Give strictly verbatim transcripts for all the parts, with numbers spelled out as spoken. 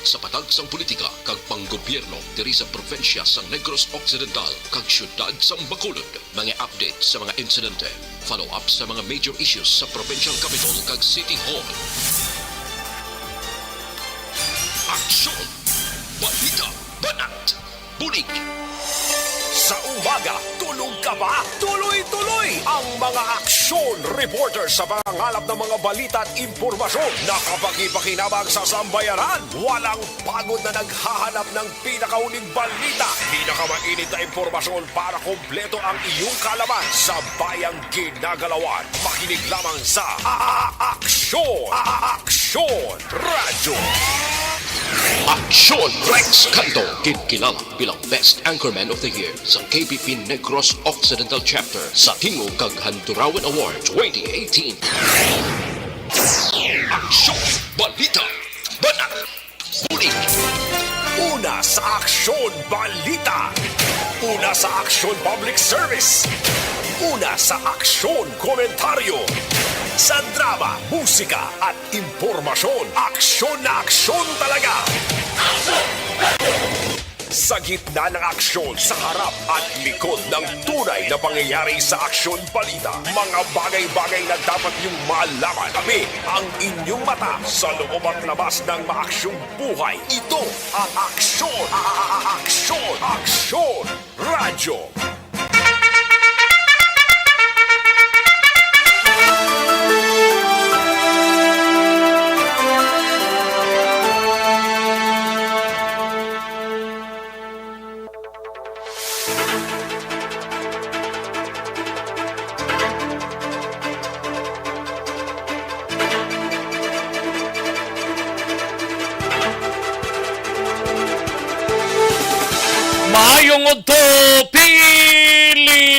sa patag sang politika kag panggobyerno diri sa probinsya sang Negros Occidental kag siyudad sang Bacolod. Mga update sa mga insidente, follow-up sa mga major issues sa provincial capitol kag city hall. Aksyon! Balita! Banat! Bulig! Sa umaga, tulog ka ba? Tuloy-tuloy ang mga aksyon reporter sa pangangalap ng mga balita at impormasyon. Nakapakipakinabang sa sambayanan. Walang pagod na naghahanap ng pinakahuling balita. Pinakamainit na impormasyon para kompleto ang iyong kaalaman sa bayang ginagalawan. Makinig lamang sa A-, A-, Aksyon! A-, A-, Aksyon! Radyo! Aksyon! Rex Canto, kinkilala bilang Best Anchorman of the Year sa K P P Negros Occidental Chapter sa Tingog kag Handurawan Award twenty eighteen. Aksyon! Balita! Banat! Bulig! Una sa Aksyon Balita! Una sa Aksyon Public Service! Una sa Aksyon Komentaryo! Sa drama, musika, at impormasyon, aksyon na aksyon talaga! Sa gitna ng aksyon, sa harap at likod ng tunay na pangyayari sa Aksyon Balita, mga bagay-bagay na dapat niyong malaman. Kami ang inyong mata sa loob at labas ng maaksyong buhay. Ito ang Aksyon, a-, a-, a-, Aksyon, Aksyon Radyo. Maayong udto, Pilipinas!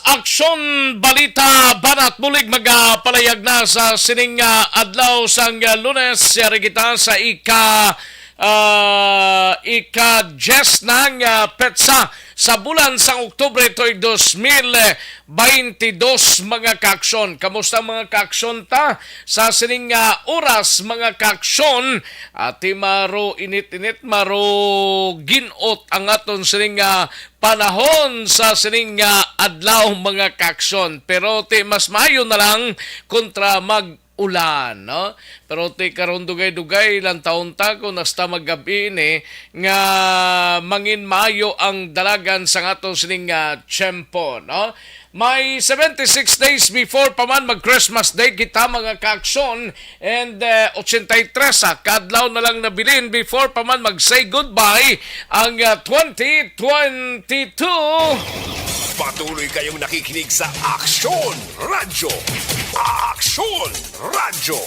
Aksyon, balita, banat bulig magapalayag na sa sining, ah, adlaw sang, ah, Lunes. Yari kita sa ika, ah, ika-diyes na nga petsa sa bulan sang Oktubre tuig dos mil baynte dos, mga kaaksyon. Kamusta, mga kaaksyon, ta sa sining nga oras, mga kaaksyon? Ati maro init-init, maro gin-ot ang aton sining nga panahon sa sining nga adlaw, mga kaaksyon. Pero ti mas maayo na lang kontra mag-ulan, no? Pero ti karon dugay-dugay lang taon ta kung hasta maggabi ini nga mangin maayo ang dalagan sa aton sining nga tiyempo, no? May seventy-six days before pa man mag-Christmas Day kita, mga kaaksyon, and, eh, ochenta y tres, ah, kadlaw na lang nabilin before pa man mag-say goodbye ang, ah, twenty twenty-two. Patuloy kayong nakikinig sa Aksyon Radyo. Aksyon Radyo.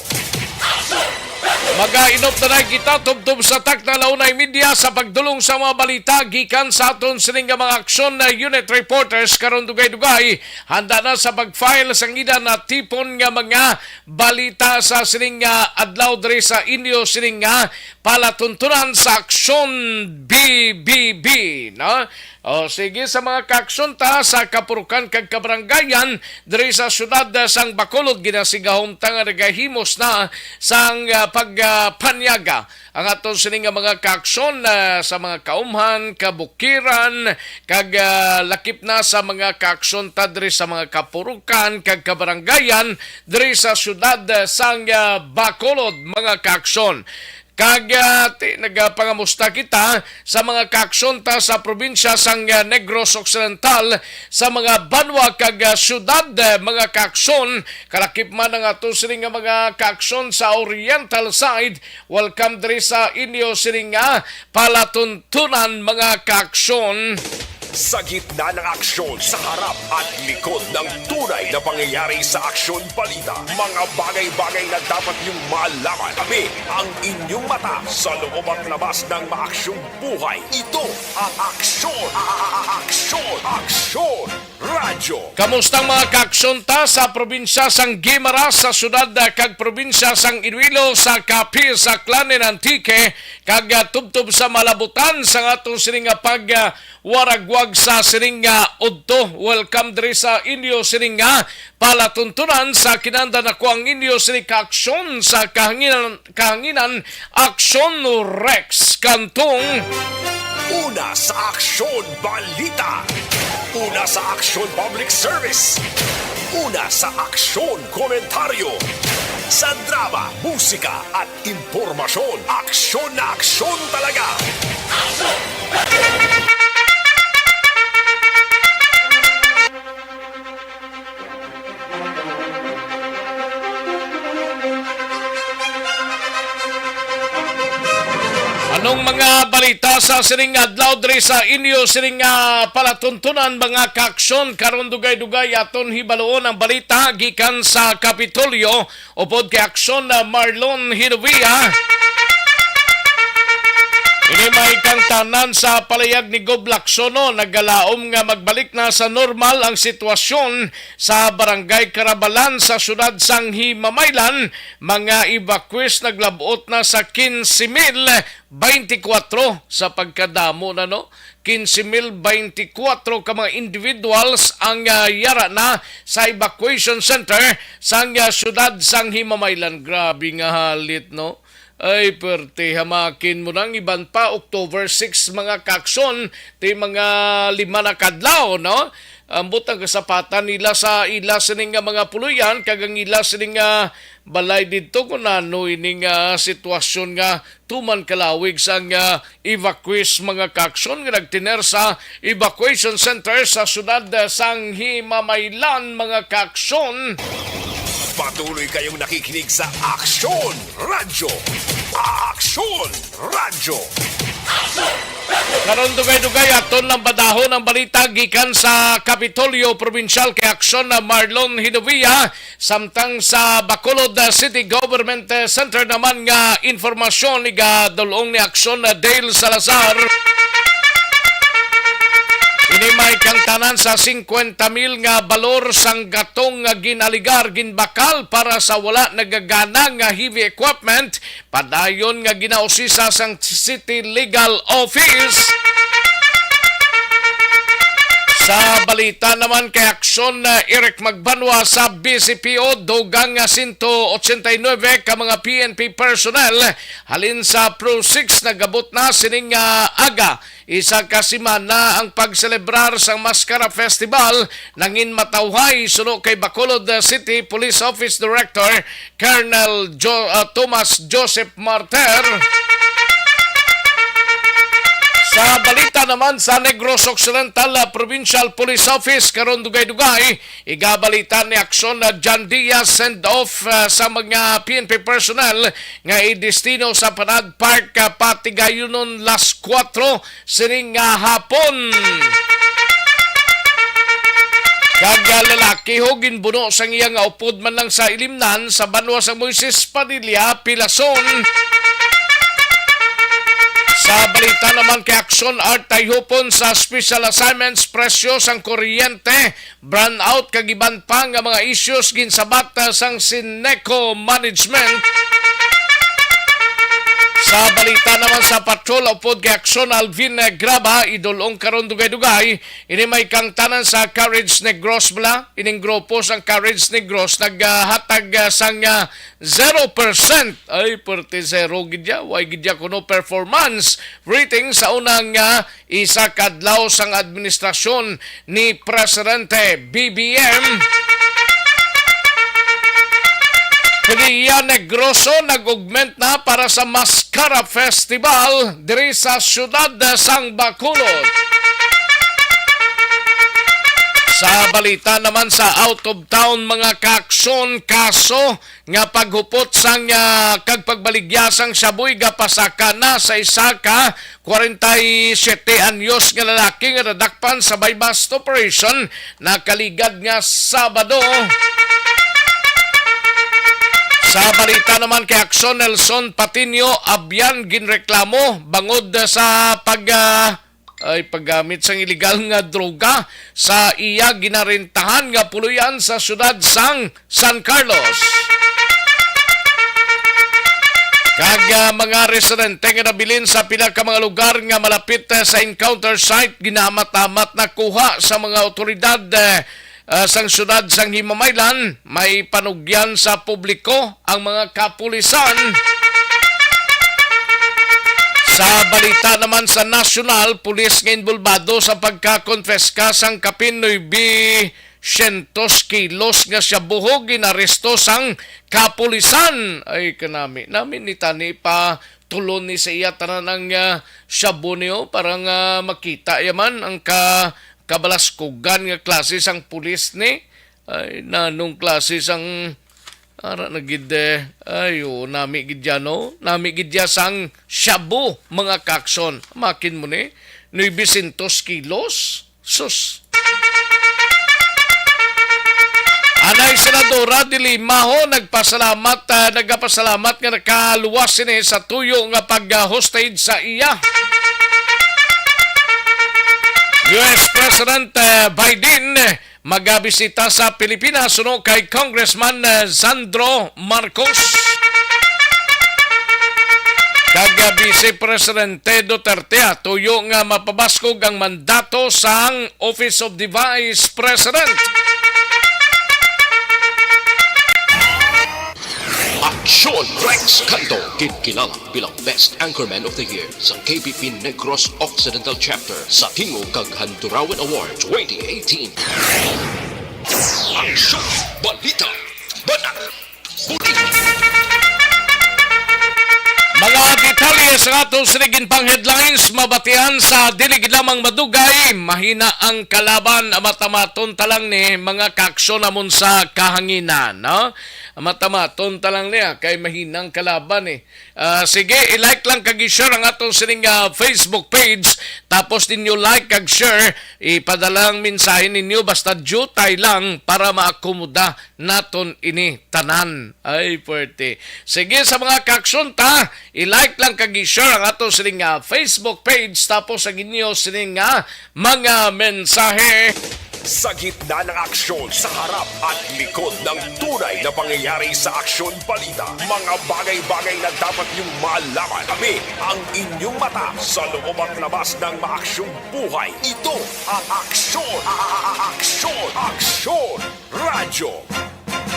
Magainop na lang kita tubtob sa takna, la una y media, sa pagdulong sa mga balita gikan sa aton sining nga mga aksyon na unit reporters. Karon dugay-dugay, handa na sa pag-file sang ila natipon nga mga balita sa sining nga adlaw diri sa inyo sining nga palatuntunan sa Aksyon B B B, no? O, sige, sa mga kaaksyon ta sa kapurukan kag kabaranggayan diri sa siyudad, ah, sang Bacolod, ginasigahom ta nga nagahimos na sang, ah, pag, ah, panyaga ang aton sini nga mga kaaksyon, ah, sa mga kaumhan, kabukiran, kag, ah, lakip na sa mga kaaksyon ta diri sa mga kapurukan kag kabaranggayan diri sa siyudad, ah, sang, ah, Bacolod, mga kaaksyon. Kag, ah, ti-, nagapangamusta kita sa mga kaaksyon ta sa probinsya sang, ah, Negros Occidental, sa mga banwa kag, ah, syudad, ah, mga kaaksyon. Kalakip man ang ato sini nga mga kaaksyon sa Oriental side. Welcome diri sa inyo sini nga palatuntunan, mga kaaksyon. Sa gitna ng aksyon, sa harap at likod ng tunay na pangyayari sa Aksyon Balita, mga bagay-bagay na dapat niyong malaman. Kami ang inyong mata sa loob at labas ng maaksyong buhay. Ito ang Aksyon, a-, a-, a-, Aksyon, Aksyon Radyo. Kamusta ang mga kaaksyon ta sa probinsya sang Guimaras, sa syudad, ah, kag probinsya sang Iloilo, sa Capiz, sa Aklan and Antique, kag, ah, tubtob sa malabutan sa atong sini nga pag, ah, waragwag sa sining nga udto. Welcome diri sa inyo sining nga palatuntunan sa kinanda na ko ang inyo sining kaaksyon sa kahanginan, kahanginan Aksyon Rex Kantong. Una sa Aksyon Balita. Una sa Aksyon Public Service. Una sa Aksyon Komentaryo. Sa drama, musika at impormasyon, aksyon na aksyon talaga. Anong mga balita sa sining adlaw diri sa inyo sining, ah, palatuntunan, mga kaaksyon? Karon dugay-dugay aton hibaluon ang balita gikan sa Kapitolyo. Upod kay Aksyon, ah, Marlon Hinovia. Ini may kangtanan sa palayag ni Gob Lacsono, nagalaom nga magbalik na sa normal ang sitwasyon sa Barangay Carabalan sa siyudad sang Himamaylan. Mga evacuees naglab-ot na sa quince mil veinticuatro sa pagkadamo na, no? Quince mil veinticuatro ka mga individuals ang, ah, yara na sa evacuation center sang, ah, siyudad sang Himamaylan. Grabe nga halit, no? Ay, perte, hamakin mo nang iban pa, October six, mga kaaksyon, ti mga lima na kadlaw, no? Ambot ang kasapatan nila sa ila sining nga mga puloy-an, kag ang ila sining nga balay didto, kun ano ining, ah, sitwasyon nga tuman kalawig sang, ah, evacuees, mga kaaksyon, nga nagtener sa evacuation center sa siyudad, ah, sang Himamaylan, mga kaaksyon. Patuloy kayong nakikinig sa Aksyon Radyo. Aksyon Radyo. Karon dugay-dugay aton lang badahon ang balita gikan sa Kapitolyo Probinsyal kay Aksyon na Marlon Hinovia, samtang sa Bacolod, uh, City Government, uh, Center naman nga informasyon igadulong ni Aksyon na Dale Salazar. Ini may kangtanan sa singkwenta mil nga balor sang gatong nga ginaligar, ginbakal para sa wala nagagana nga heavy equipment padayon nga ginausisa sang City Legal Office. Sa balita naman kay Aksyon, uh, Eric Magbanwa sa B C P O, dugang nga sento otsenta y nuebe ka mga P N P personnel halin sa Pro Six nagabot na sining, uh, aga. Isa ka semana ang pagselebrar sang Maskara Festival nangin matawhay suno kay Bacolod City Police Office Director Colonel Jo-, ah, Thomas Joseph Martir. Sa balita naman sa Negros Occidental, ah, Provincial Police Office, karon dugay-dugay, igabalita ni Aksyon na John Diaz send off, ah, sa mga P N P personnel nga idestino sa Panad Park, ah, Patigayunon, las kuwatro sining nga hapon. Kag, ah, lalaki ho ginbuno sang iya nga upod man lang sa Ilimnan sa banwa sa Moises Padilla, Pilason. Sa balita naman kay Aksyon, Art, tayhupon sa special assignments, presyo sang kuryente, brownout kag iban pa nga mga issues ginsabat, ah, sang Sineco Management. Sa balita naman sa patrol, upod kay Aksyon, Alvin, eh, Graba, idulong karon dugay-dugay. Ini may kangtanan sa Courage Negros bala. Ining grupo sang Courage Negros naghatag, ah, sang, ah, zero percent. Ay, perte zero gid ya. Way gid ya kuno performance rating sa unang, ah, isa ka adlaw sang administrasyon ni Presidente B B M. Piliya Negroso nag-augment na para sa Maskara Festival diri sa siyudad sang Bacolod. Sa balita naman sa out of town, mga kaaksyon, kaso nga paghupot sang, ah, kag pagbaligya sang shabu igapasaka na sa isa ka kwarenta y siyete anyos nga lalaki nga nadakpan sa buy-bust operation nakaligad nga Sabado. Sa balita naman kay Aksyon, Nelson Patiño, abyan ginreklamo bangod sa pag, ah, ay paggamit sang iligal nga droga sa iya ginarentahan nga puloy-an sa siyudad sang San Carlos. Kag, ah, mga residente nga nabilin sa pila ka mga lugar nga malapit, ah, sa encounter site, ginamat-amat nakuha sa mga awtoridad, eh, ah, sang siyudad sang Himamaylan. May panugyan sa publiko ang mga kapulisan. Sa balita naman sa nasyonal, pulis nga involbado sa pagkakonfiska sang kapin nuebe syentos kilos nga shabu ginaresto sang kapulisan. Ay, kanami. Nami ni tani pa tulon ni sa iya tanan ang, ah, shabu niyo para nga makita yaman ang ka-, kabalaskugan nga klase sang pulis ni. Ay, nanong klase sang ara na gid, eh. Ay, oo, nami gid yan, no? Nami gid yan sang shabu, mga kakson. Makin mo ni, nuebe syentos kilos. Sus. Anay Senadora de Lima ho, nagpasalamat, ah, nagapasalamat nga nakaluwas sini sa tuyo nga pag-hostage sa iya. U S President, ah, Biden, eh, magabisita sa Pilipinas suno kay Congressman, eh, Sandro Marcos. Kag, ah, Vice Presidente Duterte, ah, tuyo nga mapabaskog ang mandato sang Office of the Vice President. Aksyon Rex Canto, gid kilala bilang Best Anchorman of the Year sa K P P Negros Occidental Chapter sa Tingog kag Handurawan Award twenty eighteen. Aksyon, balita, banat, bulig. Mga detalye sa ato sining pang headlines mabatian sa dili gid lamang madugay. Mahina ang kalaban, matamaton ta lang ni mga kaaksyon namon sa kahanginan, no? Matamaton ta lang niya kay mahinang kalaban, eh. Ah, sige, i-like lang kag i-share ang atong sining, ah, Facebook page. Tapos ninyo like kag share, ipadala ang mensahe ninyo basta diutay lang para maakomoda naton ini tanan. Ay, puwerte. Sige, sa mga kaaksyon ta, i-like lang kag i-share ang atong sining, ah, Facebook page. Tapos ang inyo sining, ah, mga mensahe. Sa gitna ng aksyon, sa harap at likod ng tunay na pangyayari sa aksyon balita, mga bagay-bagay na dapat niyong malaman. Kami ang inyong mata sa loob at labas ng maaksyong buhay. Ito ang Aksyon, a-, a-, a-, Aksyon, Aksyon Radyo.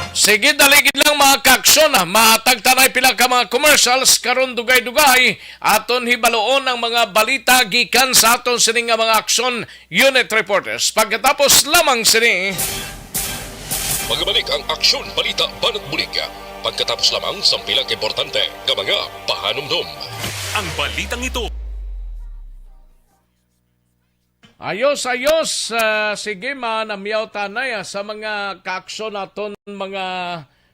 Sige, dali gid lang, mga kaaksyon, ah. Mahatag ta nay pila ka mga commercials karon, dugay-dugay. Aton hibaloon ang mga balita gikan sa aton sini nga mga aksyon unit reporters. Pagkatapos lamang sini. Magabalik ang Aksyon Balita Banat Bulig pagkatapos lamang sang pila ka importante nga mga pahanumdom. Ang balitang ito. Ayos, ayos. Ah, sige, manamyaw ta nay, ah, sa mga kaaksyon naton, mga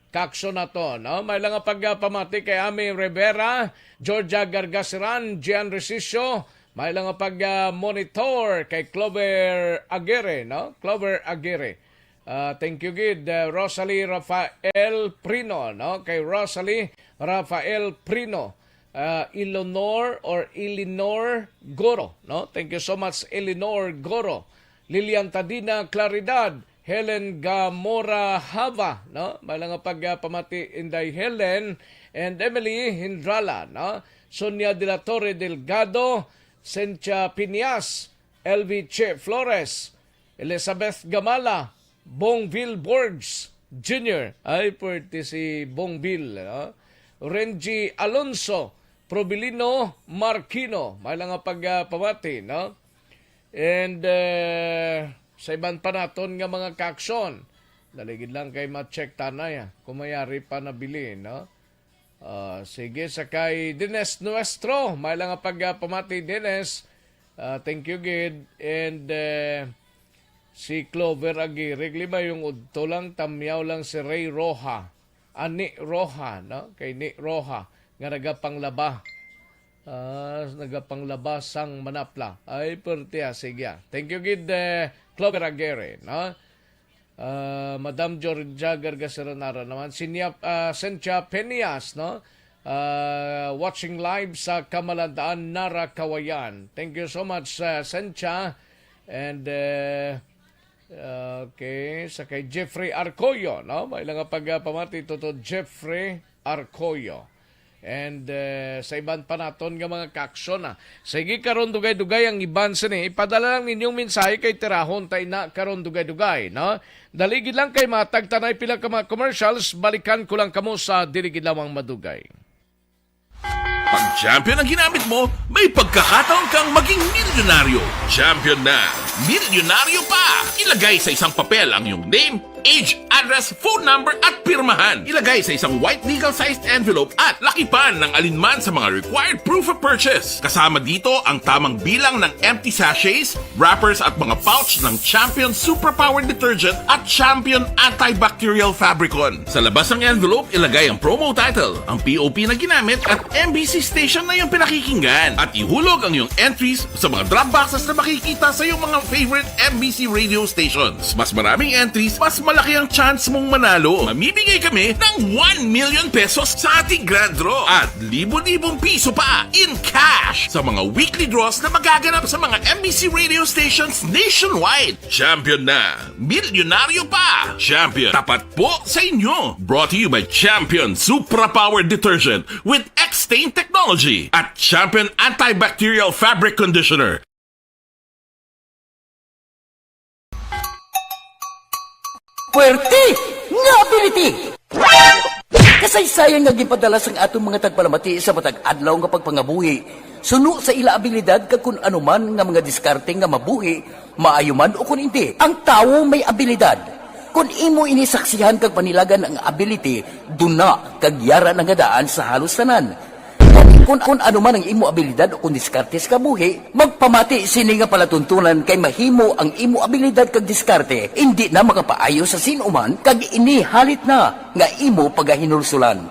kaaksyon naton, no? May lang nga pagpamati kay Ami Rivera, Georgia Gargaseran, Gian Resicio, may lang nga pag, ah, monitor kay Clover Aguirre, no? Clover Aguirre. Ah, thank you gid, ah, Rosalie Rafael Prino, no? Kay Rosalie Rafael Prino, ah, Eleanor or Eleanor Goro, no? Thank you so much, Eleanor Goro. Lilian Tadina Claridad, Helen Gamora Hava, no? May lang nga pagpamati, Inday Helen and Emily Hindrala, no? Sonia de la Torre Delgado, Cynthia Pinias, L V Che Flores, Elizabeth Gamala, Bongville Borges Junior. Ay, pwerte si Bongville, no? Renji Alonso, Probilino Marquino. May lang nga pagpamati, no? And, eh, sa iban pa naton nga mga kaaksyon, dali gid lang kay ma-check ta nay, ah, kung mayari pa nabili, no? Ah, sige, sa kay Dines Nuestro, may lang nga pagpamati, Dines. Ah, thank you gid. And, eh, si Clover Aguirre, lima yung udto lang, tamyaw lang si Ray Roja. Ah, Ni Roja, no? Kay Ni Roja, nga nagapanglaba. Ah, nagapanglaba sang manapla. Ay, pwerte, ah, sige, ah. Thank you gid, eh, Clover Aguirre, no? Ah, Madam Georgia Gargasaranara naman. Sinya, ah, Sencha Penias, no? Ah, watching live sa Kamalandaan, Nara, Kawayan. Thank you so much, ah, Sencha. And, eh, okay, sa kay Jeffrey Arcoyo, no? May lang nga pagpamati, Toto Jeffrey Arcoyo. And, eh, sa iban pa naton nga mga kaaksyon, ah. Sige, karon dugay-dugay ang iban sini. Ipadala lang ninyong mensahe kay tirahon ta ina karon dugay-dugay, no? Dali gid lang kay matag ta na pila ka mga commercials, balikan ko lang kamo sa dili gid lamang madugay. Pag champion ang ginamit mo, may pagkakataon kang maging milyonaryo. Champion na, milyonaryo pa! Ilagay sa isang papel ang iyong name, age, address, phone number, at pirmahan. Ilagay sa isang white legal-sized envelope at lakipan ng alinman sa mga required proof of purchase. Kasama dito ang tamang bilang ng empty sachets, wrappers, at mga pouch ng Champion Superpower Detergent at Champion Antibacterial Fabricon. Sa labas ng envelope, ilagay ang promo title, ang P O P na ginamit, at M B C station na iyong pinakikinggan. At ihulog ang iyong entries sa mga drop boxes na makikita sa iyong mga favorite M B C radio stations. Mas maraming entries, mas malaki ang chance mong manalo. Mamimigay kami ng one million pesos sa ating grand draw at libo-libong piso pa in cash sa mga weekly draws na magaganap sa mga M B C radio stations nationwide. Champion na! Milyonaryo pa! Champion, tapat po sa inyo! Brought to you by Champion Supra Power Detergent with X-Stain Technology at Champion Antibacterial Fabric Conditioner. Puwerte nga ability! Kasaysayan nga ginpadala sang aton mga tagpalamati sa matag adlaw nga pagpangabuhi, suno sa ila abilidad kag kun ano man nga mga diskarte nga mabuhi, maayo man o kun indi. Ang tawo may abilidad. Kun imo ini saksihan kag panilagan ang ability, duna kag yara na nga daan sa halos tanan. Gani, kun, kun ano man ang imo abilidad o kun diskarte sa kabuhi, magpamati sini nga palatuntunan kay mahimo ang imo abilidad kag diskarte indi na makapaayo sa sin-o man kag ini halit na nga imo pagahinulsulan.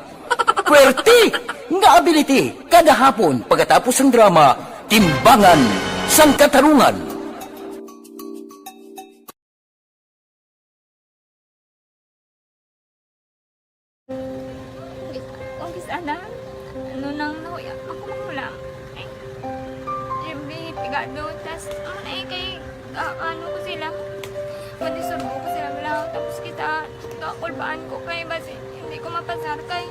Puwerte nga ability kada hapon pagkatapos sang drama, Timbangan sang Katarungan. Kung kis-, kung kis-, ana, ano nang nahuya, ako manghulam. Ay, Jimmy, pigado, tas, ano na eh, kay, ah, ano ko sila, pwede surbo ko sila, wala, tapos kita, kakulbaan ko kay, basi, hindi ko mapasar kay.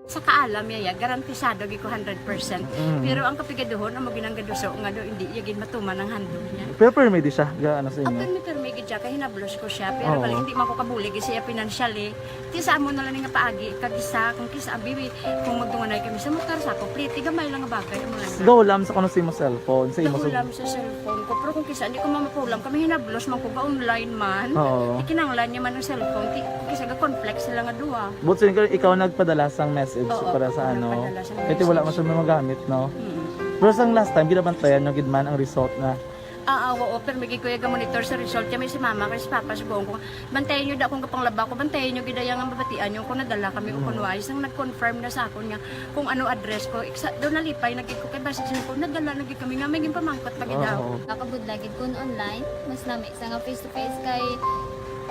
Sa kaalam niya, ya, garantisado gid ko hundred percent. Mm. Pero ang kapigaduhon, amo ginang gaduso nga do, hindi niya gid matuman ang handog niya. Pero permi di siya, ga, ano sa imo? Ang permi, permi gid siya, kay hinablos ko siya. Pero Oo. bali, hindi man ko kabulig siya financially. Ti sa amo na lang nga paagi, kag isa, kung kisa, bibi, kung magdunganay kami sa motor, sa ako, pliti, gamay lang nga bagay, amo lang. Gahulam sa kuno sa imo cellphone, sa imo sa Gahulam sa cellphone ko. Pero kung kisa, hindi ko mamapulam, kami hinablos man ko, ga-online man. Oo. Ikinanglan niya man ang cellphone, ti, kung kisa, ga-conflict sila nga duha. But since ikaw nagpadala sang message Oo, para sa ako ano, nagpadala sang kaya wala man message. siya magamit, no? Mm. Pero sang last time, ginabantayan nyo gid man ang result na? Ah, ah, oo, pero may gid ko yung monitor sa result. Kami si mama, kay si papa, si buong ko. Bantayan nyo da kung kapanglaba ko, bantayan nyo gid ang mabatian nyo kung nadala kami o Mm. kung wala. Isang nag-confirm na sa akon nga kung ano address ko. Iksa, doon nalipay na gid ko kay basta siya ko, nadala na gid kami nga may ginpamangkot pa gid daw. Oo. Nakabudla gid kun online, mas nami sa nga face to face kay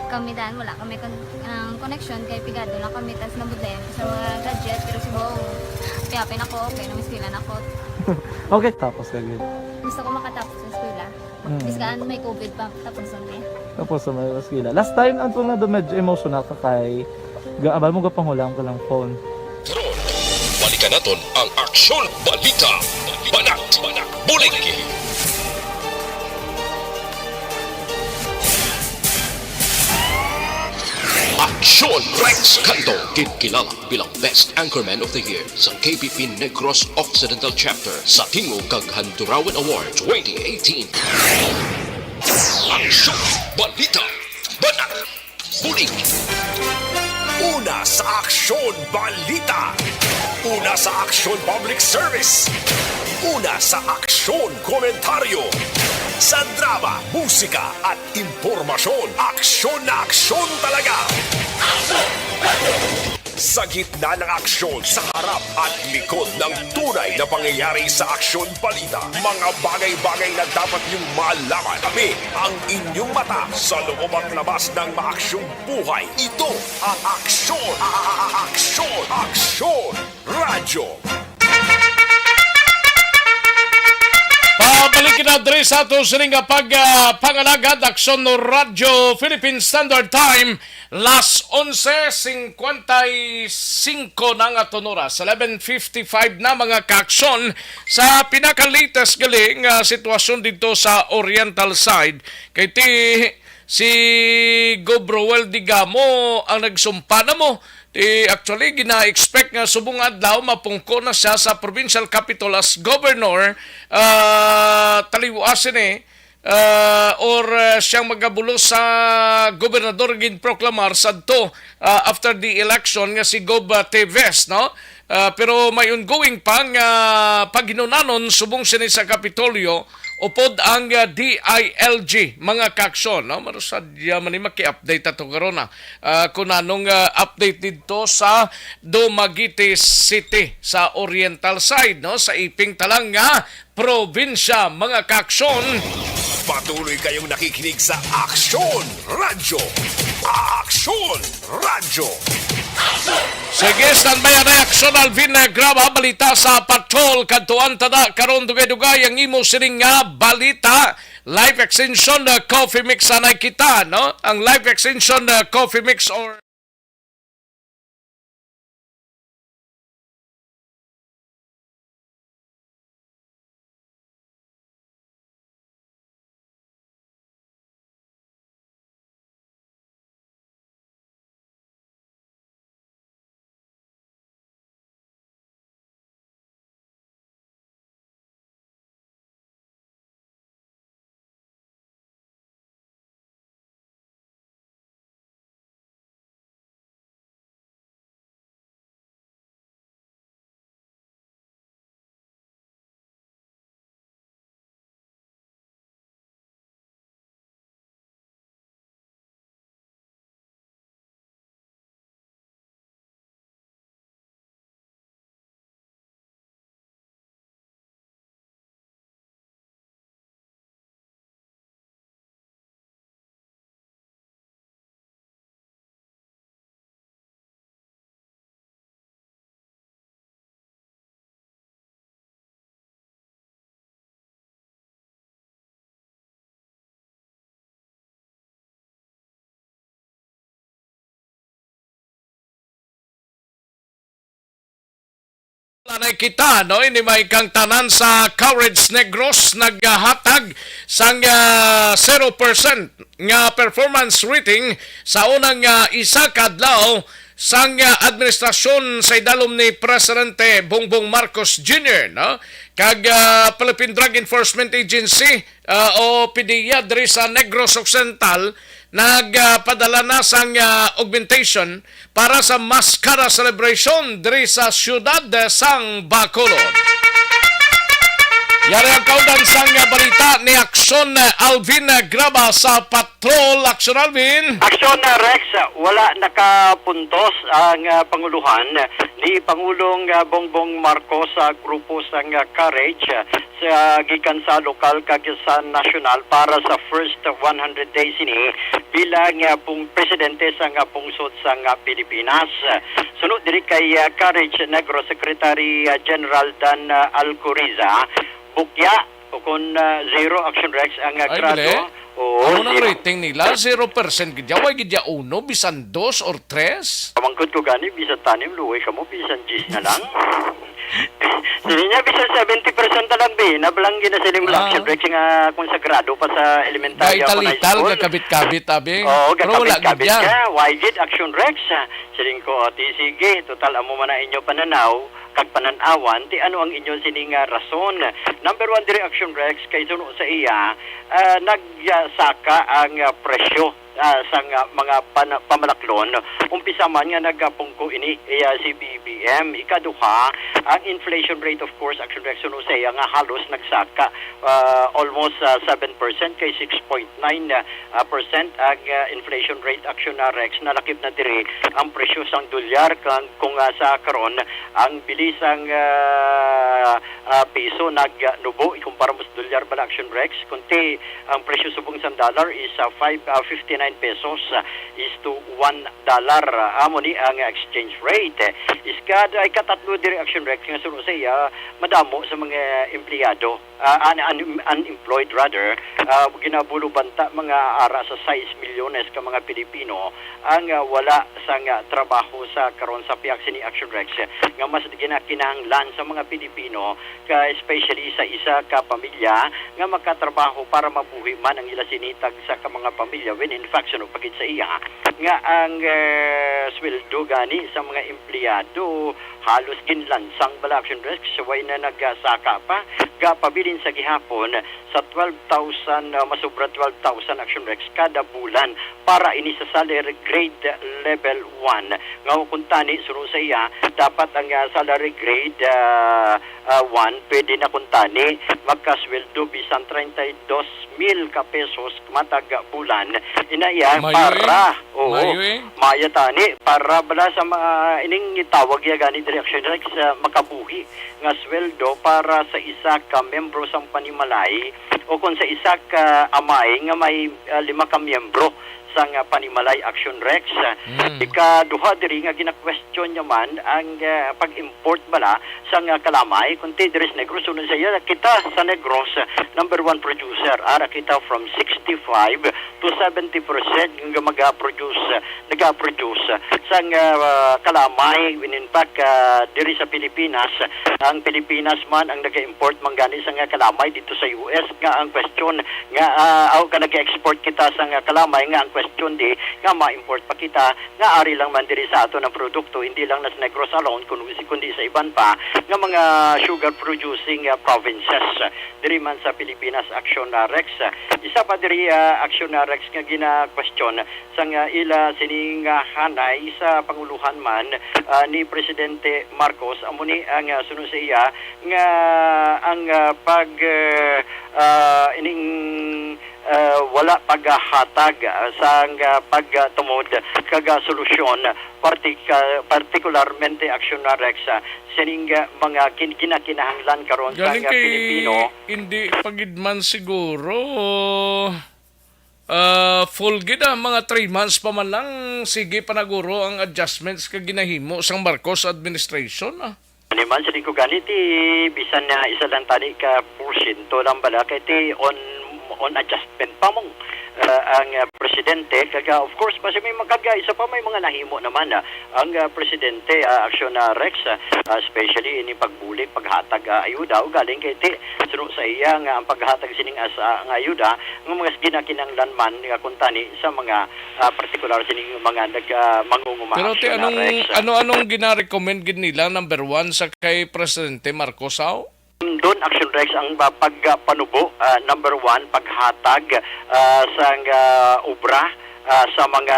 kami dan wala kami kon-, ang connection kay pigado lang kami tas nabudlayan ko sa mga gadget pero si Bong, kaya pin ako, okay, namiskilan ako. Okay, tapos ka gid. Gusto ko makatapos sa eskwela. Mm. Bis kaan may covid pa, tapos ang niya. Tapos sa mga eskwela. Last time, ang tunga do medyo emotional ka kay ga-, abal mo gapanghulam ka lang phone. Karon, Naton ang Aksyon Balita, Banat, Bulig. Aksyon Rex Canto, ginkilala bilang Best Anchorman of the Year sa K P P Negros Occidental Chapter sa Tingog kag Handurawan Award twenty eighteen. Aksyon Balita, Banat, Bulig. Una sa Aksyon Balita. Una sa Aksyon Public Service. Una sa Aksyon Komentaryo. Sa drama, musika at impormasyon, aksyon na aksyon talaga. Sa gitna ng aksyon, sa harap at likod ng tunay na pangyayari sa Aksyon Balita, mga bagay-bagay na dapat niyong malaman. Kami ang inyong mata sa loob at labas ng maaksyong buhay. Ito ang Aksyon, a- a- a- Aksyon, Aksyon Radyo. Pabalik na diri sa ato sining nga pag, ah, pangalagad, Aksyon Radyo Philippine Standard Time, las onse cincuenta y cinco na nga aton oras, eleven fifty-five na, mga kaaksyon, sa pinaka-latest gali nga sitwasyon dito sa Oriental Side. Kay ti si Gob Roel Digamo ang nagsumpa na mo. Ti actually, gina-expect nga subong adlaw mapungko na siya sa provincial capital as governor, ah, taliwala sini, ah, or, ah, siyang magabulos sa gobernador ginproklamar sadto, ah, after the election nga si Gob, ah, Teves, no? Ah, pero may ongoing pa nga paghinunanon subong sini sa Kapitolyo upod ang, ah, D I L G, mga kaaksyon, no? Marusadya man ni maki-update ato karon, ah, ah, kung anong, ah, update didto sa Dumaguete City sa Oriental Side, no? Sa iping talang nga probinsya, mga kaaksyon. Patuloy kayong nakikinig sa Aksyon Radyo. Aksyon Radyo. Sige, standby na Aksyon Alvin, eh, Graba, balita sa patrol. Kadtuan ta na karon dugay-dugay ang imo sining nga balita. Life Extension, eh, Coffee Mix anay kita, no? Ang Life Extension, eh, Coffee Mix or Lanay kita, no? Ini may kang tanan sa Courage Negros naghatag sang, ah, zero percent nga performance rating sa unang, ah, isa ka adlaw sang, ah, administrasyon sa idalom ni Presidente Bongbong Marcos Junior, no? Kag, ah, Philippine Drug Enforcement Agency, ah, o PDEA diri sa Negros Occidental nagpadala na sang, ah, augmentation para sa Maskara Celebration diri sa siyudad sang Bacolod. Yari ang kaundan sang, ah, balita ni Aksyon, ah, Alvin, ah, Graba sa Patrol. Aksyon, Alvin. Aksyon, ah, Rex, wala nakapuntos ang, ah, panguluhan ni Pangulong, ah, Bongbong Marcos sa grupo sang, ah, Courage, ah, sa gikan sa lokal kag sa nasyonal para sa first one hundred days ini bilang, ah, pung presidente sang, ah, pungsod sang, ah, Pilipinas. Suno diri kay, ah, Courage Negros Secretary, ah, General Dan, ah, Alcoriza, bukya o kon, ah, zero, Action Rex, ang, ah, Ay, grado. Gali. Oo, Amo nang zero. Rating nila, zero percent gid ya. Way gid ya uno, bisan dos or tres. Pamangkot ko gani, bisan tanim, luoy kamo, bisan diyes na lang. Sini niya, bisan seventy percent na lang, bi. Nabalang gina siling Ah. Action Rex nga kung sagrado pa sa elementary, Gaital-ital, gakabit-kabit, abi. Oo, Pero wala gid gakabit-kabit yan. Ka. Why gid Action Rex? Siling ko, "O, ti, sige, total amo man ang inyo pananaw, kag panan-awan, ti ano ang inyo sini nga rason?" Number one diri, Action Rex, kay suno sa iya, ah, nagsaka ang, ah, presyo, ah, sang, ah, mga pana-, pamalaklon. Umpisa man nga nagapungko ini, iya si B B M. Ikaduha, ang inflation rate, of course, Action Rex, suno sa iya nga halos nagsaka, ah, almost, ah, seven percent kay six point nine, ah, percent ang, ah, inflation rate, Action, ah, Rex. Nalakip na diri ang presyo sang dolyar, kang, kung, ah, sa karon ang bili sang, ah, ah, piso nagnubo ikumpara mo sa dolyar bala, Action Rex, kundi ang presyo subong sang dollar is, ah, five, ah, fifty-nine pesos, ah, is to one dollar. Ah, amo ni ang exchange rate. Iska, ay katatlo diri, Action Rex, nga suno sa iya, madamo sa mga empleyado, ah, un-, un-, unemployed rather, ah, ginabulo banta mga ara sa sais milyones ka mga Pilipino ang, ah, wala sang, ah, trabaho sa karon sa pihak sini, Action Rex, nga mas ginakinahanglan sa mga Pilipino, ka especially sa isa ka pamilya nga makatrabaho para mabuhi man ang ila sini tagsa ka mga pamilya, when in fact, suno pa gid sa iya nga ang, eh, sweldo gani sa mga empleyado halos ginlansang bala, Action Rex, way na nagasaka pa, gapabilin sa gihapon sa twelve thousand, ah, masobra twelve thousand, Action Rex, kada bulan para ini sa salary grade level one. Nga kung tani, suno sa iya, dapat ang, ah, salary grade, ah, ah, one, pwede na kung tani, magkasweldo bisan treinta y dos mil ka pesos matag bulan. Ina iya Mayo, para, eh. Oo, Mayo, eh. Maya tani, para bala sa mga, ining itawag ya gani diri, Action Rex, ah, makabuhi nga sweldo para sa isa ka miyembro sang panimalay o kung sa isa ka amay nga may, ah, lima ka miyembro sang, ah, panimalay, Action Rex. Mm. Ikaduha diri nga gina-question niya man ang, ah, pag-import bala sang, ah, kalamay, kundi diri sa Negros. Suno sa iya, kita sa Negros, ah, number one producer. Ara kita from sixty-five to seventy percent nga mag-produce, ah, nag-produce sang, ah, kalamay. When in fact, ah, diri sa Pilipinas, ang Pilipinas man ang nag-import man gani sang, ah, kalamay dito sa U S. Nga ang question nga, ah, aw ka nag-export kita sang, ah, kalamay, nga ang question di nga ma-import pa kita, nga ari lang man diri sa aton ang produkto, hindi lang na sa Negros alone, kun-, kundi sa iban pa nga mga sugar producing, ah, provinces, ah, diri man sa Pilipinas, Action, ah, Rex. Ah, isa pa diri, ah, Action, ah, Rex, nga gina-question sang, ah, ila sining, ah, hanay sa panguluhan man, ah, ni Presidente Marcos, amo ni ang, ah, suno sa iya nga ang, ah, pag, ah, ah, ining, ah, wala paghatag, ah, sang, ah, pagtumod kag, ah, solusyon, partika-, partikularmente, Action, ah, Rex, ah, sining, ah, mga kin-, ginakinahanglan karon sa, Galing ah, kay Pilipino. Hindi pa gid man siguro, ah, full gid, ah, mga three months pa man lang, sige pa naguro ang adjustments ka ginahimo sang Marcos administration, ah. Ano man, siling ko gani, ti bisan na isa lang tani ka porsyento lang bala, kay ti on, on adjustment pa mong, ah, ang, ah, presidente. Kaga, of course, basi may makaga, isa pa may mga nahimo naman, ah, ang, ah, presidente, ah, Action, ah, Rex, ah, ah, especially ini pagbulig, paghatag, ah, ayuda, o galing kay ti, suno sa iya nga ang paghatag sining as, ah, nga ayuda, nga mga ginakinahanglan man nga kuntani sa mga, ah, partikular sining mga nag, ah, mangunguma, Pero ti, Action, ah, anong, Rex, ah. Ano-anong gina-recommend gid nila, number one, sa kay Presidente Marcos, aw? Doon, Action Rex, ang ba-, pag, ah, panubo, ah, number one, paghatag, ah, sang, ah, obra, ah, sa mga,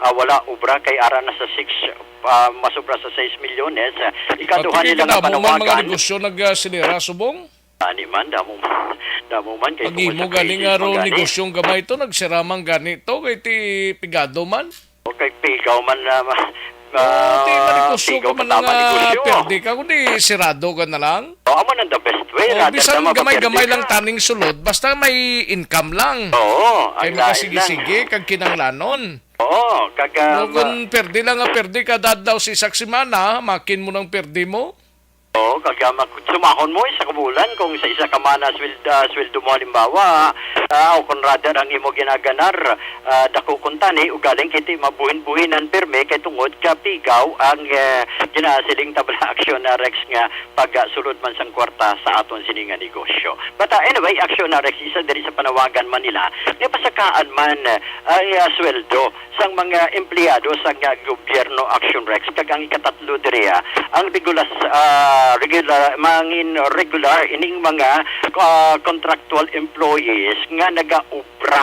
ah, wala obra kay ara na sa six, ah, masobra sa sais milyones. Ah, ikaduha Pati kay nila nga kadamo man mga panawagan. Negosyo nag, ah, sinira subong? Ani man, damo man, damo man kay Pag kung imo sa gani crisis nga man ron gani. Negosyong gamay to, nagsira man gani to, kay ti pigado man. O kay pigaw man na ma-, Oo, ti ah, manegosyo pigaw ka man katama nga negosyo. Perde ka, kundi sirado ka na lang. O, amo nang the best way, O, rather bisan than gamay-gamay mapaperde lang ka. Taning sulod, basta may income lang. Oo, Kay ang lain lang. Makasigi-sige, kag kinanglanon. Oo, kag, ah, O, kung ma- perde lang nga perde ka, dadlaw sa isa ka semana, makin mo nang perde mo. Oo, kag, ah, mak-, sumahon mo isa ka bulan kung sa isa ka mana sweldo, ah, sweldo mo, halimbawa, Aw, Conrad, ang imo ginaganar, ah, dako kuntani, ugaling kiti mabuhin-buhinan pirmi kay tungod ka pigaw ang, eh, ginasiling ta bala, Aksyon, ah, Rex, nga pagsulod man sang kwarta sa aton sini nga negosyo. But, ah, anyway, Aksyon, ah, Rex, isa diri sa panawagan man nila nga pasakaan man, ah, ang, ah, sweldo sang mga empleyado sang, ah, gobyerno, Aksyon, Rex, kag ang ikatatlo diri, ah, ang regulas-, ah, regular, mangin regular ining mga, ah, contractual employees nga nagaobra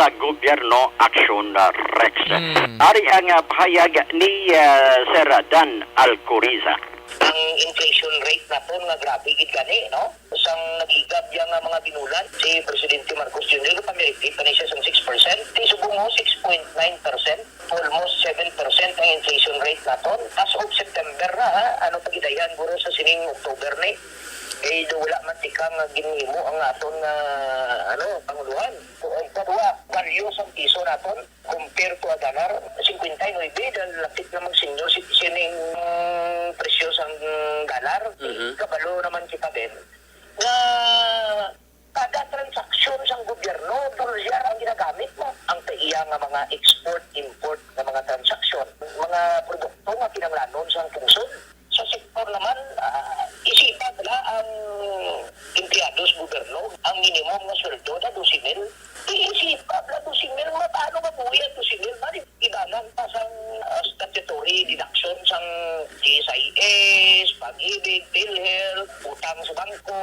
sa gobyerno, Aksyon, ah, Rex. Mm. Ari ang, ah, pahayag ni, ah, Sir Dan Alcoriza. Ang inflation rate naton nga grabe gid gani, no? Sang nagigab ya nga mga binulan, si Presidente Marcos Junior, pamiritid pa ni siya sang six percent. Di subong mo, six point nine percent, almost seven percent ang inflation rate naton. As of September na, ha? Ano pa gidayhan guro sa sining October ni? Eh, do wala man tikang nga ginhimo ang aton nga, ano, panguluhan. Kung ang kadwa, value sang piso naton, compare to a dollar, fifty-nine, dahil lapit na mag-senior citizen ang presyo sang dollar. Mhm. Kabalo naman kita din na kada transaksyon sang gobyerno, dolyar ang ginagamit mo. Ang paiya nga mga export-import nga mga transaksyon, mga produkto nga kinahanglanon sang pungsod. Sa sektor naman, ah, isipa bala ang empleyado sa gobyerno, ang minimum nga sweldo na dose mil. Iisipa bala dose mil, ma-, paano mabuhi ang dose mil? Mali, ibanan pa sang, ah, statutory deduction sang G S I S, pag-ibig, PhilHealth, utang sa bangko,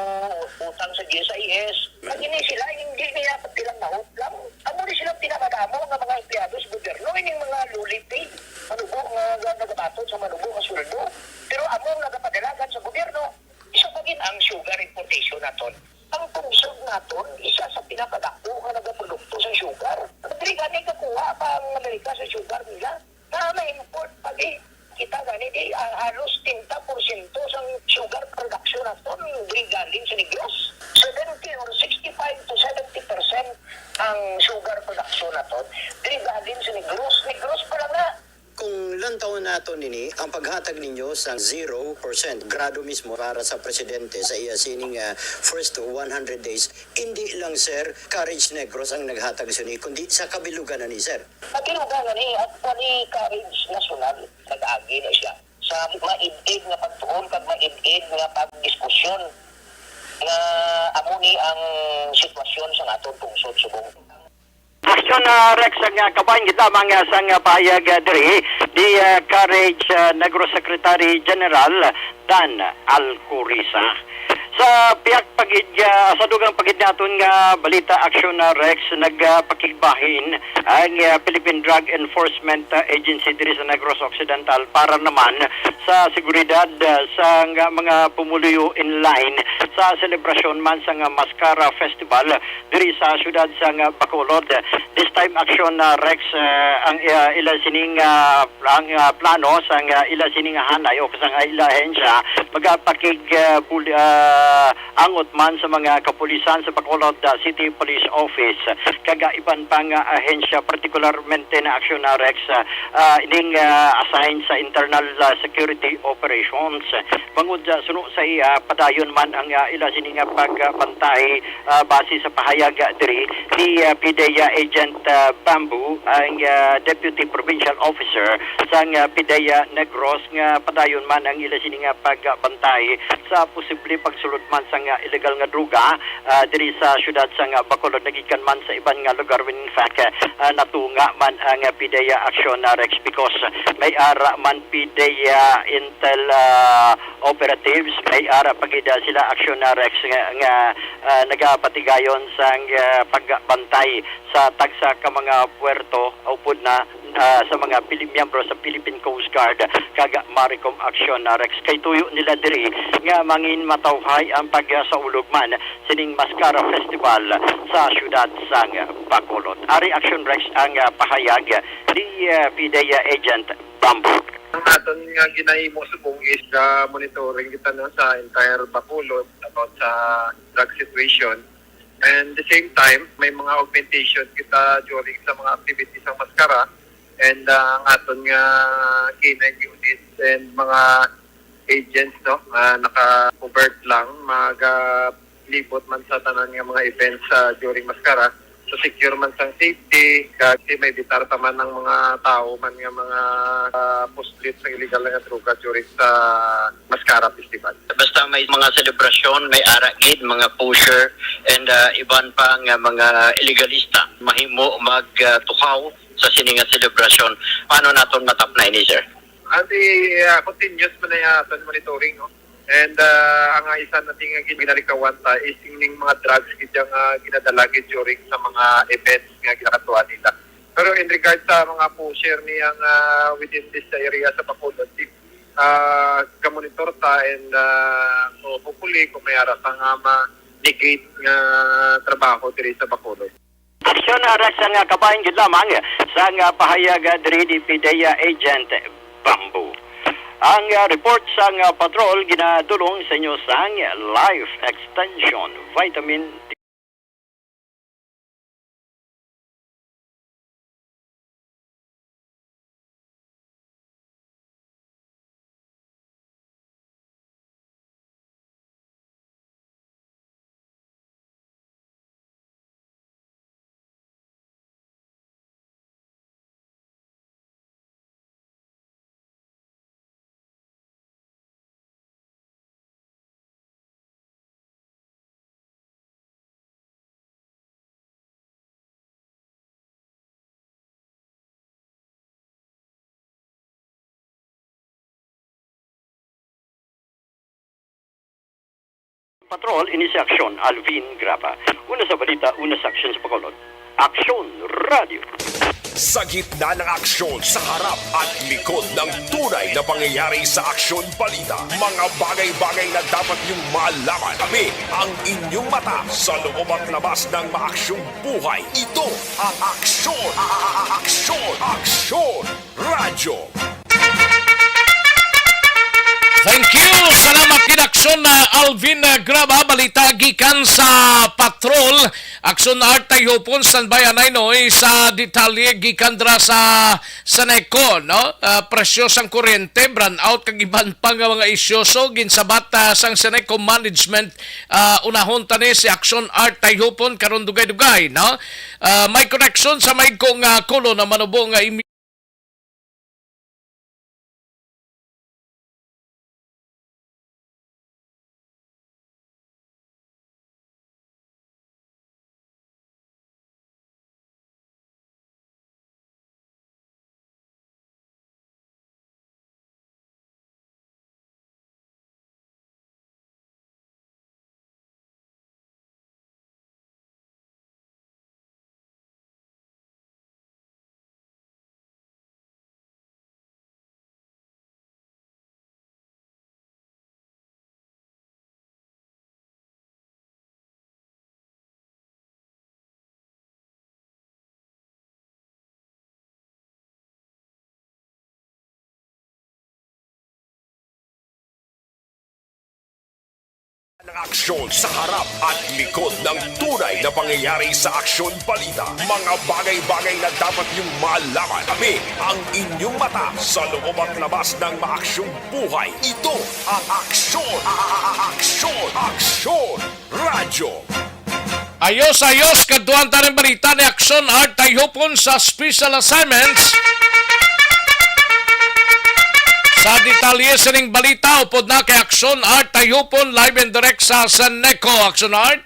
utang sa G S I S. Ang ini sila, hindi nila pagpilang maot lang. Amo ni sila pinakadamo nga mga empleyado sa gobyerno, ining mga lowly pay, manubo nga, nga nagabaton sa manubo nga sweldo. Pero amo ang nagapadalagan sa gobyerno. Isa pa gid ang sugar importation naton. Ang pungsod naton, isa sa pinakadako nga nagaprodukto sa sugar. Dili gani kakuha pa ang Amerika sa sugar nila. Na ma-import pa gid. Kita gani di, ah, halos setenta porsyento sang sugar production naton diri galing sa Negros. Seventy or sixty-five to seventy percent ang sugar production naton diri galing sa Negros. Negros pa lang na. Kung lantawon naton ini, ang paghatag ninyo sang zero percent grado mismo para sa presidente sa iya sining, ah, first one hundred days, hindi lang, sir, Courage Negros ang naghatag sini, kundi sa kabilugan na ni, sir. Kabilugan na ni, at pa ni Courage National, nag-agi na siya sa maid-id nga pagtuon kag maid-id nga pagdiskusyon nga amo ni ang sitwasyon sa aton pungsod subong. Aksyon, ah, Rex, ang, ah, kabahin gid lamang, ah, sang, ah, pahayag, ah, diri ni, ah, Courage, ah, Negros Secretary General Dan Alcoriza. Sa pihak pa gid, ah, sa dugang pa gid naton nga balita, Aksyon, ah, Rex, nagpakigbahin ang, ah, Philippine Drug Enforcement, ah, Agency diri sa Negros Occidental para naman sa seguridad, ah, sa nga mga pumuluyo in line sa selebrasyon man sa nga Mascara Festival diri sa siyudad sang, ah, Bacolod. This time, Aksyon, ah, Rex, ah, ang, ah, ila sining, ah, ang, ah, plano sang, ah, ila sining hanay o sang, ah, ila ahensya magapakig, ah, buli-, ah, angot man sa mga kapulisan sa Bacolod, ah, City Police Office kag, ah, iban pa nga ahensya, partikularmente na, Aksyon, ah, Rex, ah, ah, ining, ah, assign sa internal, ah, security operations. Bangod, ah, suno sa iya, padayon man ang, ah, ila sini nga pagbantay, ah, base sa pahayag, ah, diri ni, ah, PDEA Agent, ah, Bamboo, ang, ah, Deputy Provincial Officer sang, ah, PDEA Negros, nga padayon man ang ila sini nga pagbantay sa posible pagsulod man sang, ah, illegal nga droga, ah, diri sa siyudad sang, ah, Bacolod, nagikan man sa iban nga lugar. When in fact, ah, natunga man ang, ah, PDEA Aksyon, ah, Rex, because may ara man PDEA Intel, ah, operatives, may ara pa gid, ah, sila, Aksyon, ah, Rex, nga, nga, ah, nagapatigayon sang, ah, pagbantay sa tagsa ka mga puerto upod na, ah, sa mga Pili-, miyembro sa Philippine Coast Guard kag Maricom Aksyon, ah, Rex. Kay tuyo nila diri nga mangin matawhay ang pagsaulog man sining Mascara Festival sa siyudad sang Bacolod. Ari, Aksyon, Rex, ang, ah, pahayag ni, ah, PDEA Agent Bamboo. Ang aton nga ginahimo subong is, ah, monitoring kita, no, sa entire Bacolod about sa drug situation. And the same time, may mga augmentation kita during sa mga activities sang Mascara. And, ah, ang aton nga K nine units and mga agents, no, nga naka-covert lang, maga-, libot man sa tanan nga mga events sa during Mascara, so secure man sang safety, kag di maibitar ta man ang mga tawo man nga mga, ah, puslit sa illegal nga droga during sa Mascara Festival. Basta may mga selebrasyon, may ara gid, mga pusher, and, ah, iban pa nga mga illegalista, mahimo mag, ah, tukaw sa sini nga selebrasyon. Paano naton matapna ini, sir? Ati, ah, continuous man na aton monitoring, no? And, ah, ang isa na ting ginalikawan ta is ning mga drugs gid yang, ah, ginadala gid during sa mga events nga ginakatuan nila. Pero in regards sa mga pusher niyang, ah, within this area sa Bacolod, ah, gamonitor ta and, ah, so hopefully kung may ara pa nga ma-negate nga trabaho diri sa Bacolod. Aksyon ara sa nga kabahin gid lamang sa nga pahayag diri ni P D E A Agent Bamboo. Ang, ah, report sa nga patrol ginadulong sa inyo sang Life Extension Vitamin D. Patrol, ini si Aksyon Alvin Graba. Una sa balita, una sa aksyon sa Bacolod. Aksyon Radio. Sa gitna ng aksyon, sa harap at likod ng tunay na pangyayari sa Aksyon Balita, mga bagay-bagay na dapat niyong malaman. Kami ang inyong mata sa loob at labas ng maaksyong buhay. Ito ang Aksyon, a- a- a- Aksyon, Aksyon Radyo. Thank you. Salamat gid, Aksyon, ah, Alvin, ah, Graba. Balita gikan sa Patrol. Aksyon Art Tayhupon, standby anay, Noy, sa detalye gikan dira sa Seneco, no? Ah, presyo sang kuryente, brownout, kag iban pa nga mga isyu. So, ginsabat, ah, sang Seneco management, ah, unahon ta ni si Aksyon Art Tayhupon karon dugay-dugay, no? Ah, may connection sa may kong, ah, kulo na manubo nga imi- Ng aksyon sa harap at likod ng tunay na pangyayari sa Aksyon Balita. Mga bagay-bagay na dapat niyong malaman. Kami ang inyong mata sa loob at labas ng maaksyong buhay. Ito ang Aksyon, a- a- a- Aksyon, Aksyon Radyo. Ayos, ayos, kadtuan ta ning balita ni Aksyon Art Tayhupon sa Special Assignments. Sa detalye sining balita, upod na kay Aksyon Art Tayhupon, live and direct sa Seneco. Aksyon Art?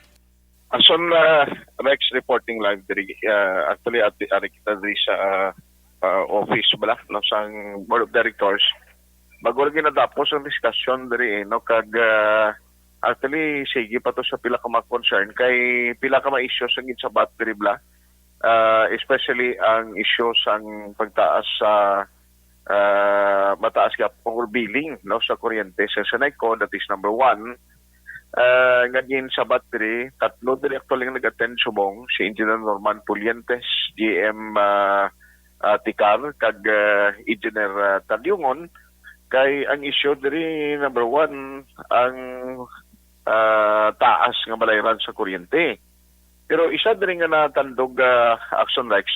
Aksyon, ah, Rex, reporting live diri. Ah, actually, ati-, ari kita diri sa, ah, ah, office bala, no, sang Board of Directors. Bago lagi natapos ang discussion diri, eh, no, kag, ah, actually, sige pa to sa pila ka mga concern, kay pila ka mga issues ang ginsabat diri bala. Ah, especially ang issue sang pagtaas sa, ah, mataas nga overbilling, no, sa kuryente sa Seneco, that is number one. Ah, nga ginsabat diri, tatlo diri actually ang nag-attend subong, si Engineer Norman Pulientes, G M, ah, ah, Ticar, kag, ah, Engineer, ah, Talyungon. Kay ang issue diri, number one, ang, ah, taas nga balayran sa kuryente. Pero isa diri nga natandog, ah, Action Rex,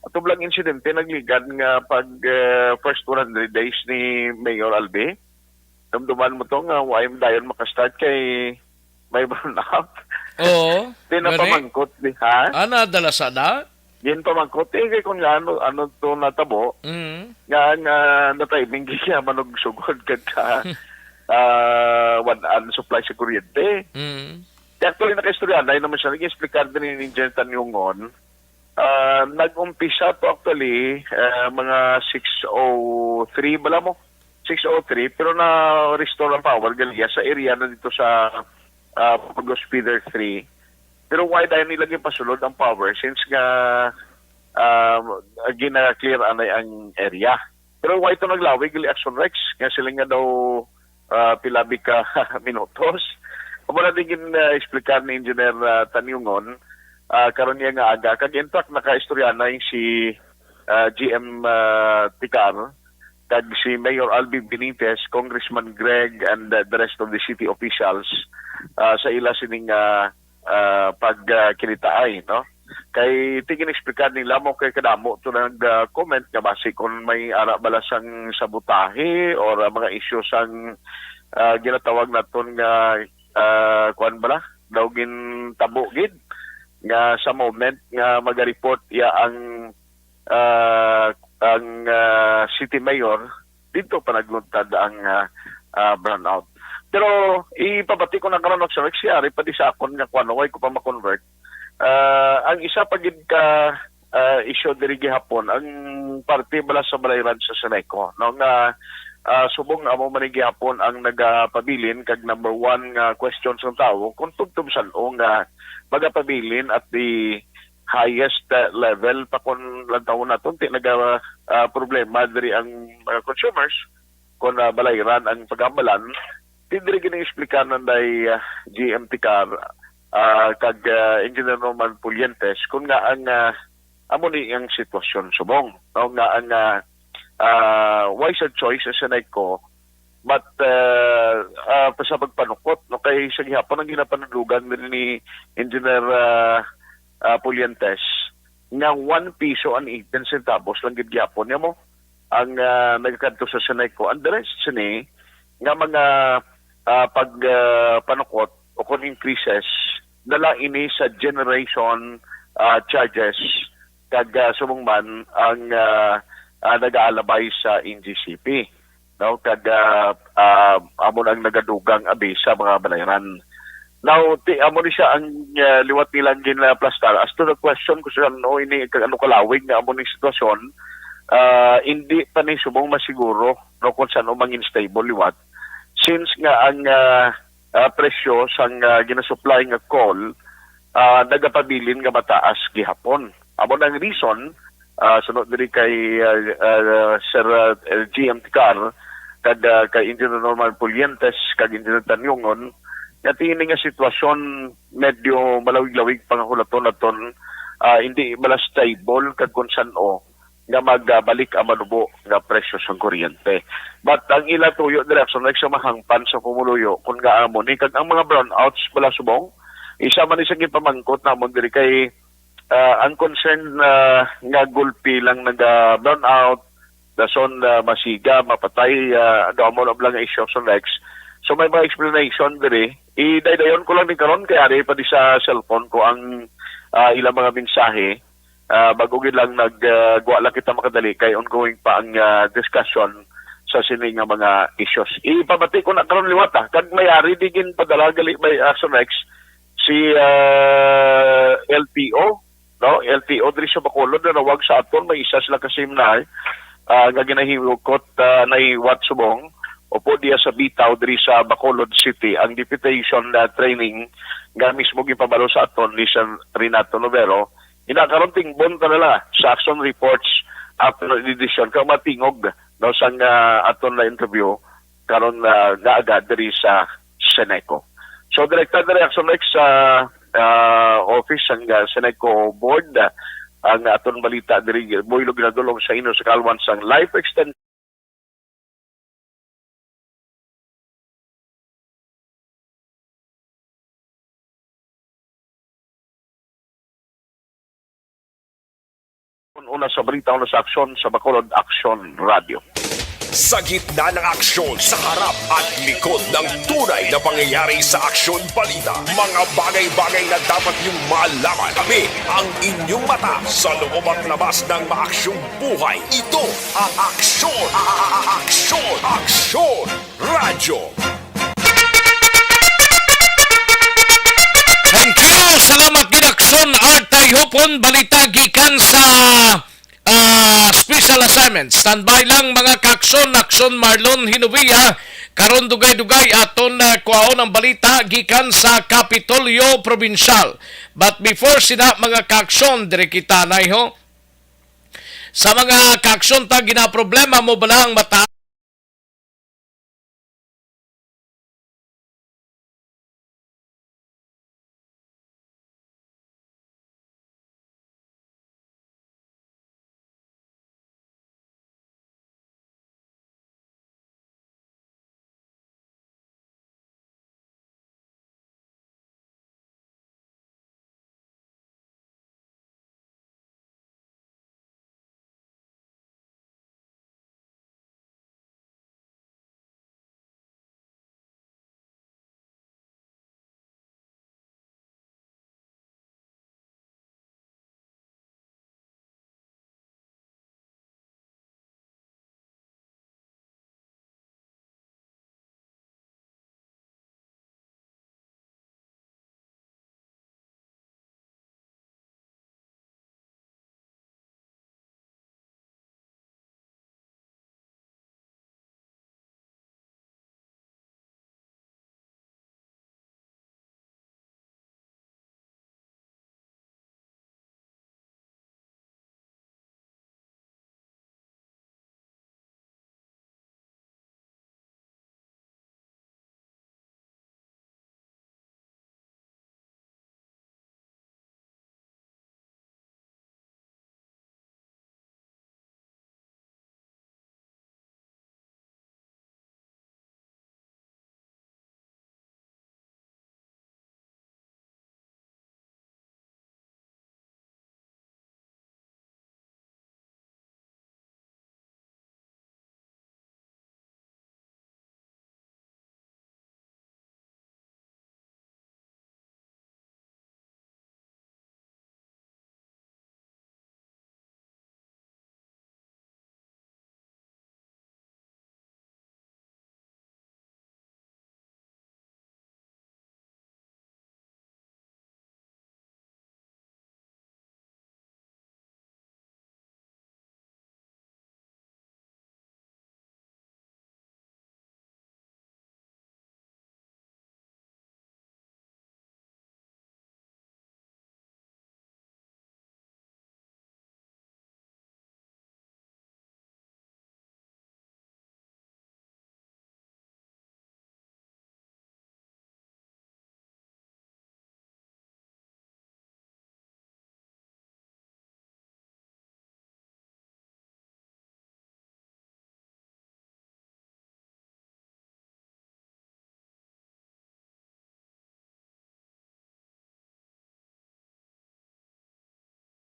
ato lang insidente nagligad nga pag, ah, first one hundred days ni Mayor Albi. Dumduman mo to nga wa dayon makastart kay may brownout. Oo, Di na gani? pamangkot ni, ha? Ah, nadala sa na? Ginpamangkot, eh, kay kung nga ano, ano to natabo, Mm. nga, nga na-timing kaya manugsugod kag ka, ah, one an supply sa kuryente. Mm. Kaya actually, nakaistorya na yun naman siya. Nag-explicar din ni Engineer Tanyungon. Ah, nag-umpisa to actually, ah, mga six oh three bala mo. Six oh three, pero na-restore ang power gali sa area na dito sa, ah, Burgos Feeder three. Pero why dahil nila gipasulod ang power since nga, ah, gina-clear anay ang area? Pero why to naglawig gali, Action Rex? Nga sila nga daw, ah, pilabi ka minutos. Amo na din gin, ah, explicar ni Engineer, ah, Tanyungon, ah, karon niya nga aga. Kag in fact, nakaistorya na yung si, ah, G M, ah, Ticar, kag si Mayor Albi Benitez, Congressman Greg, and, ah, the rest of the city officials, ah, sa ila sining, ah, ah, pagkilitaay, no? Kay ti gin-explicar nila mo kay kadamo to nag, ah, comment nga basi kung may ara bala sang sabotahe or, ah, mga isyu sang, ah, ginatawag naton nga, ah, kuan bala daw gintabo gid nga sa moment nga maga-report iya ang, ah, ang, ah, city mayor, dito pa nagluntad ang, ah, ah, brownout. Pero ipabati ko na karon, Action Rex, si Ari pa di sa akon nga kuan, way ko pa ma-convert. Ah, ang isa pa gid ka, ah, issue diri gihapon, ang parte bala sa balayran sa Seneco, no, nga, ah, subong amo man ni gihapon ang nagapabilin kag number one nga question sang tawo kung tubtob san-o nga magapabilin at the highest, ah, level pa kon lantawon naton, ti naga, ah, problema diri ang mga consumers kon, ah, balayran ang pag-ambalan. Ti diri gini explicar nanday, ah, G M Ticar, ah, kag, ah, Engineer Norman Pulientes kung nga ang, ah, amo ni ang sitwasyon subong, no? Nga ang, ah, ah, wise choice sa Seneco, but, ah, ah, pa sa pagpanukot, no, kay sa gihapon ang ginapanulugan ni Engineer, ah, ah, Pulientes nga one piso and eighteen centavos lang gid gihapon niya mo ang, ah, nagakadto sa Seneco. Ang the rest sini nga mga, ah, pag, ah, panukot o kon increases, dala ini sa generation, ah, charges kag, ah, subong man ang, ah, ah, nagaalabay sa N G C P, no? Kag, ah, ah, amo na ang nagadugang abi sa mga balayran. Now, ti, amo ni siya ang, ah, liwat nilang ginaplastar. As to the question kung saan, o ini, kag ano kalawig nga amo ning sitwasyon, ah, hindi pa ni subong masiguro, no, kung saan o mangin stable liwat. Since nga ang, ah, ah, presyo sang, ah, ginasupply nga coal, ah, nagapabilin nga mataas gihapon. Amo na ang reason, ah, sunod diri kay, ah, ah, Sir, ah, G M Ticar, kag, ah, kay Engineer Norman Pulientes, kag Engineer Tanyungon, nga ti ini nga sitwasyon medyo malawig-lawig pangahulaton naton, ah, hindi bala stable kag kung san-o nga magbalik ang manubo nga presyo sang kuryente. But ang ila tuyo, Director, nagsamahangpan sa pumuluyo kung nga amo ni, kag ang mga brownouts bala subong, isa man ni sa gipamangkot namon diri kay, ah, ang concern na nga gulpi lang naga-brownout, dason na masiga, mapatay, ah, daw amo lang nga issue sa next. So may mga explanation diri. Idaydayon ko lang ni karon kay ari pa di sa cellphone ko ang, ah, ilang mga mensahe. Ah, bago gid lang nag, ah, gwa lang kita makadali kay ongoing pa ang, ah, discussion sa sini nga mga issues. Ipabati ko na karon liwat, ah, kag may ari di gin padala gali by Action X si, ah, L T O, no? L T O diri sa Bacolod nanawag sa aton, may isa sila ka simnay, ah, nga ginahiwag, ah, nahiwat subong, upo diya sa Bitaw diri sa Bacolod City ang deputation, ah, training nga mismo gipabalo sa aton ni Sir Renato Novero. Ina karon tingbon ta na lang sa action reports after the decision kag matingog, no, sang, ah, aton na interview karon, ah, nga aga diri sa Seneco. So, direkta diri, Action Rex, sa, ah, office sang, ah, Seneco Board, ah, ang aton balita diri, Boy Lugradulong sa inyo sa kalwan sang life extension. Una sa balita, una sa aksyon sa Bacolod Aksyon Radio. Sa gitna ng aksyon, sa harap at likod ng tunay na pangyayari sa Aksyon Balita, mga bagay-bagay na dapat niyong malaman. Kami ang inyong mata sa loob at labas ng maaksyong buhay. Ito ang Aksyon, a- a- a- Aksyon, Aksyon Radyo. Thank you. Salamat gid, Aksyon Art Tayhopon. Balita gikan sa ah, special assignment. Standby lang, mga kaksyon, Aksyon Marlon Hinovia. Karon dugay-dugay aton, ah, kuhaon ang balita gikan sa Kapitolyo Probinsyal. But before sina, mga kaksyon, diri kita nay ho. Sa mga kaksyon ta, ginaproblema mo bala ang mata?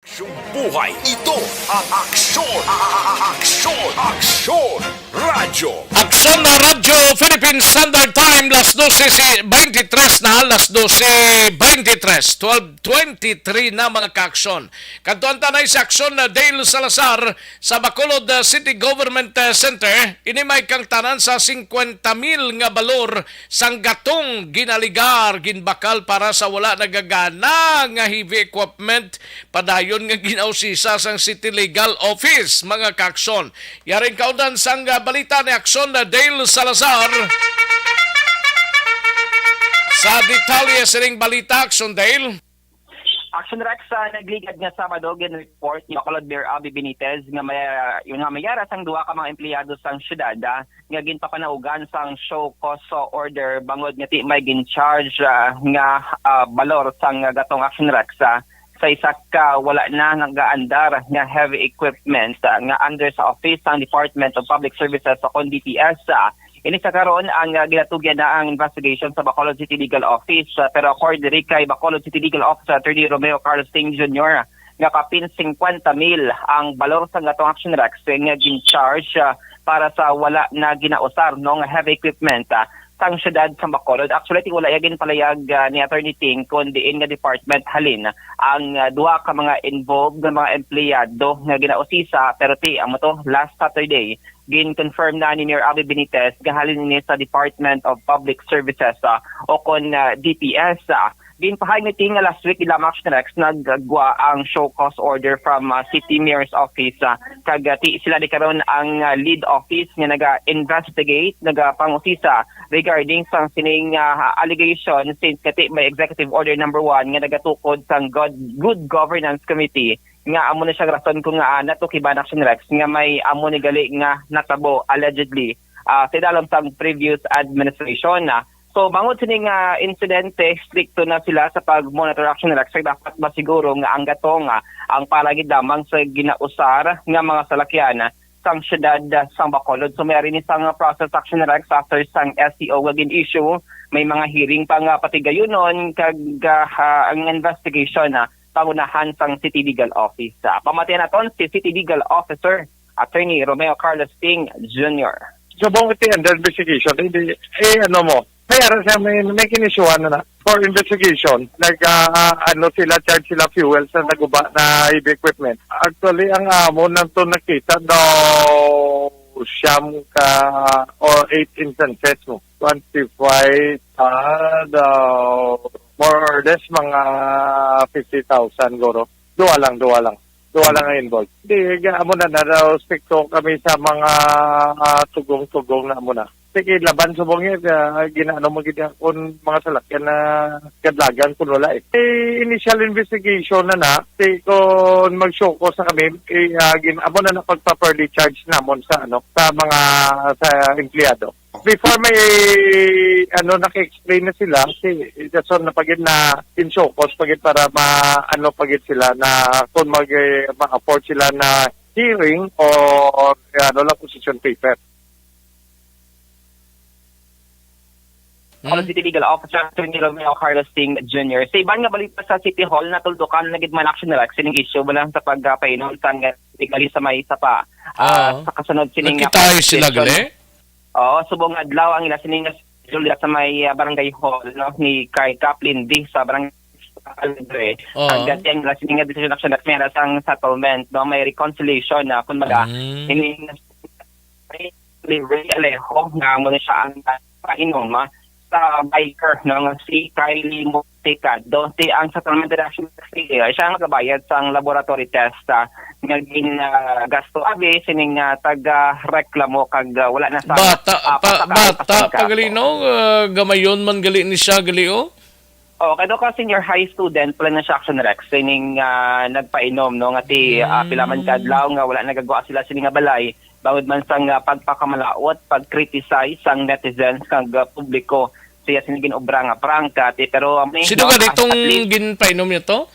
Aksyon buhay. Ito ang aksyon. A- a- a- Aksyon. Aksyon. Radyo. Aksyon na Radyo Philippine Standard Time, las dose si twenty-three na, las dose twenty-three, twelve twenty-three na, mga kaaksyon. Kadtuan ta na sa aksyon na Dale Salazar sa Bacolod, uh, City Government, uh, Center. Ini may kangtanan sa singkwenta mil nga balor sang gatong ginaligar, ginbakal para sa wala nagagana nga heavy equipment, padayon nga ginausisa sang City Legal Office, mga kaaksyon. Yaring kaundan sang, ah, balita ni Aksyon na Dale Salazar. Sa detalye sining balita, Aksyon Dale. Action Rex, sa nagligad nga Sabado, gin-report ni Bacolod Mayor Abby Benitez nga may, nga may ara sang duha ka mga empleyado sang syudad, ah, nga ginpapanaugan sang show cause order bangod nga di may gin-charge, ah, nga, ah, balor sang gatong, Action Rex, ah, sa isa ka wala na nagaandar nga heavy equipment, ah, nga under sa office sang Department of Public Services o kon D P S, ah. Ini sa karon ang, ah, ginatugyan na ang investigation sa Bacolod City Legal Office, ah, pero according diri kay Bacolod City Legal Officer Attorney Romeo Carlos Ting Junior, nga kapin fifty mil ang balor sang atong Action Rex nga gin-charge, ah, para sa wala na ginausar, no, nga heavy equipment, ah, sang siyudad sa Bacolod. Actually, ti wala ya ginpalayag, ah, ni Attorney Ting kon diin nga department halin ang, ah, duha ka mga involved nga mga empleyado nga ginausisa, pero ti amo to, last Saturday, gin-confirm na ni Mayor Abby Benitez nga halin ini sa Department of Public Services, ah, o kon, ah, D P S, ah. Ginpahayag ni Ting nga last week gid lamang, Action Rex, naggwa ang show cause order from, ah, City Mayor's Office, ah, kag, ah, ti sila ni karon ang, ah, lead office nga naga-investigate, nagapangusisa regarding sang sining, ah, allegation, since kati may Executive Order number one nga nagatukod sang God, Good Governance Committee, nga amo na siya rason kung nga, ah, natukiban, Action Rex, nga may amo ni gali nga natabo allegedly, ah, sa idalom sang previous administration, ah. So, bangod sini nga insidente, strikto na sila sa pag-monitor, Action Rex, kay dapat masiguro nga ang gatong, ah, ang para gid lamang sa ginausar nga mga salakyan, ah, sang siyudad, ah, sang Bacolod. So, may ari ni sang process, Action Rex, after sang S C O nga gin-issue, may mga hearing pa nga patigayunon kag, ah, ha, ang investigation, ah, pangunahan sang City Legal Office. Ah, pamatian naton si City Legal Officer Attorney Romeo Carlos Ting Junior. Subong iti under investigation, hindi, eh, ano mo, may ara siya, may, may kinisyuhan na na for investigation. Nag, ah, ah, ano sila, charge sila fuel sa naguba na heavy equipment. Actually, ang amo nang to nakita daw siyam ka or eight instances mo. Twenty-five, ah, daw more or less mga fifty thousand guro. Duha lang, duha lang. Duha lang ang involved. Di, ga-, amo na, na daw strikto kami sa mga, ah, tugong-tugong na amo na. Sige, laban sa bungit, ah, ginaano mo gid kun mga salakyan na kadlagan kun wala eh. Eh, initial investigation na na, si kun mag-show cause na kami, eh, ah, gin-, amo na na pagpa-further charge namon sa, ano, sa mga, sa empleyado. Before may, ano, naka-explain na sila, si Jason na pagid na in show cause pagid para ma-, ano, pagid sila na kung mag, eh, ma-afford sila na hearing o, o, ano lang, position paper. Hmm? Bacolod City Legal Officer Attorney Romeo Carlos Ting Junior. Sa iban nga balita sa City Hall, natuldukan na gid man, Action Rex, sining issue, wala sa pagpainom sang legalis sa may sapa. Ah, Oo. Sa kasunod sining, ah, Nagkitayo sila, session. Gali? Oo, subong adlaw ang ila sining schedule sa may, ah, barangay hall, no, ni kay Kap Lindy sa barangay Alegre. Oo. Ang dati ang ila sining nga decision, Action Rex, may ara sang settlement, no, may reconciliation na, kumbaga, Mm. ini ni Ray Alejo nga amo na siya ang painom, ah, sa biker, no, nga si Kylie Montecado. Ti ang settlement, Action Rex, siya ang magabayad sang laboratory test, ah, nga gin, ah, gasto abi sining, ah, taga-reklamo kag, ah, wala na sa Bata apat pa, ka taon pa bata sining pa kaso. Gali, no? Ah, gamayon man gali ni siya, gali, oh. Oh, kay daw ka senior high student pala na siya, Action Rex, sining, ah, nagpainom, no, nga ti, ah, Mm. pila man ka adlaw nga wala nagagwa sila sini nga balay, bangod man sang, ah, pagpakamalaot, pag-criticize sang netizens kag, ah, publiko siya sini ginobra nga prank, ah, ti, pero, um, Sino no, ka ditong at least ginpainom niyo to?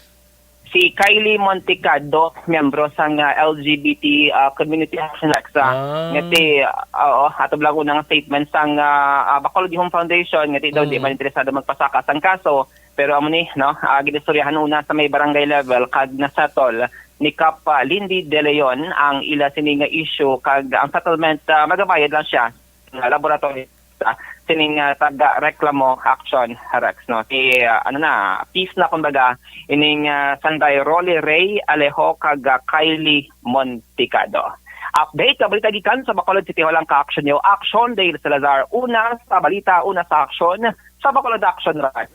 Si Kylie Montecado, miyembro sang, ah, L G B T, ah, Community Action Rex, ah, Ah. nga ti, ah, oo, ato lang unang statement sang, ah, ah, Bacolod Home Foundation, nga ti daw di Mm. man interesado magpasaka sang kaso, pero amo ni, no, ah, ginistoryahan una sa may barangay level kag nasettle ni Kap, ah, Lindy De Leon ang ila sini nga issue kag ang settlement, ah, magabayad lang siya nga laboratory sa sining, ah, taga-reklamo, Action Rex, no? Si, ah, ano na, peace na, kumbaga, ining, ah, Sanday Rolly Ray Alejo kag, ah, Kylie Montecado. Update ka balita gikan sa Bacolod City Hall ang ka-action niyo, Action Dale Salazar. Una sa balita, una sa aksyon, sa Bacolod Action Rex.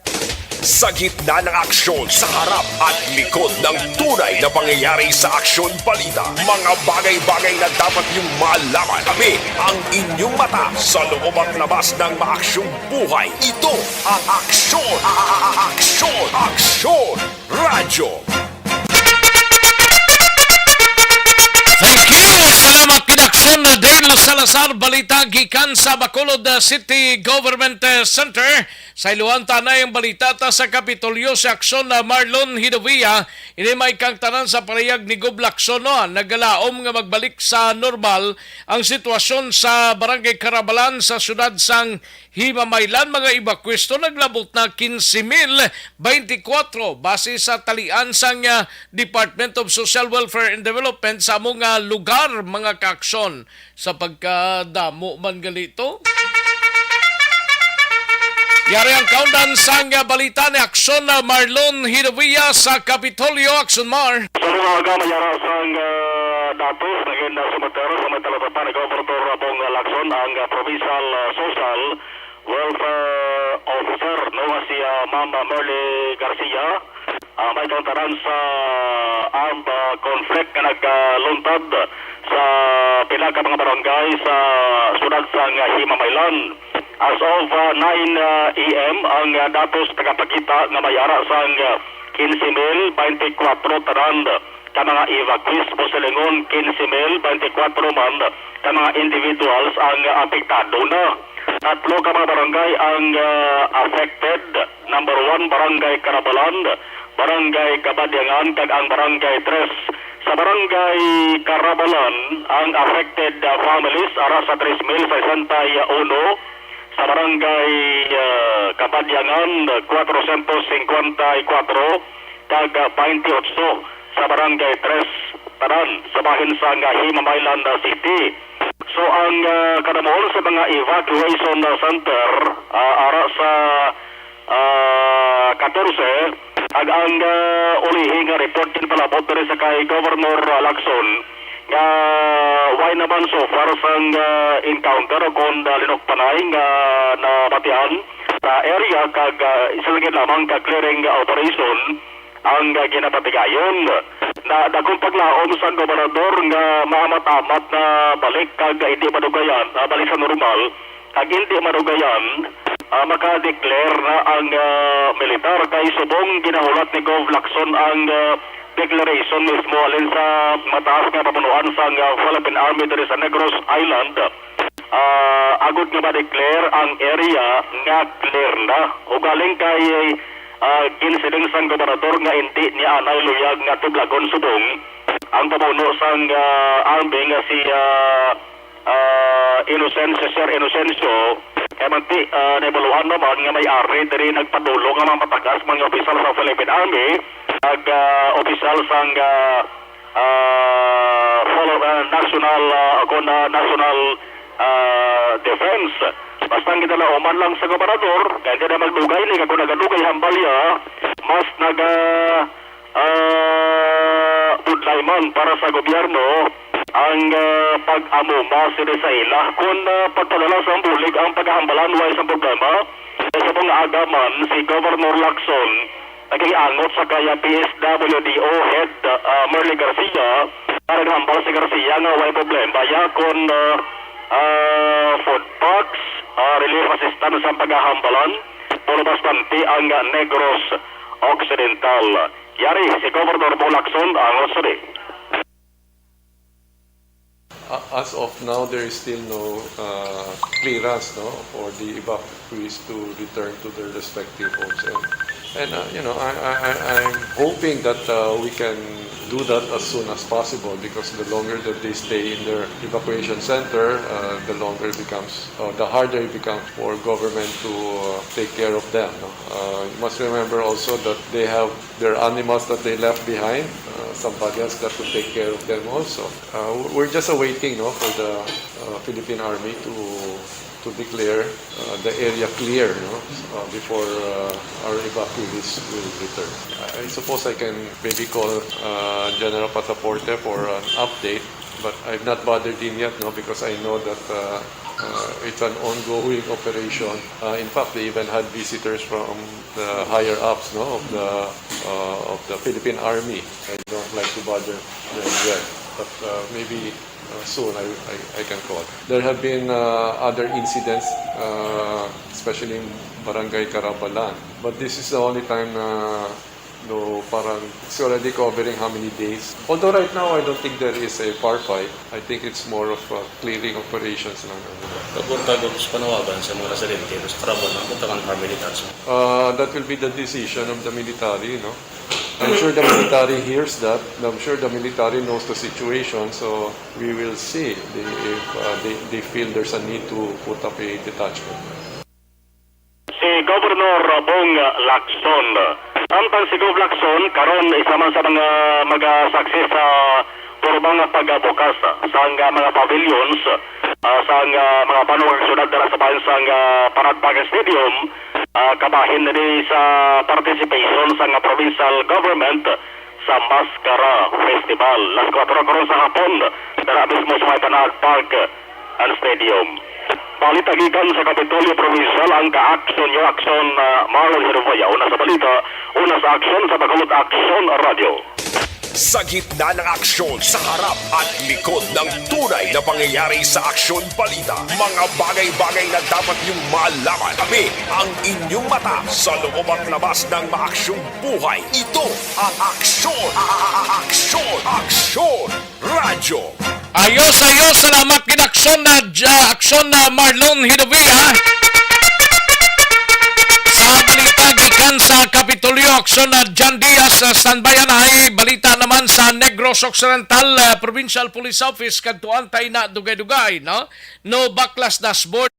Sa gitna ng aksyon, sa harap at likod ng tunay na pangyayari sa Aksyon Balita, mga bagay-bagay na dapat niyong malaman. Kami ang inyong mata sa loob at labas ng maaksyong buhay. Ito ang Aksyon, a-, a-, a-, Aksyon, Aksyon Radyo. Thank you. Salamat gid, Aksyon Dale Salazar. Balita gikan sa Bacolod, uh, City Government, uh, Center. Sa iluhan tanay ang balita ta sa Kapitolyo sa aksyon na Marlon Hidovia, ini may kang tanan sa parayag ni Gob Lacson, no, nagalaom nga magbalik sa normal ang sitwasyon sa Barangay Carabalan sa siyudad sang Himamaylan. Mga evacuees to naglabot na quince mil twenty-four base sa talian sang, ah, Department of Social Welfare and Development sa amo nga lugar, mga kaaksyon. Sa pagkadamo man gali to. Yari ang kaundan sang balita ni Aksyon na Marlon Hidovia sa Kapitolyo, Aksyon Mar. Sa mga aga, may ara sang, ah, datos nga ginasumiter sa may talatapan ni Gobernador Bong Lacson ang, ah, Provincial, ah, Social Welfare Officer, no, nga si, ah, Ma'am Merly Garcia. Ah, may kauntaran sa armed, ah, conflict nga nagkaluntad sa pila ka mga barangay sa siyudad sang Himamaylan. As of, ah, nine, ah, A M, ang, ah, datos nagapakita nga may ara sang, ah, quince mil twenty-four tanan ka mga evacuees, o silingon, quince mil twenty-four man ka mga individuals ang, ah, apektado na. Tatlo ka mga barangay ang, ah, affected. Number one, Barangay Carabalan, Barangay Cabadiangan, kag ang Barangay Tres. Sa Barangay Carabalan, ang affected, ah, families ara sa tres mil sesenta y uno, sa Barangay, ah, Cabadiangan, cuatrocientos cincuenta y cuatro, kag, ah, twenty-eight sa Barangay Tres, tanan sa bahin sang, ah, Himamaylan, ah, City. So, ang, ah, kadamuhon sa mga evacuation, ah, center, ah, ara sa, ah, katorse, ag ang, ah, ulihi nga report ginpalabot diri sa kay Governor, ah, Lacson, nga way naman so far sang, ah, encounter o kon, ah, linukpanay nga nabatian sa area, kag, ah, isa lang gid lamang ka clearing, ah, operation ang, ah, ginapatigayon. Na dakong paglaom sang gobernador nga maamat-amat na balik kag hindi madugayan, ah, balik sa normal, kag hindi madugayan, ah, maka-declare na ang, ah, militar, kay subong ginahulat ni Gov Lacson ang, ah, declaration mismo halin sa mataas nga pamunuan sang, ah, Philippine Army diri sa Negros Island, ah, agod nga ma-declare ang area nga clear na. Ugaling kay, ah, ginsiling sang gobernador nga indi niya anay luyag nga tublagon subong ang pamuno sang, ah, army nga si, ah, ah, Inocencio, Sir Inocencio, kay manti, ah, nahibaluan naman nga may ari diri nagpadulong nga mga mataas mga opisyal sa Philippine Army, ag, ah, opisyal sang, ah, ah, follow, ah, national, ah, ako na national, ah, defense. Basta ang ginalauman lang sa gobernador, kaya hindi na magdugay ni, kag kung nagadugay hambal ya, mas naga, ah, budlay man para sa gobyerno ang, ah, pag-amuma sini sa ila. Kung, ah, pagpadala sa bulig ang paghahambalan, way sa problema. Sa mga agaman, si Governor Lacson, naging angot sa kaya P S W D O head, ah, Merly Garcia, para naghambal si Garcia nga way problema ya kon, ah, ah, food packs, ah, relief assistance ang paghahambalan, pero bastante ang Negros Occidental. Yari si Governor Bong Lacson ang usuli. Uh, as of now, there is still no uh, clearance, no, for the evacuees to return to their respective homes. And, and uh, you know, I, I, I- I'm hoping that uh, we can do that as soon as possible, because the longer that they stay in their evacuation center, uh, the longer it becomes, or the harder it becomes for government to uh, take care of them. No? Uh, you must remember also that they have their animals that they left behind. Uh, somebody has got to take care of them also. Uh, we're just awaiting, no, for the uh, Philippine Army to to declare uh, the area clear, no, uh, before uh, our evacuees will return. I suppose I can maybe call uh, General Pasaporte for an update, but I've not bothered him yet, no, because I know that uh, uh, it's an ongoing operation. Uh, in fact, they even had visitors from the higher ups, no, of the uh, of the Philippine Army. I don't like to bother them yet, but uh, maybe uh, soon I, I, I can call. There have been uh, other incidents, uh, especially in Barangay Carabalan. But this is the only time na No, parang it's already covering how many days. Although right now, I don't think there is a firefight. I think it's more of a clearing operations lang. Kabor ka gud sa panawagan sa mga residente sa Tarabon ang butangan family tax. Uh, that will be the decision of the military, no? I'm sure the military hears that. I'm sure the military knows the situation, so we will see the, if uh, they, they feel there's a need to put up a detachment. Si Governor Bong Lacson. Samtang si Gov Lacson karon isa man sa mga magasaksi sa purba nga pagbukas sang mga pavilions, ah, sang, ah, mga banwa kag syudad dira sa bahin sang, ah, Parade Park Stadium, ah, kabahin na ni sa participation sang provincial government sa Maskara Festival. Las kuwatro karon sa hapon, dira mismo sa may Panaag Park and Stadium. Balita gikan sa Kapitolyo Provincial, ang ka-aksyon niyo, aksyon, ah, Marlon Herubaya. Una sa balita, una sa aksyon sa Bacolod Aksyon Radio. Sa gitna ng aksyon, sa harap at likod ng tunay na pangyayari sa Aksyon Balita, mga bagay-bagay na dapat niyong malaman. Kami ang inyong mata sa loob at labas ng maaksyong buhay. Ito ang Aksyon, a- a- a- Aksyon, Aksyon Radyo. Ayos, ayos. Salamat gid, aksyon na, ah, aksyon na Marlon Hidovia. Sa balita gikan sa Kapitolyo, aksyon na John Diaz, ah, standby anay. Balita naman sa Negros Occidental, ah, Provincial Police Office, kadtuan tay na dugay-dugay, no? No baklas dashboard.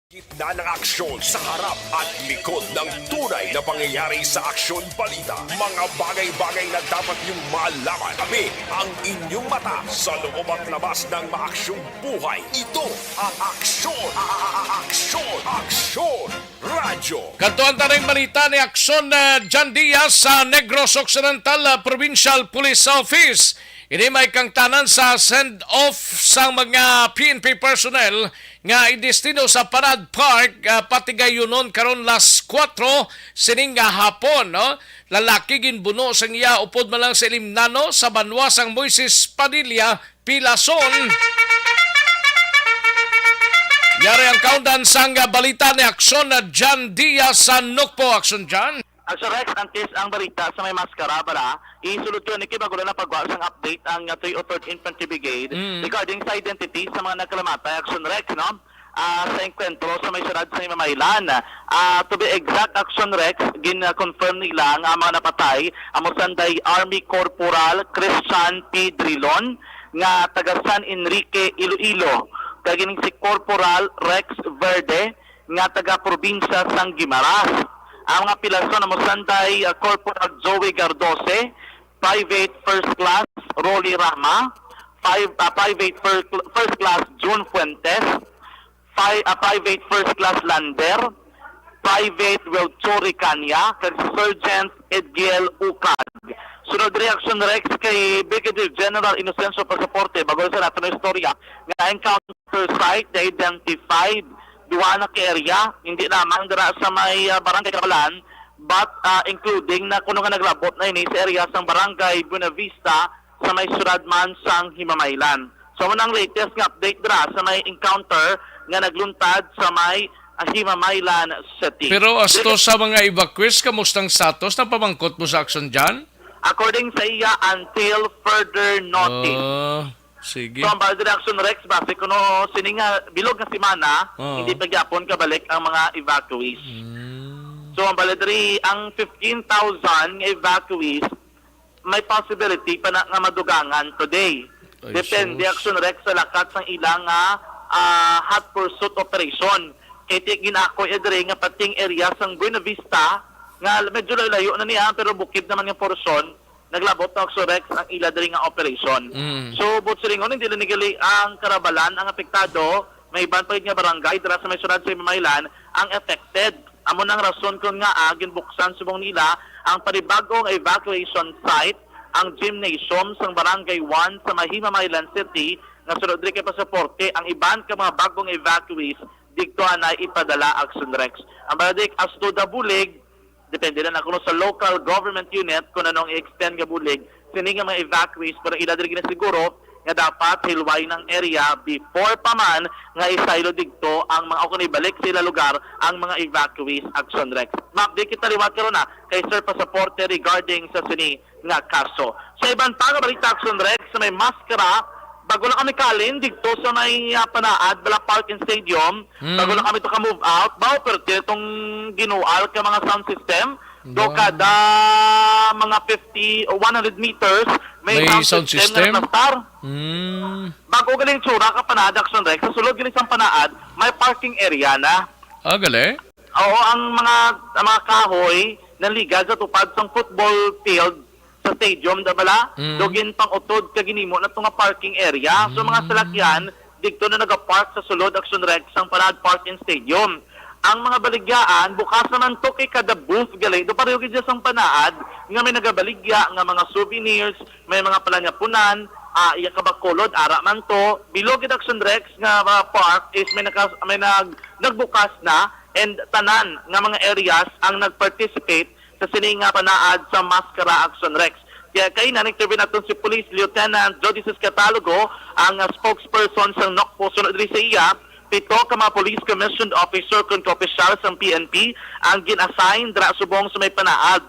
Gitna ng aksyon, sa harap at likod ng tunay na pangyayari sa Aksyon Balita. Mga bagay-bagay na dapat niyong malaman. Kami ang inyong mata sa loob at labas ng maaksyong buhay. Ito ang Aksyon, a- a- a- Aksyon, Aksyon Radyo. Kadtuan ta ning balita ni Aksyon, ah, John Diaz sa Negros Occidental, ah, Provincial Police Office. Ini may kangtanan sa send-off sang mga P N P personnel nga idestino sa Parade Park, ah, patigayunon karon las kuwatro sining nga hapon, no? Lalaki ginbuno sang iya upod man lang sa Ilimnano sa banwa sang Moises Padilla, Pilason. Yari ang kaundan sang balita ni Aksyon na John Diaz sa Nukpo. Aksyon, John. Aksyon Rex, antes ang balita sa may maskara, bala, isulod ko ni Kibagulan na pagwa sang update ang uh, three oh third Infantry Brigade Mm. regarding sa identity sa mga nagkalamatay. Aksyon Rex, no? Ah, sa engkwentro sa may syudad sa Himamaylan. Ah, to be exact, Aksyon Rex, gin-confirm nila nga ang mga napatay amo sanday Army Corporal Christian P. Drilon nga taga San Enrique, Iloilo, kag ining si Corporal Rex Verde nga taga probinsya sang Guimaras. Ang mga pilason amo sanday, ah, Corporal Joey Gardose, Private First Class Rolly Rama, five, ah, Private First, First Class June Fuentes, Pri-, ah, Private First Class Lander, Private Wilchori Canya, kag Sergeant Edgiel Ukag. Sunod reaction, Rex, kay Brigadier General Inocencio Pasaporte, bago sa nato na istorya, nga encounter site na identified duha na ka area, hindi lamang dira sa may, ah, Barangay Kabalan, but, ah, including na kuno nga naglabot na ini sa area sang Barangay Buenavista sa may syudad man sang Himamaylan. So, amo na ang latest nga update dira sa may encounter nga nagluntad sa may, ah, Himamaylan City. Pero as to sa mga evacuees, kamusta ang status? Napamangkot mo sa aksyon dyan? According sa iya, until further notice. Ah, sige. So, ang balay diri, Action Rex, base kuno sini nga bilog nga semana, Oo. hindi pa gyapon kabalik ang mga evacuees. Mm. So, ang balay diri, ang fifteen thousand nga evacuees, may possibility pa na nga madugangan today. Ay, Depende, sus. Action Rex, sa lakat sang ilang, ah, ah, hot pursuit operation. Kay ti ginakoy diri nga pating area sang Buena Vista, nga medyo layo-layo na niya, pero bukid naman nga porsyon, naglabot na, Action Rex, ang ila diri nga operation. Mm. So, buot silingon, hindi lang ni gali ang Karabalan ang apektado, may iban pa gid nga barangay dira sa may syudad sa Himamaylan ang affected. Amo nang rason kon ngaa ginbuksan subong nila ang panibag-o nga evacuation site, ang gymnasium sang Barangay one sa may Himamaylan City, nga sulod diri kay pasaporte ang iban ka mga bag-ong evacuees didto anay ipadala, Action Rex. Ang baladik, as to the bulig, depende na kuno sa local government unit kung anong i-extend nga bulig sini nga mga evacuees, pero ila diri ginasiguro nga dapat hilway ng area before pa man nga isaylo didto ang mga, o kung ibalik sa ila lugar ang mga evacuees, Action Rex. Ma-update kita liwat karon na kay Sir Pasaporte regarding sa sini nga kaso. Sa iban pa nga balita, Action Rex, sa may maskara, bago lang kami kalin didto sa may, ah, Panaad, bala Park and Stadium, Hmm. bago lang kami to ka-move out, ba, pero itong ginual ka mga sound system, do Ba? kada mga fifty o one hundred meters, may May sound sound system system? nga nagplastar. Hmm. Bago galing tsura ka Panaad, Action Rex, sa sulod galing sang Panaad, may parking area na. Ah, gali? Oo, ang mga, ang mga kahoy nanligad sa tupad sang football field sa stadium, da bala, Mm. do ginpang-utod ka ginimo na to nga parking area. So, mga Mm. salakyan, didto na nagapark sa sulod, Action Rex, sang Panaad Park and Stadium. Ang mga baligyaan, bukas naman to kay kada booth gali. Do pareho gid siya sang Panaad, nga may nagabaligya, nga mga souvenirs, may mga palanyapunan, ah, iya ka Bacolod, ara man to. Bilog gid, Action Rex, nga, ah, park is may naka-, may nag-, nagbukas na, and tanan nga mga areas ang nag-participate sa sini nga Panaad sa Maskara, Action Rex. Kaya kaina nag-intervene naton si Police Lieutenant Jody Ciscatalogo, ang, ah, spokesperson sang NOCPO. Sunod diri sa iya, pito ka mga police commissioned officer kon ka-opisyal sang P N P ang gin-assign dira subong sa may Panaad.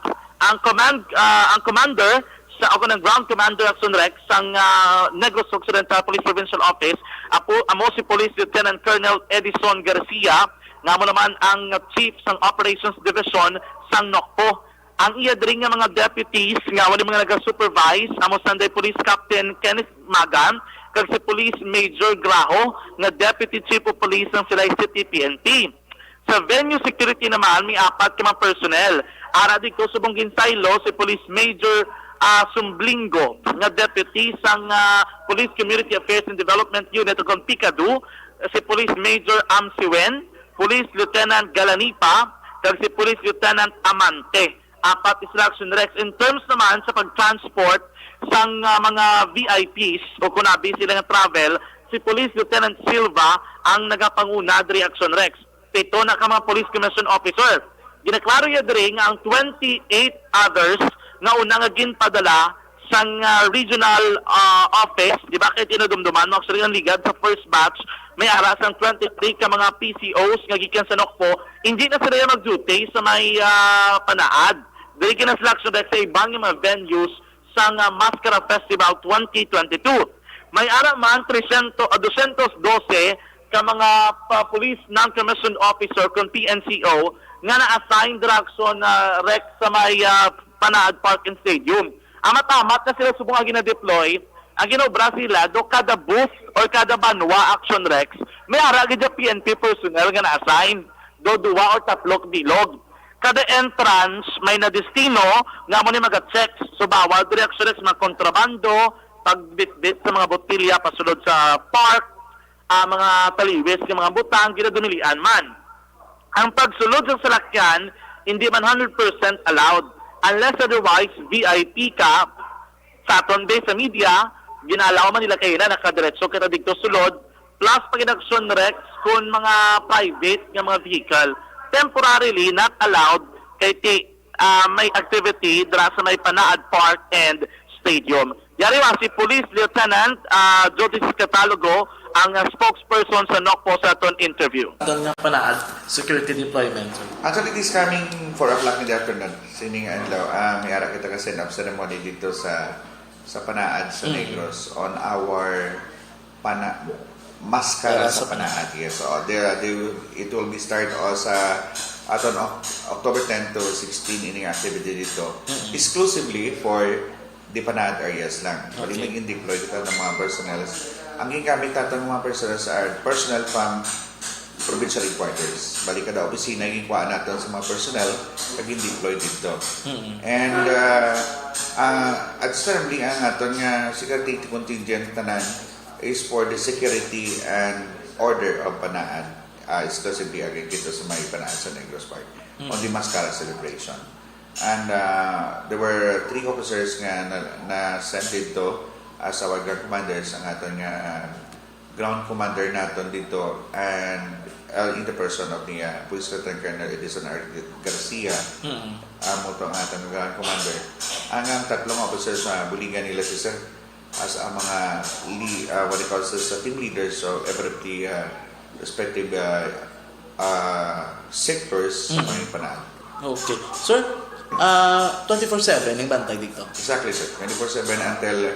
Ang command, ah, ang commander sa, o kanang ground commander, Action Rex, sang, ah, Negros Occidental Police Provincial Office, apo, amo si Police Lieutenant Colonel Edison Garcia, nga amo naman ang chief sang Operations Division sang NOCPO. Ang iya diri nga mga deputies nga amo ni mga naga-supervise, amo Sanday Police Captain Kenneth Magan, kag si Police Major Graho, nga Deputy Chief of Police sang Silay City P N P. Sa venue security naman, may apat ka mga personnel. Ara didto subong ginsaylo si Police Major, ah, Sumblingo, nga deputy sang, ah, Police Community Affairs and Development Unit o kon PCADU, si Police Major Am Siwen, Police Lieutenant Galanipa, kag si Police Lieutenant Amante. Apat sila, Action Rex. In terms naman sa pag-transport sang, ah, mga V I Ps o kunabi sila nga travel, si Police Lieutenant Silva ang nagapanguna diri, Action Rex. Pito na ka mga police commission officer. Ginaklaro niya diri nga ang twenty-eight others nga una nga ginpadala sang, ah, regional, ah, office, di ba, kay tinudumduman mo, actually, ang ligad sa first batch, may ara sang twenty-three ka mga P C Os nga gikan sa NOCPO, hindi na sila mag-duty sa may, ah, Panaad. Diri gid na sila, actually, sa ibang nga mga venues sang, ah, Maskara Festival twenty twenty-two. May ara man trescientos, ah, dosyentos dose ka mga pa-, police non-commissioned officer kon P N C O nga na-assign dira, Action, ah, Rex, sa may, ah, Panaad Park and Stadium. Ang matamat na sila subong nga gina-deploy, ang ginaobra sila, do kada booth or kada banwa, Action Rex, may ara gid dyan P N P personnel nga na-assign. Do duwa or tatlo ka bilog. Kada entrance, may na destino nga amo ni maga-check. So, bawal diri, Action Rex, mga kontrabando, pagbitbit sa mga botilya pasulod sa park, ah, mga taliwis nga mga butang, ginadumilian man. Ang pagsulod sa salakyan, hindi man hundred percent allowed. Unless otherwise, V I P ka, sa aton, based sa media, gina-allow man nila kay na nakadiretso kita didto sulod, plus pag-, Action Rex, kung mga private nga mga vehicle, temporarily not allowed kay ti, ah, may activity dira sa may Panaad Park and Stadium. Yari wa si Police Lieutenant, ah, Judith Catalogo ang, ah, spokesperson sa NOCPO sa aton interview. Aton nga panaad, security deployment, sir. Actually, this coming four o'clock in the afternoon, sining adlaw, ah, may ara kita ka send-off ceremony dito sa sa panaad sa Mm. Negros on our pana-, maskara Para sa sa panaad. Yes, so there, they will, it will be start o sa aton Oc-, October ten to sixteen ining activity dito. Mm-mm. Exclusively for the panaad areas lang. Wali Okay. May gin-deploy kita ng mga personnel. Ang gingamit nato ng mga personnel are personnel from provincial headquarters. Bali, kada opisina, ginkuha nato sa mga personnel, kag gin-deploy dito. Mm-mm. And, uh, uh, at suddenly, ang aton nga security contingent tanan is for the security and order of panaad, uh, exclusively again dito sa may panaad sa Negros Park Mm. on the Maskara celebration. And, uh, there were three officers nga na, na sent dito as our ground commanders, ang aton nga ground commander naton dito, and, uh, in the person of the, uh, Police Lieutenant Colonel Edison R. Garcia. Mm. Amo to ang aton ground commander. Ang, ang tatlong officers, uh, buligan nila si sir as ang mga li-, uh, what they call sa, sa team leaders of every of the, uh, respective, uh, uh, sectors sa Mm. mga panaad. Okay. Sir, ah, twenty-four seven ang bantay dito? Exactly, sir. Twenty-four seven until,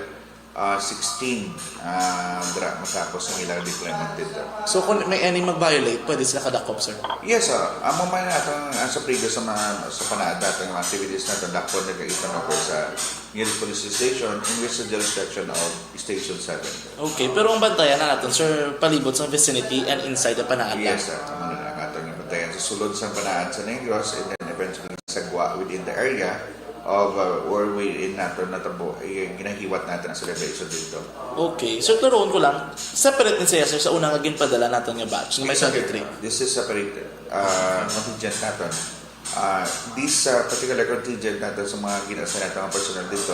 uh, sixteen, uh, dra matapos ang ilang deployment dito. So, kung may any mag-violate, pwede sila kadakop, sir? Yes, sir. Amo man atong, ang sa previous sa mga, sa panaad natin, mga activities natin, dakpon nag-itan over sa nearest police station in which the jurisdiction of Station seven. Okay, pero ang bantayan na natin, sir, palibot sa vicinity and inside the panaad lang? Yes, sir. Amo na lang aton nga bantayan sa sulod sa panaad sa Negros and then eventually sa gwa within the area of, uh, where we in nato natabo, eh, ginahiwat natin ang celebration dito. Okay. Sir, turuon ko lang, separate ni siya, sir, sa una nga ginpadala naton nga batch, nga may Yes, sir. Twenty-three? This is separated. Uh, contingent naton. Ah, this, ah, particular contingent nato sa mga gin-assign nato nga personnel dito,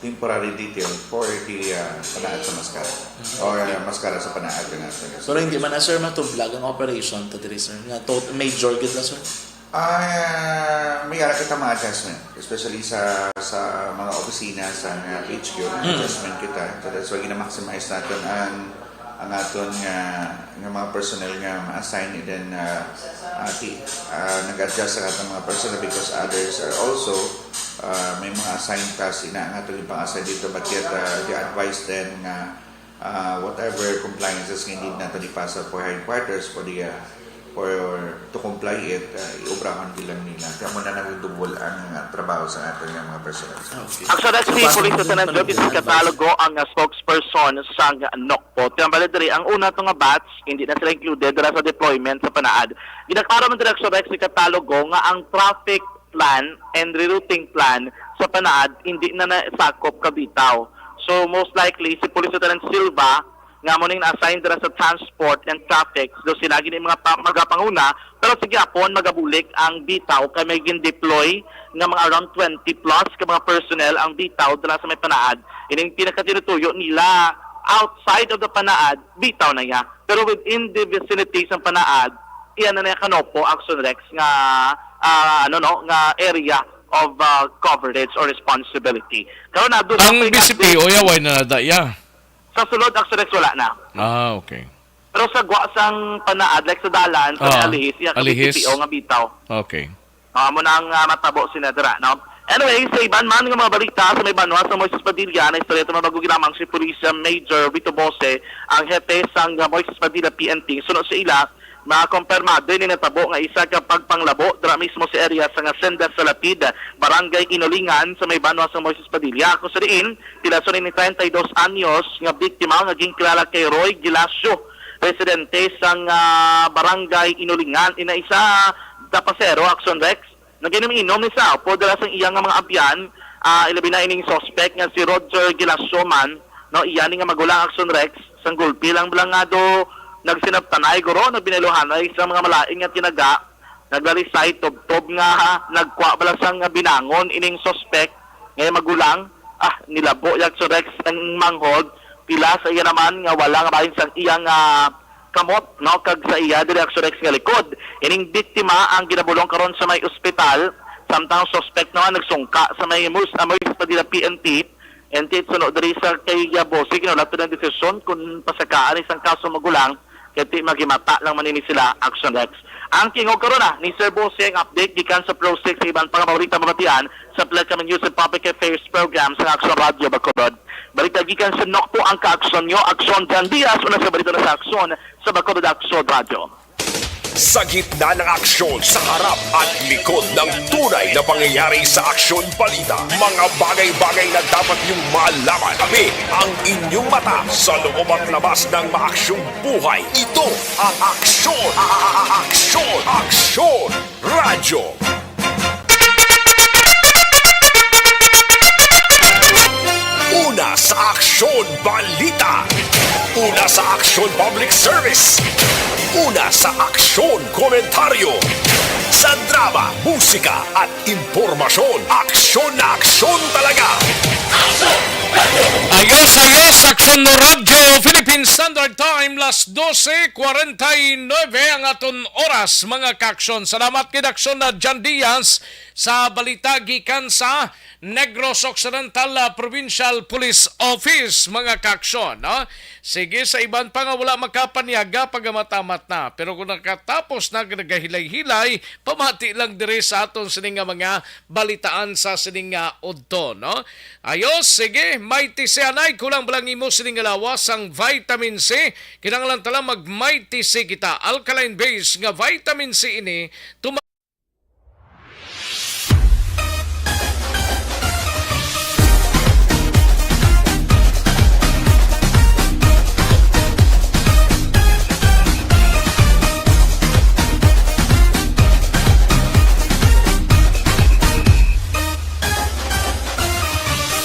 temporary detail for the, ah, panaad sa Mascara. Mm. Or, ah, Mascara sa panaad nga nato. Pero hindi man na, sir, matublag ang operation to diri, sir? Nga to, major gid na, sir? Ah, may ara kita mga adjustment, especially sa, sa mga opisina sa, ah, H Q, may Mm. adjustment kita. So, that's why gina-maximize natin ang ang aton nga, nga mga personnel nga ma-assign, and then, ah, ah, ti-, ah, nag-adjust sa aton mga personnel because others are also, ah, may mga assigned task ina ang aton ipang-assign dito, but yet, ah, they advise them nga, ah, whatever compliances nga need nato ipasa for headquarters, for the, ah, for to comply it, ah, iobrahon lang nila. Kaya mo na nagdubol ang, ah, trabaho sa aton nga mga personnel. Okay. Actually, si So, Police Lieutenant Jody Catalogo ang, ah, spokesperson sa NOCPO. Tinambal diri, ang una to nga batch, hindi na sila included dira sa deployment sa panaad. Ginaklaro man diri, Actual Rex, ni Catalogo nga ang traffic plan and rerouting plan sa panaad hindi na nasakop ka bitaw. So, most likely, si Police Lieutenant Silva, nga mo ning na-assign dira sa transport and traffic, so sila gini mga pa-, magapanguna, pero sa gihapon magabulig ang bitaw kay may gin-deploy nga mga around twenty plus ka mga personnel ang bitaw dira sa may panaad. Ining pinakatinutuyo nila outside of the panaad, bitaw na iya. Pero within the vicinity sa panaad, iya na niya kanopo, Action Rex, nga, ah, ano, no, nga area of, ah, coverage or responsibility. Karon na, doon Ang sa B C P O, yaway na nada, ya. Sa sulod, Action Rex, wala na. Ah, okay. Pero sa gwa sang panaad, like sa dalan, sa may Oo. Alihis, iya ka Alihis. B C P O nga bitaw. Okay. Ah, amo na ang, ah, matabo sina dira, no? Anyway, sa iban man nga mga balita, sa may banwa sa Moises Padilla, na istorya ito mabago lamang si Police Major Vito Bose, ang hepe sang, ah, Moises Padilla P N P. Suno sa ila, makompirmado ini natabo nga isa ka pagpanglabo dira mismo sa area sa nga Senda sa Lapid, Barangay Inulingan, sa may banwa sa Moises Padilla. Ako sa diin, pila sa ini treinta y dos anyos nga biktima nga ginkilala kay Roy Gilasio, residente sang, ah, Barangay Inulingan, ina isa dapasero, Action Rex, naginom-inom ni sa apo dala sang iya nga mga abyan, ah, ilabi na ining suspect nga si Roger Gilasio man, no, iya ni nga magulang, Action Rex, sang gulpi lang, lang nga do nagsinabtanay, guro, nagbinayluhanay sa mga malain nga tinaga, naglalisay, tubtob nga nagkwa bala sang binangon ining suspect nga iya magulang, ah, nilabo, Action Rex, ang manghod, pila sa iya naman nga wala nga bahin sang iyang, ah, kamot, no, kag sa iya diri, Action Rex, nga likod. Ining biktima ang ginabulong karon sa may ospital, samtang suspect naman nagsungka sa may Mus-, ah, Moises Padilla P N P. And ti sunod diri sa kay, ah, Bossing, no, lato ng desisyon kung pasakaan isang kaso magulang, kay ti magimata lang man ini sila, Action Rex. Ang tingog karon na ni Sir Bossing, update gikan sa Pro six, iban pang mga balita mabatian sa Pila Kami News and Public Affairs Program sa Action Radio Bacolod. Balita gikan sa Nokpo ang kaaksyon nyo, Action Jan Diaz, una sa balita na sa Action sa Bacolod Action Radio. Sa gitna ng aksyon, sa harap at likod ng tunay na pangyayari sa Aksyon Balita, mga bagay-bagay na dapat niyong malaman. Kami ang inyong mata sa loob at labas ng maaksyong buhay. Ito ang Aksyon, a-, a-, a-, Aksyon, Aksyon Radyo. Una sa Aksyon Balita. Una sa Aksyon Public Service. Una sa Aksyon Komentaryo. Sa drama, musika, at impormasyon, aksyon na aksyon talaga. Ayos, ayos, Aksyon Radyo, Philippine Standard Time, las doce cuarenta y nueve ang aton oras, mga kaaksyon. Salamat kay Aksyon na Jan Diaz sa balita gikan sa Negros Occidental, ah, Provincial Police Office, mga kaaksyon, no? Sige, sa iban pa nga wala makapanyaga, pagamamat-amat na. Pero kung nakatapos na, nagahilay-hilay, pamati lang diri sa aton sini nga mga balitaan sa sini nga udto, no? Ayos, sige, Mighty C anay, kulang ba lang imo sini nga lawas sang vitamin C? Kinahanglan tala mag Mighty C kita, alkaline base nga vitamin C ini, tuma-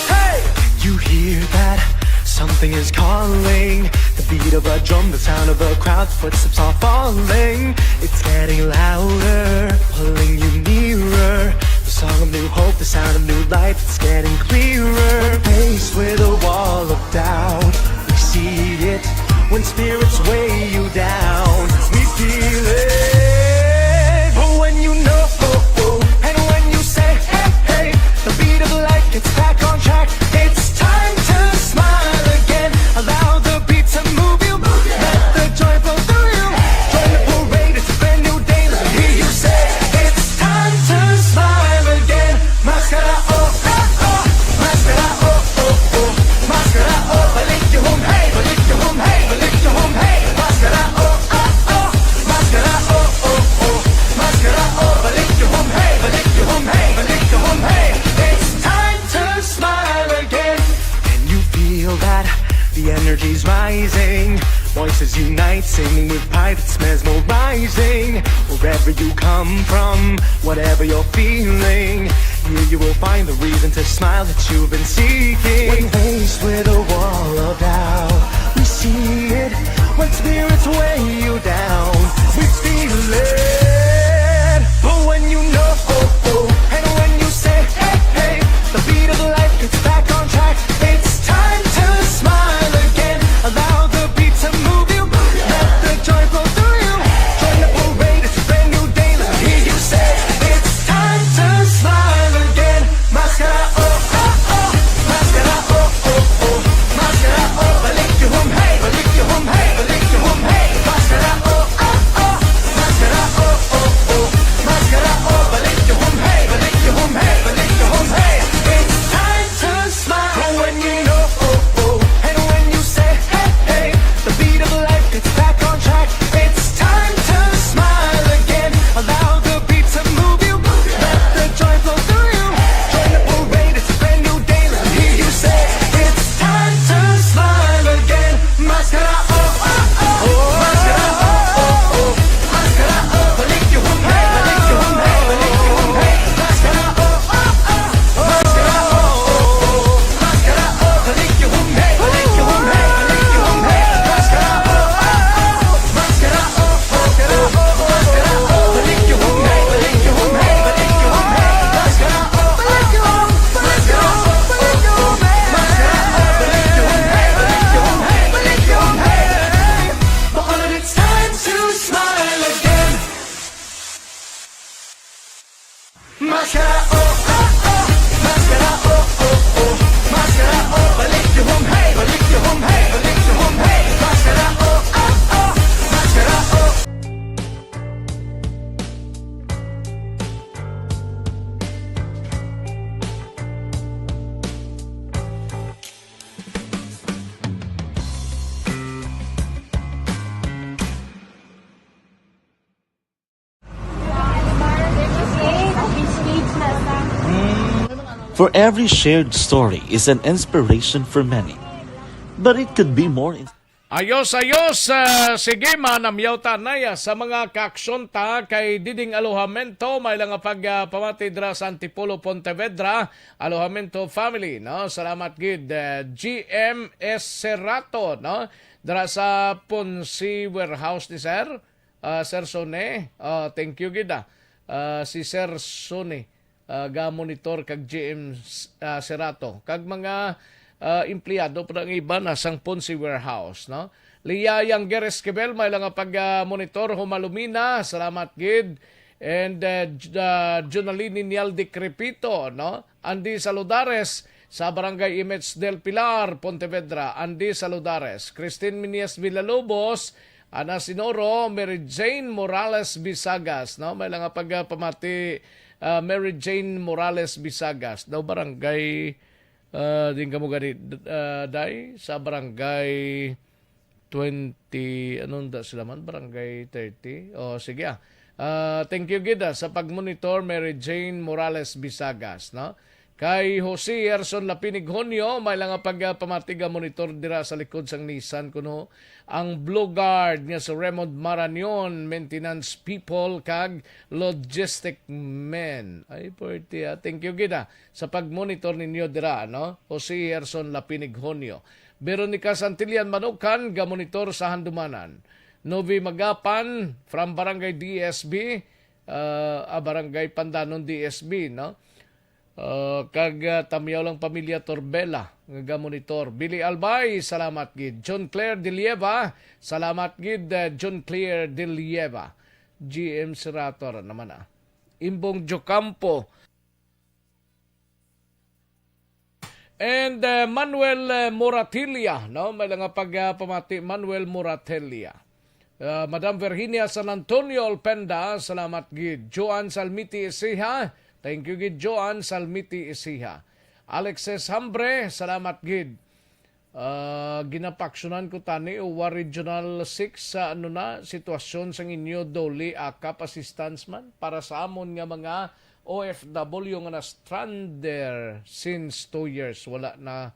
Hey! You hear that? Something is calling. The beat of a drum, the sound of a crowd, footsteps are falling. It's getting louder, pulling you nearer. The song of new hope, the sound of new life, it's getting clearer. Faced with a wall of doubt, we see it when spirits weigh you down. We feel it. But when you know, and when you say, hey, hey, the beat of life gets back on track. It's time to smile again. Allow the beat to move you. Let the joy flow through you. Join the parade, it's a brand new day. Let me hear you say, it's time to smile again. Maskara, oh, oh, oh. Maskara, oh, oh, oh. Maskara, oh, balik yung hum, hey, balik yung hum, hey, balik yung hum, hey. Maskara, oh, oh, oh. Maskara, oh, oh, oh. Maskara, oh, balik yung hum, hey, balik yung hum, hey, balik yung hum, hey. It's time to smile again. Can you feel that? The energy's rising. Voices unite, singing with pride. It's mesmerizing. Wherever you come from, whatever you're feeling, here you will find the reason to smile that you've been seeking. When faced with a wall of doubt, we see it. When spirits weigh you down, we feel it. But when you know, oh, oh, and when you say, hey, hey, the beat of life gets back on track. It's time to smile again. Allow the beat to move you. Let the joy flow through you. Join the parade, it's a brand new day. Let me hear you say, it's time to smile again. Maskara, oh, oh, oh. Maskara, oh, oh, oh. Maskara, oh, balik yung hum, hey, balik yung hum, hey, balik yung hum, hey. Maskara, oh, oh, oh. Maskara, oh, oh, oh. Maskara, oh, balik yung hum, hey, balik yung hum, hey, balik yung hum, hey. It's time to smile. But when you know, oh, oh, and when you say, hey, hey, the beat of life gets back on track. It's time to smile again. Allow the beat to move you. Let the joy flow through you. Join the parade, it's a brand new day. Let me hear you say, it's time to smile again. Maskara, oh, oh, oh. Maskara, oh, oh, oh. Maskara, oh, balik yung hum, hey, balik yung hum, hey, balik yung hum, hey. Maskara, oh, oh, oh. Maskara, oh, oh, oh. Maskara, oh, balik yung hum, hey, balik yung hum, hey, balik yung hum, hey. Maskara, oh, oh, oh. Maskara, oh, oh, oh. Maskara, oh, balik yung hum, hey, balik yung hum, hey, balik yung hum, hey. Maskara, oh, oh, oh. Maskara, oh, oh, oh. Maskara, oh, balik yung hum, hey, balik yung hum, hey, balik yung hum, hey. Bacolod, it's time to smile again. Maskara, oh, oh, oh. Maskara, oh, oh, oh. Maskara, oh, Home hey, balik si home hey, balik si home hey. Maskara, oh, oh, oh. Maskara, oh. For every shared story is an inspiration for many. But it could be more. In- Ayos, ayos. Ah, sige, manamyaw ta na ya sa mga kaaksyon ta kay Diding Alojamento. May lang nga pag ah, pamati dira sa Antipolo, Pontevedra. Alojamento family, no? Salamat gid. Ah, G M S Serato, no? Dira sa Ponce Warehouse ni Sir. Ah, Sir Sone, ah, thank you gid ah. Ah, si Sir Sone, ah, ga monitor kag G M s- ah, Serato kag mga ah, empleyado pa ang iba na sang Ponce Warehouse, no? Lia Yangger Esquivel, may lang nga pag ah, monitor, Humalumina, salamat gid. And uh, J- uh, Jonalyn Nial Decrepito, no? Andy Saludares sa Barangay Imets del Pilar, Pontevedra. Andy Saludares, Christine Minias Villalobos, Ana Sinoro, Mary Jane Morales Bisagas, no? May lang nga pagpamati, ah, Mary Jane Morales Bisagas, daw barangay, ah, din kamo gani, ah, day, sa barangay twenty, anong da sila man? Barangay thirty? O, sige ah. Ah, thank you gid ah, sa pag-monitor, Mary Jane Morales Bisagas, no? Kay Jose Erson Lapinig Honyo, may lang nga pagpamati ga monitor dira sa likod sang Nissan kuno ang Blue Guard nga si Raymond Maranion, maintenance people kag logistic men. Ay, pwerte ah. Thank you gid ah, sa pag-monitor ninyo dira, no? Jose Erson Lapinig Honyo. Veronica Santillan Manukan, ga monitor sa Handumanan. Novi Magapan, from Barangay D S B, ah, ah, Barangay Pandanon D S B, no? Ah, kag ah, Tamyaw lang Pamilya Torbela nga ga-monitor. Billy Albay, salamat gid. John Claire Dilieva, salamat gid, ah, John Claire Dilieva. G M Serator naman ah. Imbong Jocampo. And uh, Manuel uh, Moratilia, no? May lang nga pagpamati, Manuel Moratilia. Uh, Madam Virginia San Antonio Olpenda, salamat gid. Joan Salmiti Isiha, thank you gid Joan Salmiti Isiha. Alexis Hambre, salamat gid. Uh, ginapaaksyonan ko tani o wa Regional six sa ano na sitwasyon sang inyo DOLE AKAP assistance man para sa amon nga mga O F W nga na-strand there since two years. Wala na,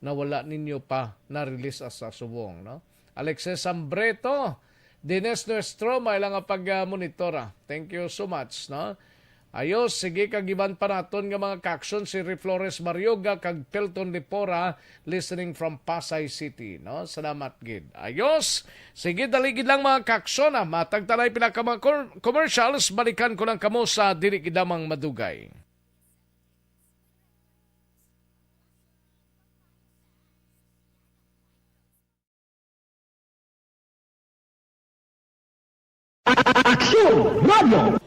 nawala ninyo pa na-release sa subong, no? Alexis Sambreto, Dines Nuestro, may lang nga pag-monitora. Thank you so much, no? Ayos, sige, kag iban pa naton nga mga kaaksyon, si Ri Flores Marioga kag Pelton Lipora, listening from Pasay City, no? Salamat gid. Ayos, sige, dali gid lang mga kaaksyon, ah. Matag ta na pila ka mga com- commercials, balikan ko lang kamo sa dili gid lamang madugay. Aksyon Radio!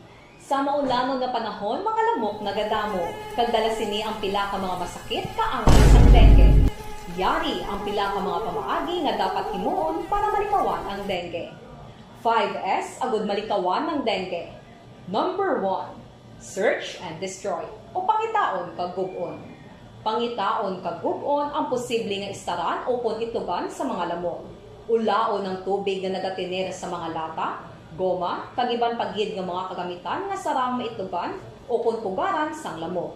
Sa maulangon nga panahon, mga lamok nagadamo, kag dala sini ang pila ka mga masakit kaangay sang dengue. Yari ang pila ka mga pamaagi nga dapat himuon para malikawan ang dengue. Five S agud malikawan ang dengue. Number one, search and destroy, o pangitaon kag gub-on. Pangitaon kag gub-on ang posible nga istaran ukon itugan sa mga lamok. Ulaon ang tubig nga nagatener sa mga lata, goma, kag iban pa gid nga mga kagamitan nga sarang maitugan ukon pugaran sang lamok.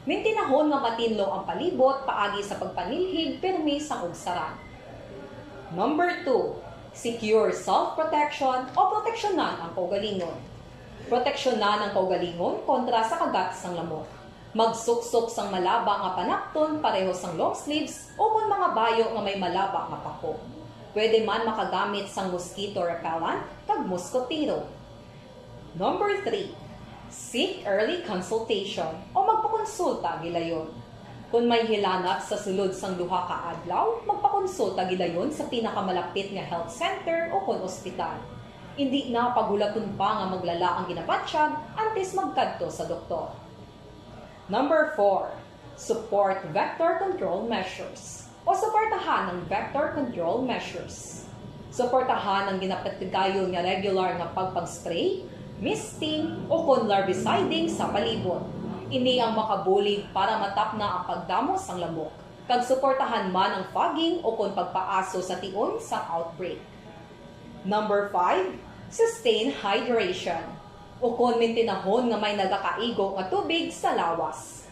Mintinahon nga matinlo ang palibot paagi sa pagpanilhig pirmi sang ugsaran. Number two, secure self-protection o proteksyonan ang kaugalingon. Proteksyonan ang kaugalingon kontra sa kagat sang lamok. Magsuksok sang malaba nga panapton pareho sang long sleeves ukon mga bayo nga may malaba nga pako. Pwede man makagamit sang mosquito repellent kag moskotero. Number three, seek early consultation o magpakonsulta gilayon. Kon may hilanat sa sulod sang duha ka adlaw, magpakonsulta gilayon sa pinakamalapit nga health center ukon ospital. Indi na paghulaton pa nga maglala ang ginabatyag antes magkadto sa doktor. Number four, support vector control measures. O suportahan ang vector control measures. Suportahan ang ginapatigayon nga regular nga pagpag-spray, misting, o kon larviciding sa palibot. Ini ang makabulig para matapna ang pagdamo sang lamok, kag suportahan man ang fogging o kon pagpaaso sa tion sang outbreak. Number five, sustain hydration, o kon mintinahon nga may nagakaigo nga tubig sa lawas.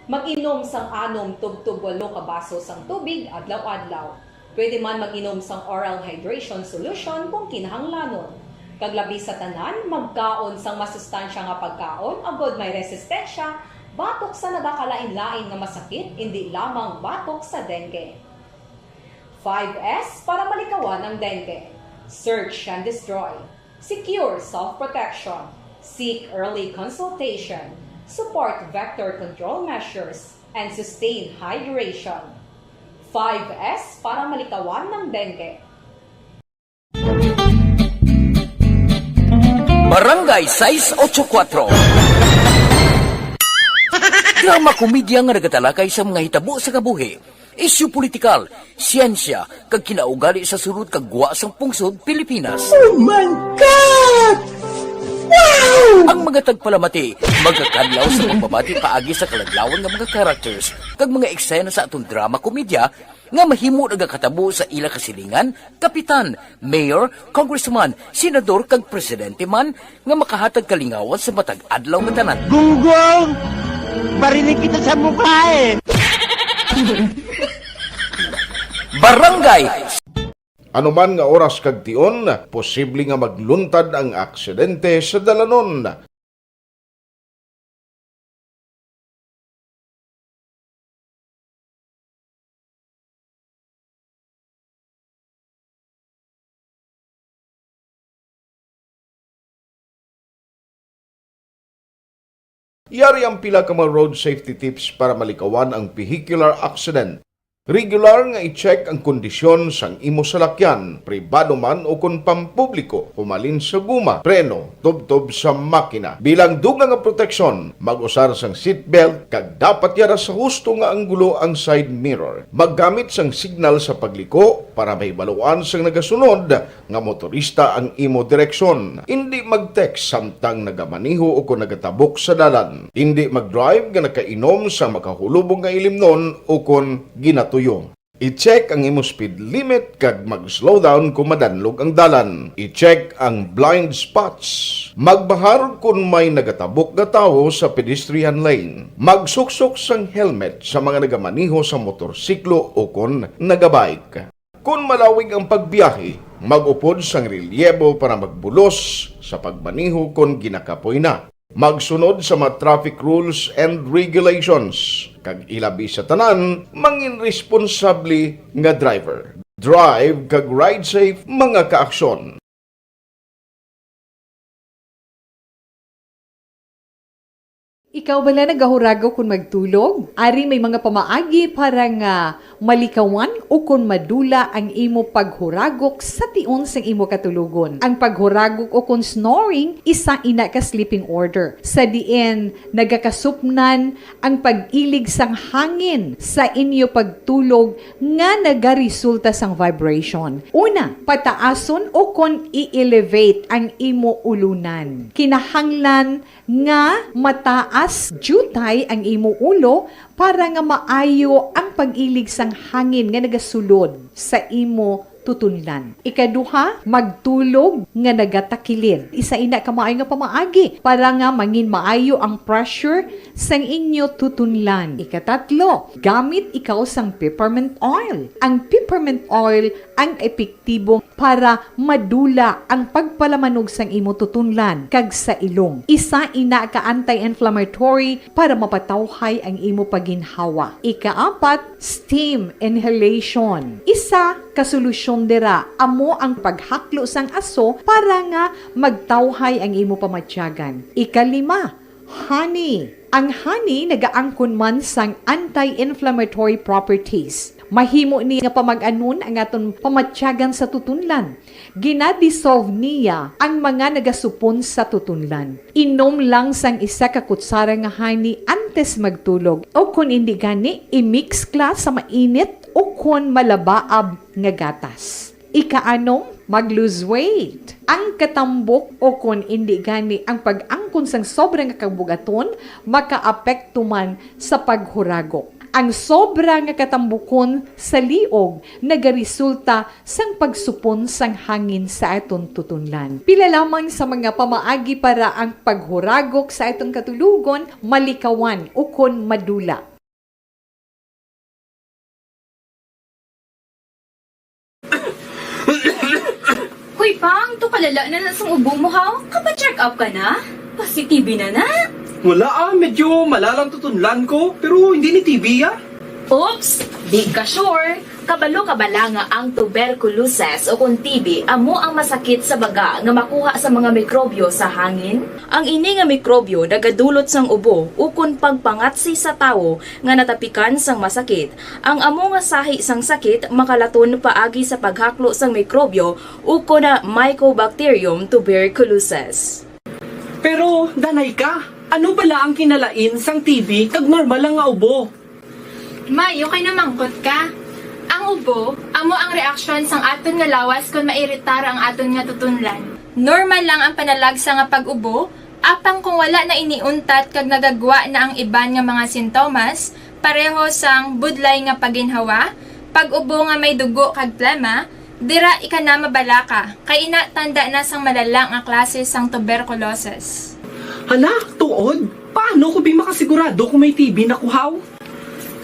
Mag-inom sang anom tubtob walo ka baso sang tubig adlaw-adlaw. Pwede man mag-inom sang oral hydration solution kung kinahanglanon. Kag labi sa tanan, magkaon sang masustansya nga pagkaon agod may resistensya batok sa nagakalain-lain nga masakit, indi lamang batok sa dengue. Five S para malikawan ang dengue. Search and destroy. Secure self-protection. Seek early consultation. Support vector control measures and sustain hydration. Five S para malikawan ng dengue. Barangay sais ocho kuatro. Drama komedya nga nagatalakay sa mga hitabo sa kabuhi, isyu politikal, siyensya, kag kinaugali sa sulod kag gwa sang pungsod Pilipinas. Oh my God! Wow! Ang mga tagpalamati magakadlaw sa pagbabati paagi sa kaladlawan nga mga characters kag mga eksena sa aton drama komedya nga mahimo nagakatabo sa ila kasilingan, kapitan, mayor, congressman, senador kag presidente man nga makahatag kalingawan sa matag adlaw nga tanan. Gunggong! Barinig kita sa mukha eh! Barangay Ano man nga oras kag tion, posible nga magluntad ang aksidente sa dalanon. Yari ang pila ka mga road safety tips para malikawan ang vehicular accident. Regular nga i-check ang kondisyon sang imo salakyan, pribado man o kon pampubliko, humalin sa guma, preno, tubtob sa makina. Bilang dugang nga proteksyon, mag-usar sang seatbelt kag dapat yara sa husto nga anggulo ang side mirror. Maggamit sang signal sa pagliko para mahibaluan sang nagasunod nga motorista ang imo direksyon. Indi mag-text samtang nagamaneho o kon nagatabok sa dalan. Indi mag-drive nga nakainom sa makahulubong nga ilimnon o kon ginatuyo. I-check ang imo speed limit kag mag-slow down kon madanlog ang dalan. I-check ang blind spots. Magbahar kon may nagatabok nga tawo sa pedestrian lane. Magsuksok sang helmet sa mga nagamaneho sa motorsiklo o kon nagabike. Kon malawig ang pagbiyahe, mag-upod sang relyebo para magbulos sa pagmaneho kon ginakapoy na. Magsunod sa mga traffic rules and regulations, kag ilabi sa tanan, mangin responsable nga driver. Drive kag ride safe, mga kaaksyon. Ikaw bala nagahuragok kon magtulog? Ari may mga pamaagi para nga malikawan ukon madula ang imo paghuragok sa tion sang imo katulogon. Ang paghuragok ukon snoring isa ina ka sleeping order, sa diin nagakasupnan ang pag-ilig sang hangin sa inyo pagtulog nga nagaresulta sang vibration. Una, pataason ukon i-elevate ang imo ulunan. Kinahanglan nga mataas diutay ang imo ulo para nga maayo ang pag-ilig sang hangin nga nagasulod sa imo tutunlan. Ikaduha, magtulog nga nagatakilid. Isa ina ka maayo nga pamaagi para nga mangin maayo ang pressure sang inyo tutunlan. Ikatatlo, gamit ikaw sang peppermint oil. Ang peppermint oil ang epektibo para madula ang pagpalamanog sang imo tutunlan kag sa ilong. Isa ina ka anti-inflammatory para mapatawhay ang imo paginhawa. Ikaapat, steam inhalation. Isa ka solusyon dira amo ang paghaklo sang aso para nga magtawhay ang imo pamatyagan. Ikalima, honey. Ang honey nagaangkon man sang anti-inflammatory properties. Mahimo ni nga pamag-anon ang aton pamatyagan sa tutunlan. Gina-dissolve niya ang mga nagasupon sa tutunlan. Inom lang sang isa ka kutsara nga honey antes Tes magtulog, o kon indi gani, i-mix ka sa mainit o kon malabaab nga gatas. Ikaanom, mag-lose weight. Ang katambok o kon indi gani ang pag-angkon sang sobra nga kabugaton makaapekto man sa paghuragok. Ang sobra nga katambukon sa liog nagaresulta sang pagsupon sang hangin sa aton tutunlan. Pila lamang sa mga pamaagi para ang paghuragok sa aton katulogon malikawan ukon madula. Hoy, Pang, to kalala na na sang ubo mo, ha? Kapa-check up ka na? Positive na na? Wala ah, medyo malalang tutunlan ko, pero hindi ni T B ah. Oops! Di ka sure. Kabalo ka bala nga ang tuberculosis o kon T B amo ang masakit sa baga nga makuha sa mga mikrobyo sa hangin? Ang ini nga mikrobyo nagadulot sang ubo ukon pagpangatsi sa tawo nga natapikan sang masakit. Ang amo nga sahi sang sakit makalaton paagi sa paghaklo sang mikrobyo ukon na Mycobacterium tuberculosis. Pero, danay ka, ano bala ang kinalain sang T B kag normal lang nga ubo? Maayo kay namangkot ka. Ang ubo amo ang reaksyon sang aton nga lawas kon mairitar ang aton nga tutunlan. Normal lang ang panalagsa nga pag-ubo, apang kung wala na ini untat kag nagagwa na ang iban nga mga sintomas, pareho sang budlay nga paginhawa, pag-ubo nga may dugo kag plema, dira ika na mabalaka, kay ina tanda na sang malala nga klase sang tuberculosis. Hala, tuod? Paano ko bi makasigurado kung may T B na kuhaw?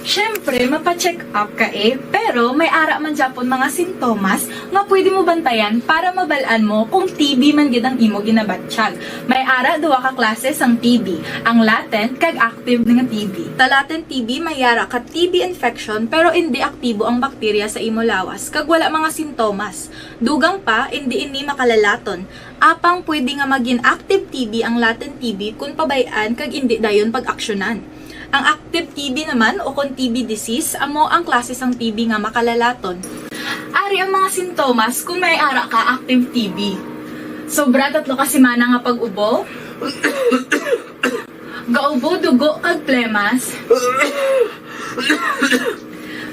Siyempre, mapa-check up ka eh, pero may ara man gyapon mga sintomas nga pwede mo bantayan para mabal-an mo kung T B man gid ang imo ginabatyag. May ara duha ka klase sang T B, ang latent kag active nga T B. Sa latent T B may ara ka T B infection pero indi aktibo ang bakterya sa imo lawas kag wala mga sintomas. Dugang pa, indi ini makalalaton. Apang pwede nga magin active T B ang latent T B kon pabay-an kag indi dayon pag-aksyonan. Ang active T B naman o kon T B disease amo ang klase sang T B nga makalalaton. Ari ang mga sintomas kon may ara ka active T B. Sobra tatlo ka semana nga pag-ubo. Gaubo, dugo, kag plemas.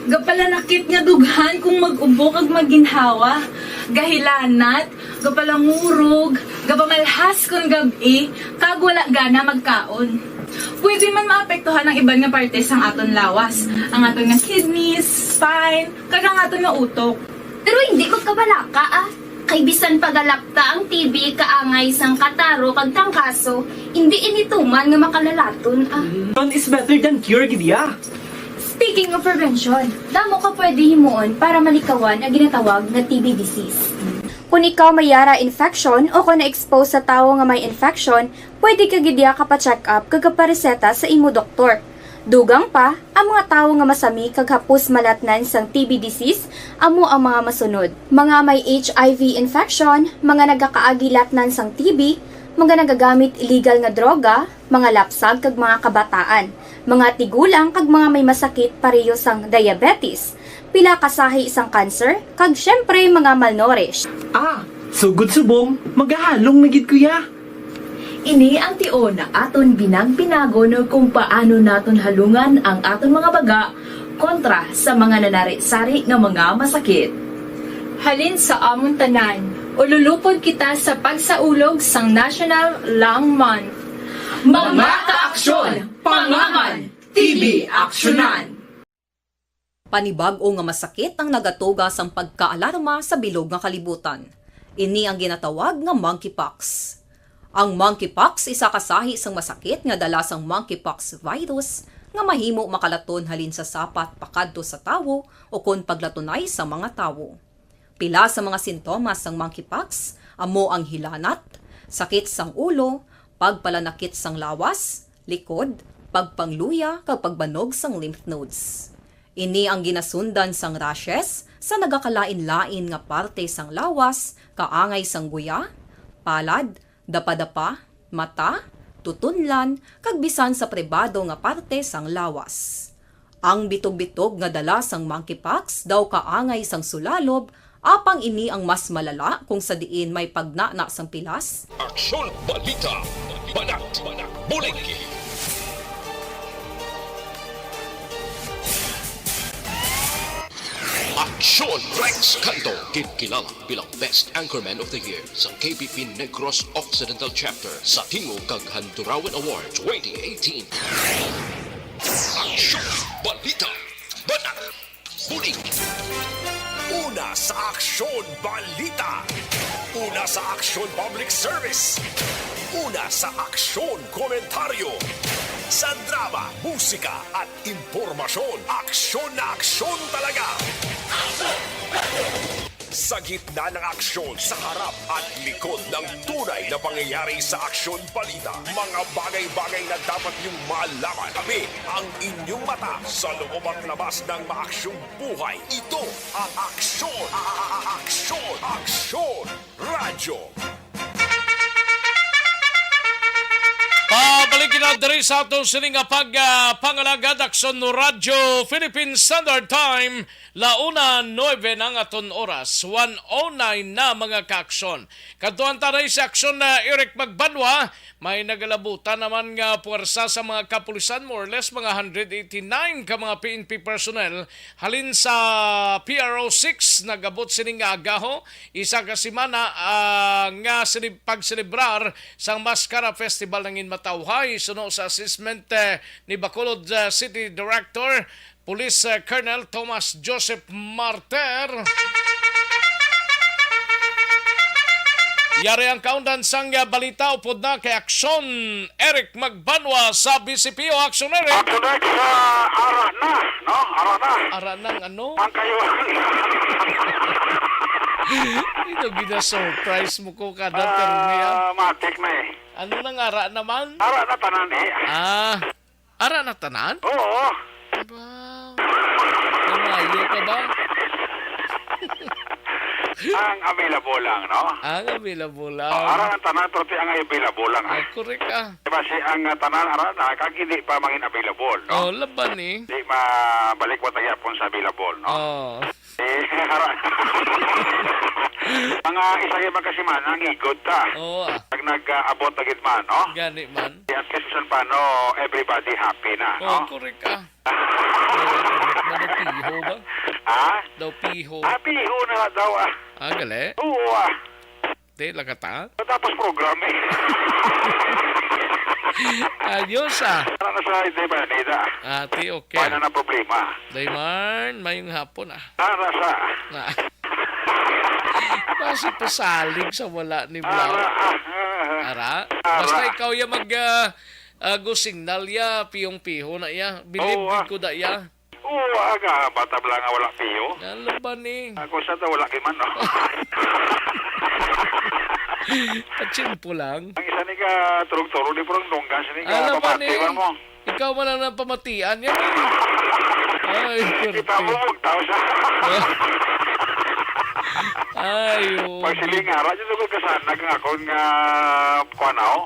Gapalanakit nga dughan kung mag-ubo kag maginhawa. Gahilanat, gapalangurog, gapamalhas kon gab-i, kag wala gana magkaon. Pwede man maapektuhan ang iban nga parte sang aton lawas, ang aton nga kidneys, spine, kag ang aton nga utok. Pero hindi magkabalaka, ah. Kay bisan pagalapta ang T B kaangay sang kataro kag trangkaso, hindi ini tuman nga makalalaton, ah. None is better than cure, gid ya. Speaking of prevention, damo ka pwede himuon para malikawan ang ginatawag nga T B disease. Kung ikaw may yara infection o kung na-expose sa tawo nga may infection, pwede ka gid ya kapa-check up kag kapareseta sa imo doktor. Dugang pa, ang mga tawo nga masami kag hapos malatnan sang T B disease amo ang mga masunod: mga may H I V infection, mga nagakaagi latnan sang T B, mga nagagamit illegal nga droga, mga lapsag kag mga kabataan, mga tigulang kag mga may masakit pareho sang diabetes, pila ka sahi sang cancer, kag syempre mga malnourished. Ah, sugod subong, magahalong na gid ko ya. Ini ang tion nga aton binagpinagon kung paano naton halungan ang aton mga baga kontra sa mga nanari-sari nga mga masakit. Halin sa amon tanan, ululupod kita sa pagsaulog sang National Lung Month. Mga kaaksyon, pangaman, T B aksyonan! Panibag-o nga masakit ang nagatuga sang pagkaalarma sa bilog nga kalibutan. Ini ang ginatawag nga monkeypox. Ang monkeypox isa ka sahi sang masakit nga dala sang monkeypox virus nga mahimo makalaton halin sa sapat pakadto sa tawo ukon paglatunay sa mga tawo. Pila sa mga sintomas sang monkeypox amo ang hilanat, sakit sang ulo, pagpalanakit sang lawas, likod, pagpangluya, kag pagbanog sang lymph nodes. Ini ang ginasundan sang rashes sa nagakalain-lain nga parte sang lawas, kaangay sang guya, palad, dapadapa, mata, tutunlan, kag bisan sa pribado nga parte sang lawas. Ang bitog-bitog nga dala sang monkeypox daw kaangay sang sulalob, apang ini ang mas malala kung sa diin may pagnana sang pilas, Aksyon, balita, banat, bulig. Sean Rex Canto, ginkilala bilang Best Anchorman of the Year sa K B P Negros Occidental Chapter sa Tingog kag Handurawan Award twenty eighteen. Aksyon, balita, banat, bulig. Una sa Aksyon Balita. Una sa Aksyon Public Service. Una sa Aksyon Komentaryo. Sa drama, musika, at impormasyon, aksyon na aksyon talaga. Sa gitna ng aksyon, sa harap at likod ng tunay na pangyayari sa Aksyon Balita, mga bagay-bagay na dapat niyong malaman. Kami ang inyong mata sa loob at labas ng maaksyong buhay. Ito ang Aksyon, Aksyon, Aksyon Radyo. Pabalik kita diri sa aton sini nga pag, ah, pangalagad, Aksyon Radyo Philippine Standard Time, launa nuebe na ang aton oras, one oh nine na, mga kaaksyon. Kadtuan ta na sa aksyon na Eric Magbanwa, may nagalabutan naman nga puwersa sa mga kapulisan, more or less mga hundred eighty-nine ka mga P N P personnel halin sa P R O six nagabot sini nga agaho, isa ka semana, ah, nga sinib-, pagselebrar sang Mascara Festival nangin matawhay suno sa assessment, eh, ni Bacolod, ah, City Director Police, eh, Colonel Thomas Joseph Martir. Yari ang kaundan sang, ah, balita upod na kay Aksyon Eric Magbanwa sa B C P o Aksyon Eric. Aksyon Eric, ah, ara na, no? Ara na. Ara nang ano? Ang kayo. Ito, gina-surprise mo ko kada termi, ah. Ah, matik na eh. Ano nang ara naman? Ara na tanan eh. Ah, ara na tanan? Oo. Ba? Namayo ka ba? Ang available lang, no? Ang available lang. Oh, ara ang tanan, pero ti ang available lang, ah. Ah, correct, ah. Diba, si ang, ah, tanan, ara na, kag hindi pa mangin available, no? Oh, laban eh. Di mabalik wa ta gyapon sa available, no? Oh. Eh, ara. Mga isa ka mga kasimana, ang igod ta. Oo, ah. Pag nag-abot na gid man, no? Gani man. Di at least, bisan paano, everybody happy na, Oh, no? Correct, ah. Oh, correct ba? Daw piho ba? Ha? Daw piho. Ah, piho na nga daw, ah. Ah, gali? Oo, ah. Di, lakata? Tapos program, eh. Ayos, ah. Ano na sa, hindi ba, Nida? Ah, ti, okay. Wala na problema. Dayman, mayong hapon, ah. Ara sa. Na. Basi pasalig sa wala ni Blau. Ara, ah, ah. Ara? Ara. Basta ikaw ya mag, ah, ah, go signal ya, piyong-piho na ya. Bilib Oo, ah. Ko da ya. Oo, aga, bata bala nga wala piyo. Ano ba ni? Ako sa to, wala kay man, no? Patsimpo lang. Ang isa ni ka turog-turog, di purong dunggan, sini ka Ano ba pamati, ni? Ba mo? Ikaw man ang napamatian yan, eh. Ay, Kita mo, perte. Magtaw sa Ay, oo. Pagsiling nga, radyo to ko kasanag nga akon nga, kuwan na, oh.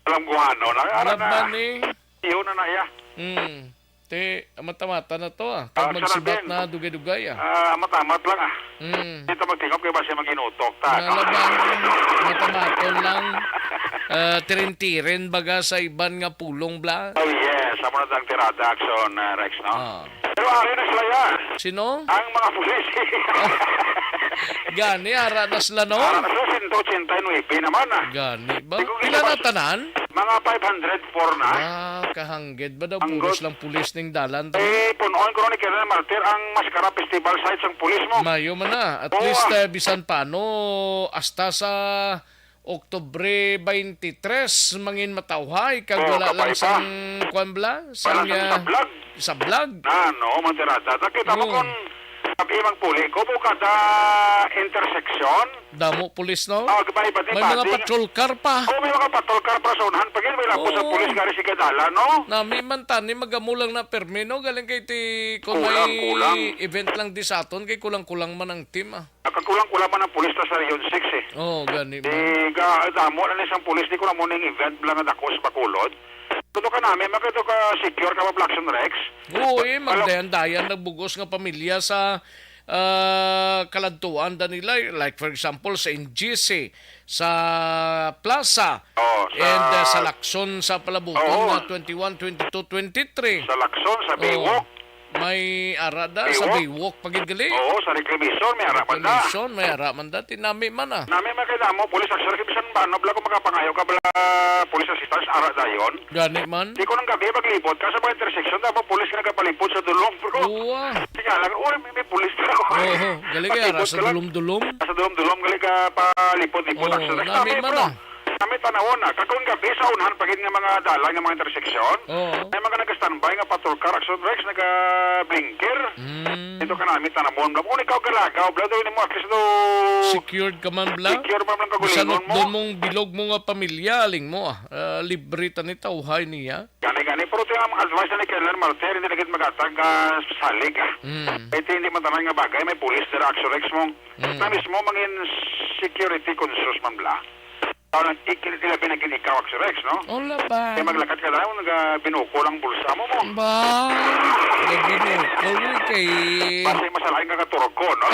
Alam ko ano, na, Ano ara na. Ba ni? Iyon na na, ya. Hmm. Te, mata-mata na to, ah. Ah, Kag magsibat Sarabin. Na dugay-dugay, ah. Ah, matamat lang, ah. Mm. Dito magtingog kay basi maginutok ta, no? Nalaban, matamaton lang. Ah, tirin-tirin baga sa iban nga pulong, bla. Oh, yes. Amo na ang tirada, Action, ah, Rex, no? Ah. Pero ari na sila yan. Sino? Ang mga pulis. Gani, ara na sila, no? Ara na sila, sento ochenta y nuebe naman, ah. Gani ba? Di ko Pila na ginapas- tanan? Mga five hundred four na. Ah, kahangged ba daw Ang pulis good. Lang pulis ning dalan to? Eh, punuan ko ni Colonel Martir ang Mascara Festival site sang pulis mo. Mayo man na. At Oo, least, ah. Eh, bisan paano, hasta sa Oktubre twenty-three, mangin matawhay, kag Oo, wala lang kapay pa. Sang, kwan bla, Wala sang, sang ah, sablag. Sablag. Na, no, mantirada. Nakita mo Oo. Kung sabi mang puli ko, mo kada intersection, Damo pulis, no? Oh, gabay, bati, May mga bati. Patrol car pa. Oh, may mga patrol car pa sa unahan. Pag yun, may lapos ang Oo. Pulis nga rin si Kadala, no? Nami man tani, magamo lang na permi, no? Galing kay ti, kung Kulang, may kulang. Event lang di sa aton, kay kulang-kulang man ang team, ah. Nakakulang-kulang man ang pulis ta sa Region six, eh. Oo, gani Di man. Ka, damo na ni isang pulis, di ko na mo ning event lang nga dako sa Bacolod. Tuto ka namin, magkado ka secure ka ba, Blackson Rex? Oo, eh, Alam- magdayan-dayan nagbugos nga pamilya sa ah, kaladtuan da nila, like, for example, sa N G C, sa Plaza, Oh, sa and, ah, sa Lacson, sa palabuton Oo. Na twenty-one, twenty-two, twenty-three. Sa Lacson, sa Oh. Biwok. May ara da sa Biwok. Biwok pa gid gali. Oo, sa reclamation, may ara man da. Reclamation, may ara man da. Tinami man, ah. Nami man kay damo, police action, bisan ba, no, bala ko makapangayo ka, bala, police assistance, ara dayon. Gani man. Di ko nang gabi, maglibot ka sa mga intersection, damo, police nga nagapalibot sa dulong, bro. Oo, ah. Sige lang, uy, may, may police na ako. Oo, gali kay ara sa dulom-dulom. Sa dulom-dulom, gali ka palipod-lipod. Oo, action. Nami man, ah. Kami tanawon na. Kag kon gabi sa unahan pa gid nga mga dalan nga mga intersection, Oo. may mga nag-standby nga patrol car, action, Rex, naga-blinker. Mm. Dito ka namin tanawon. Bla, kung ikaw galagaw, bla, daw mo, at least daw Secured ka man, bla? Secure man lang Bisan kagulingon mo. Doon mong bilog mo nga pamilya, aling mo, ah. Ah, libre ta ni tawhay niya. Gani, gani. Pero ito yung advice na ni Colonel Martir, hindi na gid magatag, ah, salig, ah. Mm. Kaya ito hindi man tanan nga bagay, may police dira, action, Rex, mo. Mm. Kami mismo, mangin security conscious man, bla. Tao nang ik-, ilabi na gid ikaw, Action Rex, no? Wala ba? Kaya maglakad ka daw, naga-, binukol ang bulsa mo, mo. Ba? Nabinukol mo kay Basta yung masalain ka katurog ko, no?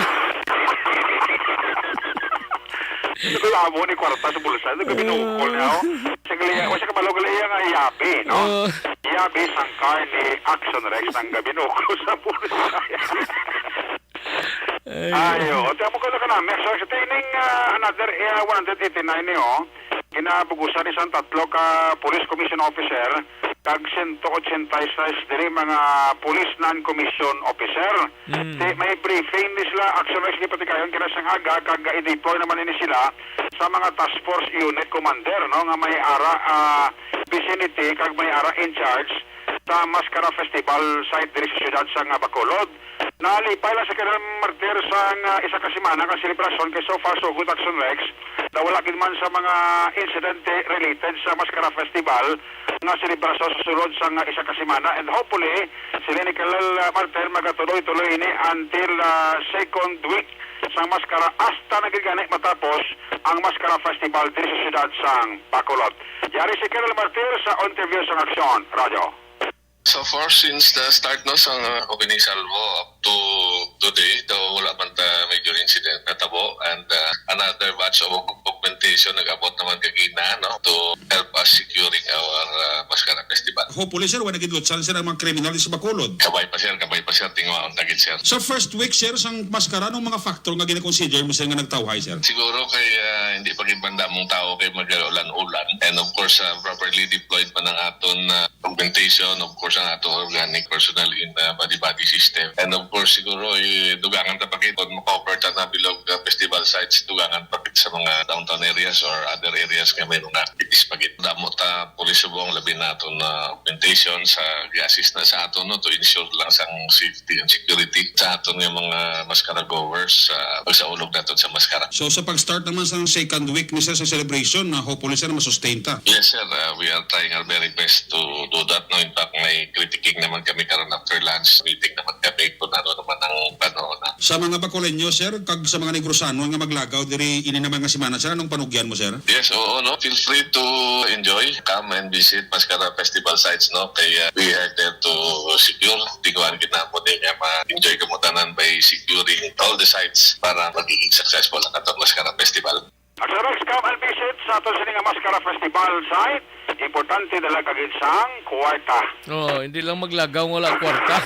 Wala mo ni kwarta sa bulsa, naga-, binukol niya, oh. Sige, liya, wala ka balo, liya nga yabi, no? Oh. Yabi sang car ni Action Rex nang gabinukol sa bulsa. Ay. Ayo, tamo ko na ka na. Next, sa tining, ah, another, eh, one hundred eighty-nine ni, oh. Ginabugusan ni sang tatlo ka police commission officer kag sento ochenta y seis diri mga police non-commission officer. Mm. Ti, may briefing ni sila, Action Rex, gipatikayon kina sang aga kag i-deploy naman ini sila sa mga task force unit commander, no, nga may ara, ah, vicinity kag may ara in charge sa Mascara Festival site diri sa siyudad sang Bacolod. Nalipay lang si Colonel Martir sang, ah, isa ka semana ka selebrasyon kay so far so good, Action Rex, na wala gid man sa mga insidente related sa Mascara Festival nga selebrasyon sa sulod sang, ah, isa ka semana. And hopefully, sila ni Colonel, ah, Martir magatuloy-tuloy ini until, ah, second week sang Mascara hasta na gid gani matapos ang Mascara Festival diri sa siyudad sang Bacolod. Yari si Colonel Martir sa interview sang Aksyon Radyo. So far, since the start, no, sa, uh, Opening Salvo up to today, daw wala man ta major incident natabo, and, uh, another batch of aug-, augmentation nag-abot naman kagina, no, to help us securing our, uh, Mascara Festival. Hopefully, sir, wala gid lutsan, sir, ang mga kriminal sa Bacolod. Kabay pa, sir, kabay pa, sir, tingwaon ta gid, sir. Sa first week, sir, sang Mascara, anong mga factor nga gina-consider mo, sir, nga nagtawhay, sir? Siguro kay, uh, hindi pa gid man damong tao kay mag-ulan-ulan, and of course, uh, properly deployed man ang aton, uh, augmentation, of course, ang ato organic personnel in, uh, body-body system. And of course, siguro, eh, dugangan ta pa gid kung ma-cover ta na bilog, uh, festival sites, dugangan pa gid sa mga downtown areas or other areas nga may mga activities pa gid. Damo ta, police subong, labi na aton na augmentation sa gi-assist na sa aton, no, to ensure lang sang safety and security sa aton nga mga maskara goers, uh, pagsaulog naton sa maskara. So, sa pag-start naman sa second week ni sir sa celebration, na hopefully, sir, masustain ta. Yes, sir. Uh, we are trying our very best to do that. No, in fact, may critiquing naman kami karon after lunch. Meeting naman kami kung ano naman ang panorama. Sa mga Bacoleño, sir, kag sa mga Negrosanon nga maglagaw diri ini naman nga semana, sir, anong panugyan mo, sir? Yes, oo, no. Feel free to enjoy, come and visit Mascara Festival sites, no. Kay, uh, we are there to secure. Tingwan gid namo din nga ma-enjoy kamo tanan by securing all the sites para magiging successful ang atong Mascara Festival. Action Rex, come and visit sa aton sini nga Mascara Festival site. Importante, dala ka gid sang kwarta. Oh, hindi lang maglagaw nga wala kwarta.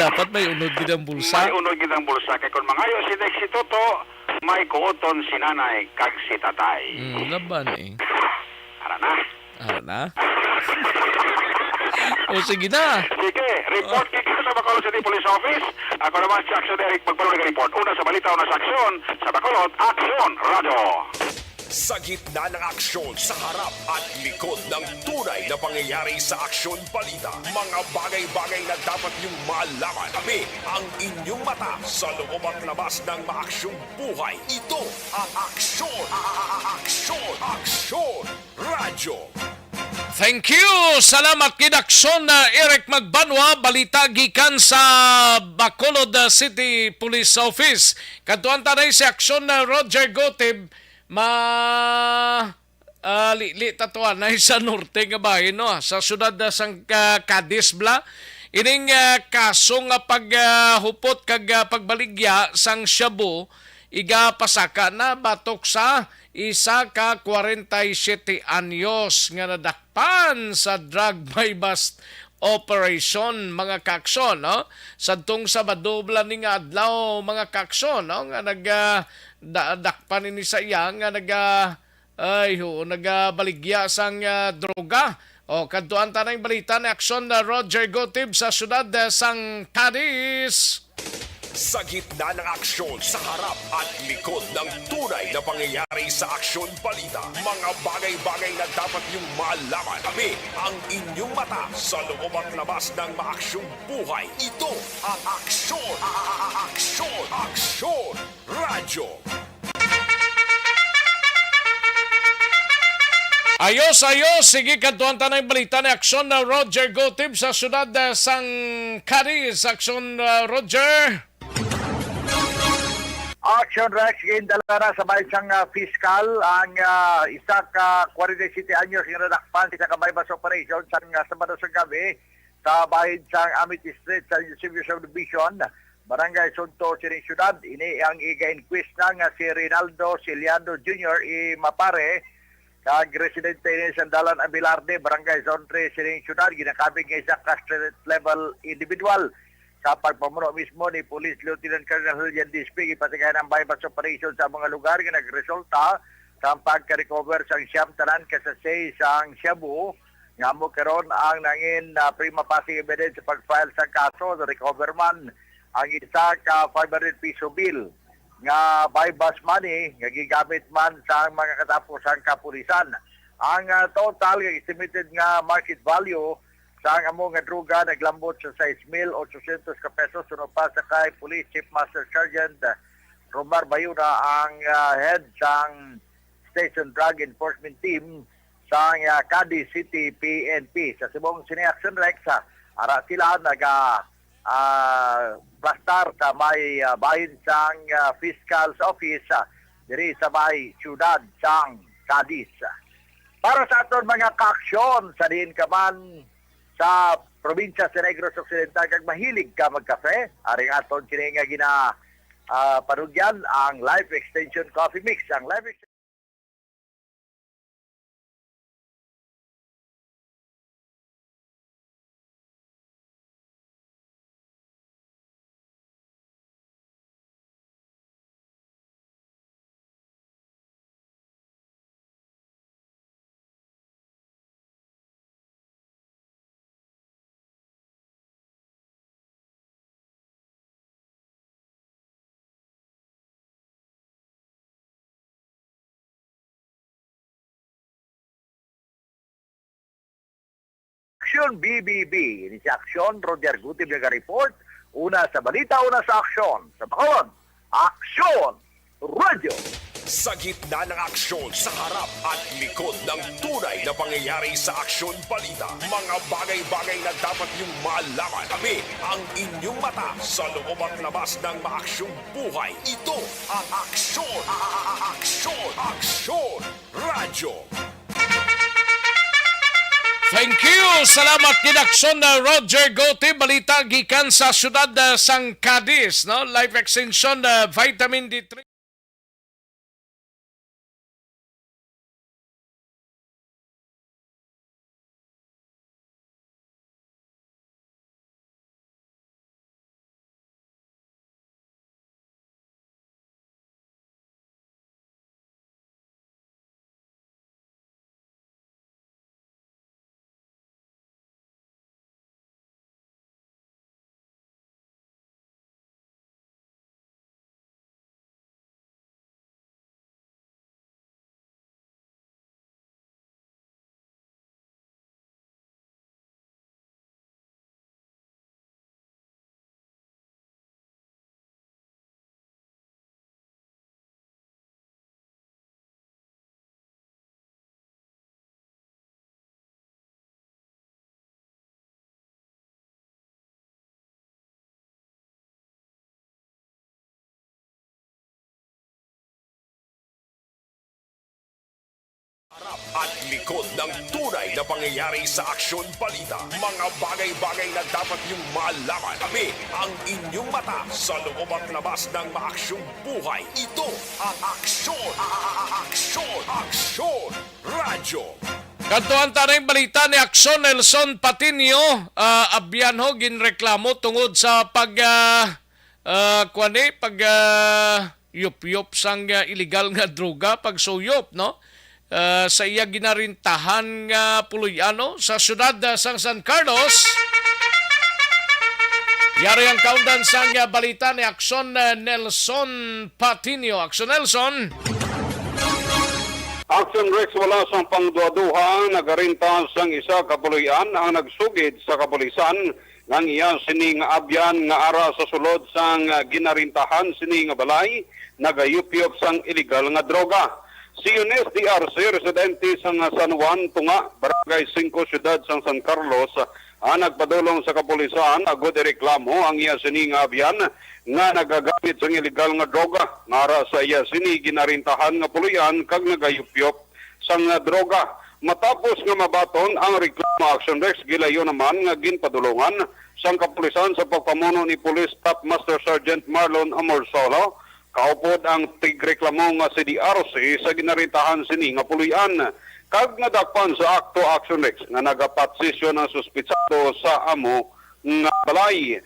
Dapat may unod gid ang bulsa. May unod gid ang bulsa. Kay kung mangayo si Dexy Toto, may kuoton si nanay kag si tatay. Mm, laban eh. Ara na. Ara na. O, sige na. Sige, report kita sa Bacolod City Police Office. Ako naman si Action Eric Magpalo, nag-report. Una sa balita, una sa aksyon. Sa Bacolod, Aksyon Radyo. Sa gitna ng aksyon, sa harap at likod ng tunay na pangyayari sa Aksyon Balita, mga bagay-bagay na dapat niyong malaman. Kami ang inyong mata sa loob at labas ng maaksyong buhay. Ito ang Aksyon, a-, a-, a-, Aksyon, Aksyon Radyo. Thank you! Salamat gid, Aksyon na Eric Magbanwa, balita gikan sa Bacolod, uh, City Police Office. Kadtuan ta na si Aksyon na Roger Gotib, ma-, ah, li-, li-, tatuan na sa norte nga bahin, no? Sa siyudad na sang, ah, Cadiz, bla. Ining, ah, kaso nga pag, ah, hupot kag, ah, pagbaligya sang shabu, igapasaka na batok sa isa ka kwarenta y siyete anyos nga nadakpan sa drug buy-bust operation, mga kaaksyon, no? Sadtong Sabado bala ni nga adlaw, mga kaaksyon, no? Nga nag, ah, da-, dakpan ini sa iya nga nag, ah, ay, oo, nagabaligya sang, ah, droga. O, kadtuan ta na ang balita ni Aksyon na Roger Gotib sa siyudad, ah, sang Cadiz. Sa gitna ng aksyon, sa harap at likod ng tunay na pangyayari sa aksyon balita, mga bagay-bagay na dapat niyong malaman. Kami ang inyong mata sa loob at labas ng maaksyong buhay. Ito ang aksyon, a-, a-, a-, aksyon, aksyon, radyo. Ayos, ayos. Sige, kadtuan ta na ang balita ni Aksyon na Roger Gotib sa siyudad, ah, sang Cadiz. Aksyon, ah, Roger. Action Rex, gindala na sa bahin sang, ah, piskal ang, ah, isa ka forty-seven anyos nga nadakpan sa isa ka buy-bust operation sang, ah, Sabado sa gabi sa bahin sang Amity Street sa Eusebio Subdivision, Barangay Sunto sining siyudad. Ini ang iga-inquest na nga si Rinaldo Ciliano Junior i Mapare, kag residente ini sa Dalan Abelarde, Barangay Zone three sining siyudad, ginakabig nga isa ka street level individual sa pagpamuno mismo ni Police Lieutenant Colonel Julian Dispe. Gipatigayon ang buy-bust operation sa mga lugar nga nagresulta sa pagka-recover sang siyam tanan ka sachet sang shabu, nga amo karon ang nangin, ah, prima facie evidence sa pag-file sa kaso. Na-recover man ang isa ka five hundred piso bill nga buy-bust money nga gigamit man sa mga katapusang kapulisan. Ang, ah, total nga estimated nga market value sang amo nga droga naglambot sa sais mil otsosyentos ka pesos, suno pa sa kay Police Chief Master Sergeant Romar Bayona ang, ah, head sang Station Drug Enforcement Team sang, ah, Cadiz City P N P. Sa subong sini, Action Rex, ah, ara sila naga, ah, plastar sa may, ah, bahin sang, ah, Fiscal's Office, ah, diri sa may siyudad sang Cadiz. Para sa aton mga kaaksyon, sa diin ka man sa probinsya sa Negros Occidental kag mahilig ka magkape, ari ang aton kini nga gina, ah, panugyan, ang Life Extension Coffee Mix. Ang Life Extension Action B B B. Ini si Action, Roger Gutib naga-report. Una sa balita, una sa aksyon. Sa Bacolod, Aksyon Radio. Sa gitna ng aksyon, sa harap at likod ng tunay na pangyayari sa aksyon balita, mga bagay-bagay na dapat niyong malaman. Kami ang inyong mata sa loob at labas ng maaksyong buhay. Ito ang aksyon, a-, a-, a-, aksyon, aksyon, radyo. Thank you. Salamat gid, Aksyon, uh, Roger Gote. Balita gikan sa siyudad, uh, sang Cadiz, no? Life Extension, uh, Vitamin D three. Harap at likod ng tunay na pangyayari sa aksyon balita. Mga bagay-bagay na dapat niyong malaman. Kami ang inyong mata sa loob at labas ng maaksyong buhay. Ito ang Aksyon, a-, a-, a-, Aksyon, Aksyon Radyo. Kadtuan ta ning balita ni Action Nelson Patiño, ah, abyan ho, ginreklamo tungod sa pag, ah, ah, kuwan ni, pag, ah, yupyop sang, ah, illegal nga droga, pagsuyop, no? Ah, sa iya ginarintahan nga puloy-an, no, sa siyudad, ah, sang San Carlos. Yari ang kaundan sang, ah, balita ni Action, ah, Nelson Patiño. Action Nelson. Action Rex, wala sang pangduha-duha, nagarinta sang isa ka puloy-an ang nagsugid sa kapulisan nga ang iya sini nga abyan nga ara sa sulod sang, ah, ginarintahan sini nga balay nagayupyop sang iligal nga droga. Si Eunice D R C, residente sang San Juan Tunga, Barangay Singko, Siyudad sang San Carlos, ang nagpadulong sa kapulisan agod ireklamo ang iya sini nga abyan nga nagagamit sang iligal nga droga, nga ara sa iya sini ginarintahan nga puloy-an kag nagayupyop sang, ah, droga. Matapos nga mabaton ang reklamo, Action Rex, gilayo naman nga ginpadulungan sang kapulisan sa pagpamuno ni Police Staff Master Sergeant Marlon Amorsolo, kaupod ang tigreklamo nga si D R C, sa ginarintahan sini nga puloy-an, kag nadakpan sa akto, Action Rex, nga nagapatsisyon ang suspitsado sa amo nga balay.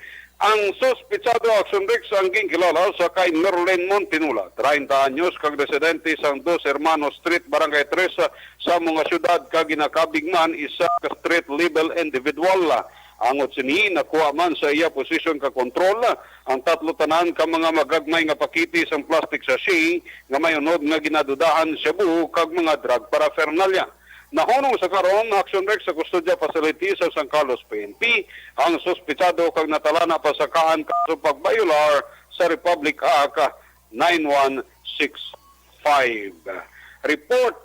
Ang suspitsado, Action Rex, ang ginkilala sa kay Merlin Montinula, treinta anyos, kag residente sang Dos Hermanos Street, Barangay Tres, sa amo nga siyudad, kag ginakabig man isa ka street level individual. Angot sini, nakuha man sa iya posisyon ka kontrol ang tatlo tanan ka mga magagmay nga pakete sang plastic sachet nga may unod nga ginadudahan shabu kag mga drug paraphernalia. Nahunong sa karon, Action Rex, sa kustodya facility sa San Carlos P N P ang suspitsado kag natalana pa sa kaso pagbayolar sa Republic Act nine one six five. Report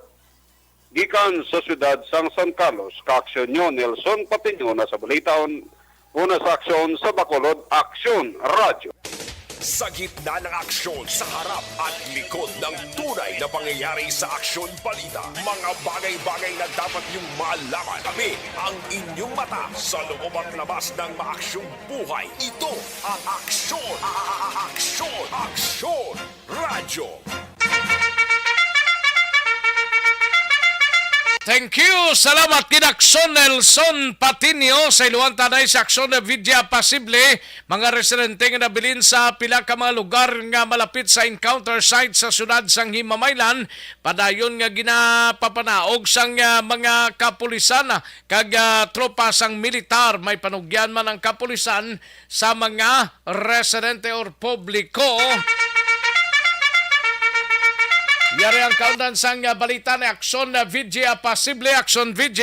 gikan sa siyudad sang San Carlos, ka-aksyon nyo, Nelson Patiño, na sa balita. Una sa aksyon sa Bacolod, Aksyon Radyo. Sa gitna ng aksyon, sa harap at likod ng tunay na pangyayari sa Aksyon Balita, mga bagay-bagay na dapat niyong malaman, kami ang inyong mata sa loob at labas ng maaksyong buhay. Ito ang Aksyon, a- a- a- Aksyon, Aksyon Radyo. Thank you. Salamat kay Action Nelson Patiño. Sa iluhan ta anay sa aksyon na Vidya Pasible, mga residente nga nabilin sa pila ka mga lugar nga malapit sa encounter site sa siyudad sang Himamaylan, padayon nga ginapapanaog sang, ah, mga kapulisan, ah, kag, ah, tropa sang militar. May panugyan man ang kapulisan sa mga residente or publiko. Yari ang kaundan sang, ah, balita ni Aksyon, ah, V G, ah, Pasible Aksyon V G.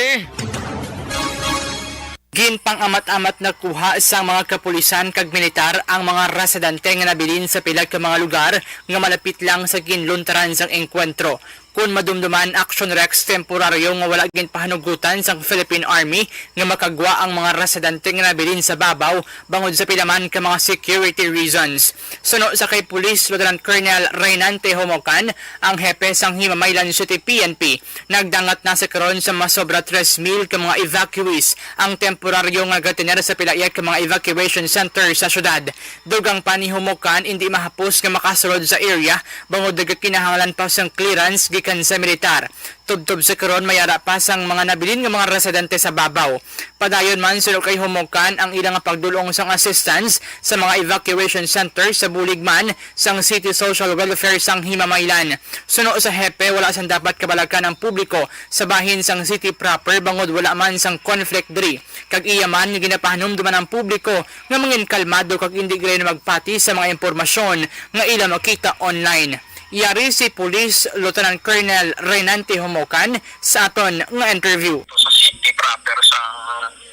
Ginpang-amat-amat nakuha sang mga kapulisan kag militar ang mga residente nga nabilin sa pila ka mga lugar nga malapit lang sa ginluntaran sang engkwentro. Kon madumduman, Action Rex, temporaryo nga wala ginpahanugutan sang Philippine Army nga makagwa ang mga residente nga nabilin sa babaw bangod sa pila man ka mga security reasons. Suno sa kay Police Lieutenant Colonel Reynante Homocan, ang hepe sang Himamaylan City P N P, nagdangat na sa karon sa masobra tres mil ka mga evacuees ang temporaryo nga gatener sa pila ka mga evacuation center sa syudad. Dugang pa ni Homocan, indi mahapos nga makasulod sa area bangod nagakinahanglan pa sang clearance gikan sa militar. Tubtob sa karon, may ara pa sang mga nabilin nga mga residente sa babaw. Padayon man, suno kay Homocan, ang ila nga pagdul-ong sang assistance sa mga evacuation center sa bulig man sang City Social Welfare sang Himamaylan. Suno sa hepe, wala sang dapat kabalakan ang publiko sa bahin sang city proper bangod wala man sang conflict diri, kag iya man nga ginapahanumduman ang publiko nga mangin kalmado kag indi gid magpati sa mga impormasyon nga ila makita online. Yari si Police Lieutenant Colonel Reynante Homocan sa aton nga interview. Sa city proper sa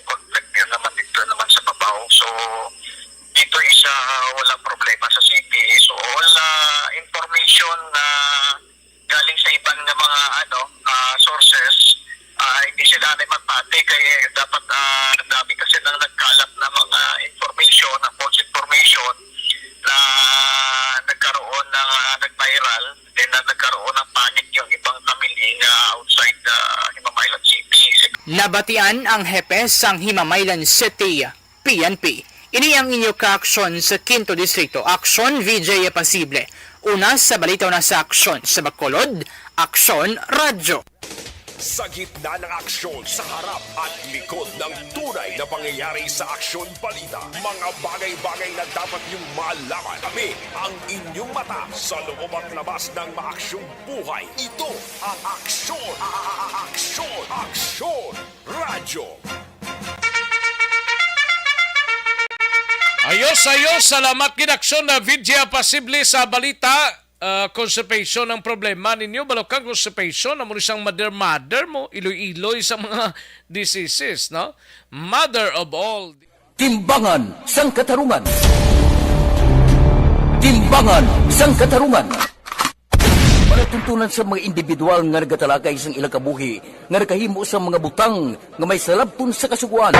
conflict, yun naman dito naman sa babaw. So, dito isa walang problema sa city. So, all uh, information na galing sa iban nga mga ano uh, sources, uh, hindi sila na magpati kay dapat uh, dami kasi nang nagkalat na mga information, na false information na nagkaroon ng uh, nag-viral, then uh, nagkaroon ng panic yung ibang family nga outside the Himamaylan City. Nabatian ang hepe sang Himamaylan City, P N P. Ini ang inyo kaaksyon sa Quinto Distrito, Aksyon V J Pasible. Una sa balita, una sa aksyon sa Bacolod, Aksyon Radyo. Sa gitna ng aksyon, sa harap at likod ng tunay na pangyayari sa Aksyon Balita, mga bagay-bagay na dapat niyong malaman. Kami ang inyong mata sa loob at labas ng maaksyong buhay. Ito ang Aksyon, a- a- a- Aksyon, Aksyon Radyo. Ayos, ayos. Salamat gid, Aksyon na Vidya. Posible sa balita, ah, constipation ang problema ninyo. Balukang constipation, amo ni sang mother-mother mo, iloy-iloy sa mga diseases, no? Mother of all. Timbangan sang Katarungan. Timbangan sang Katarungan. Palatuntunan sa mga individual nga nagatalakay sang ilang kabuhi nga nakahimo sa mga butang nga may salabton sa kasugoan.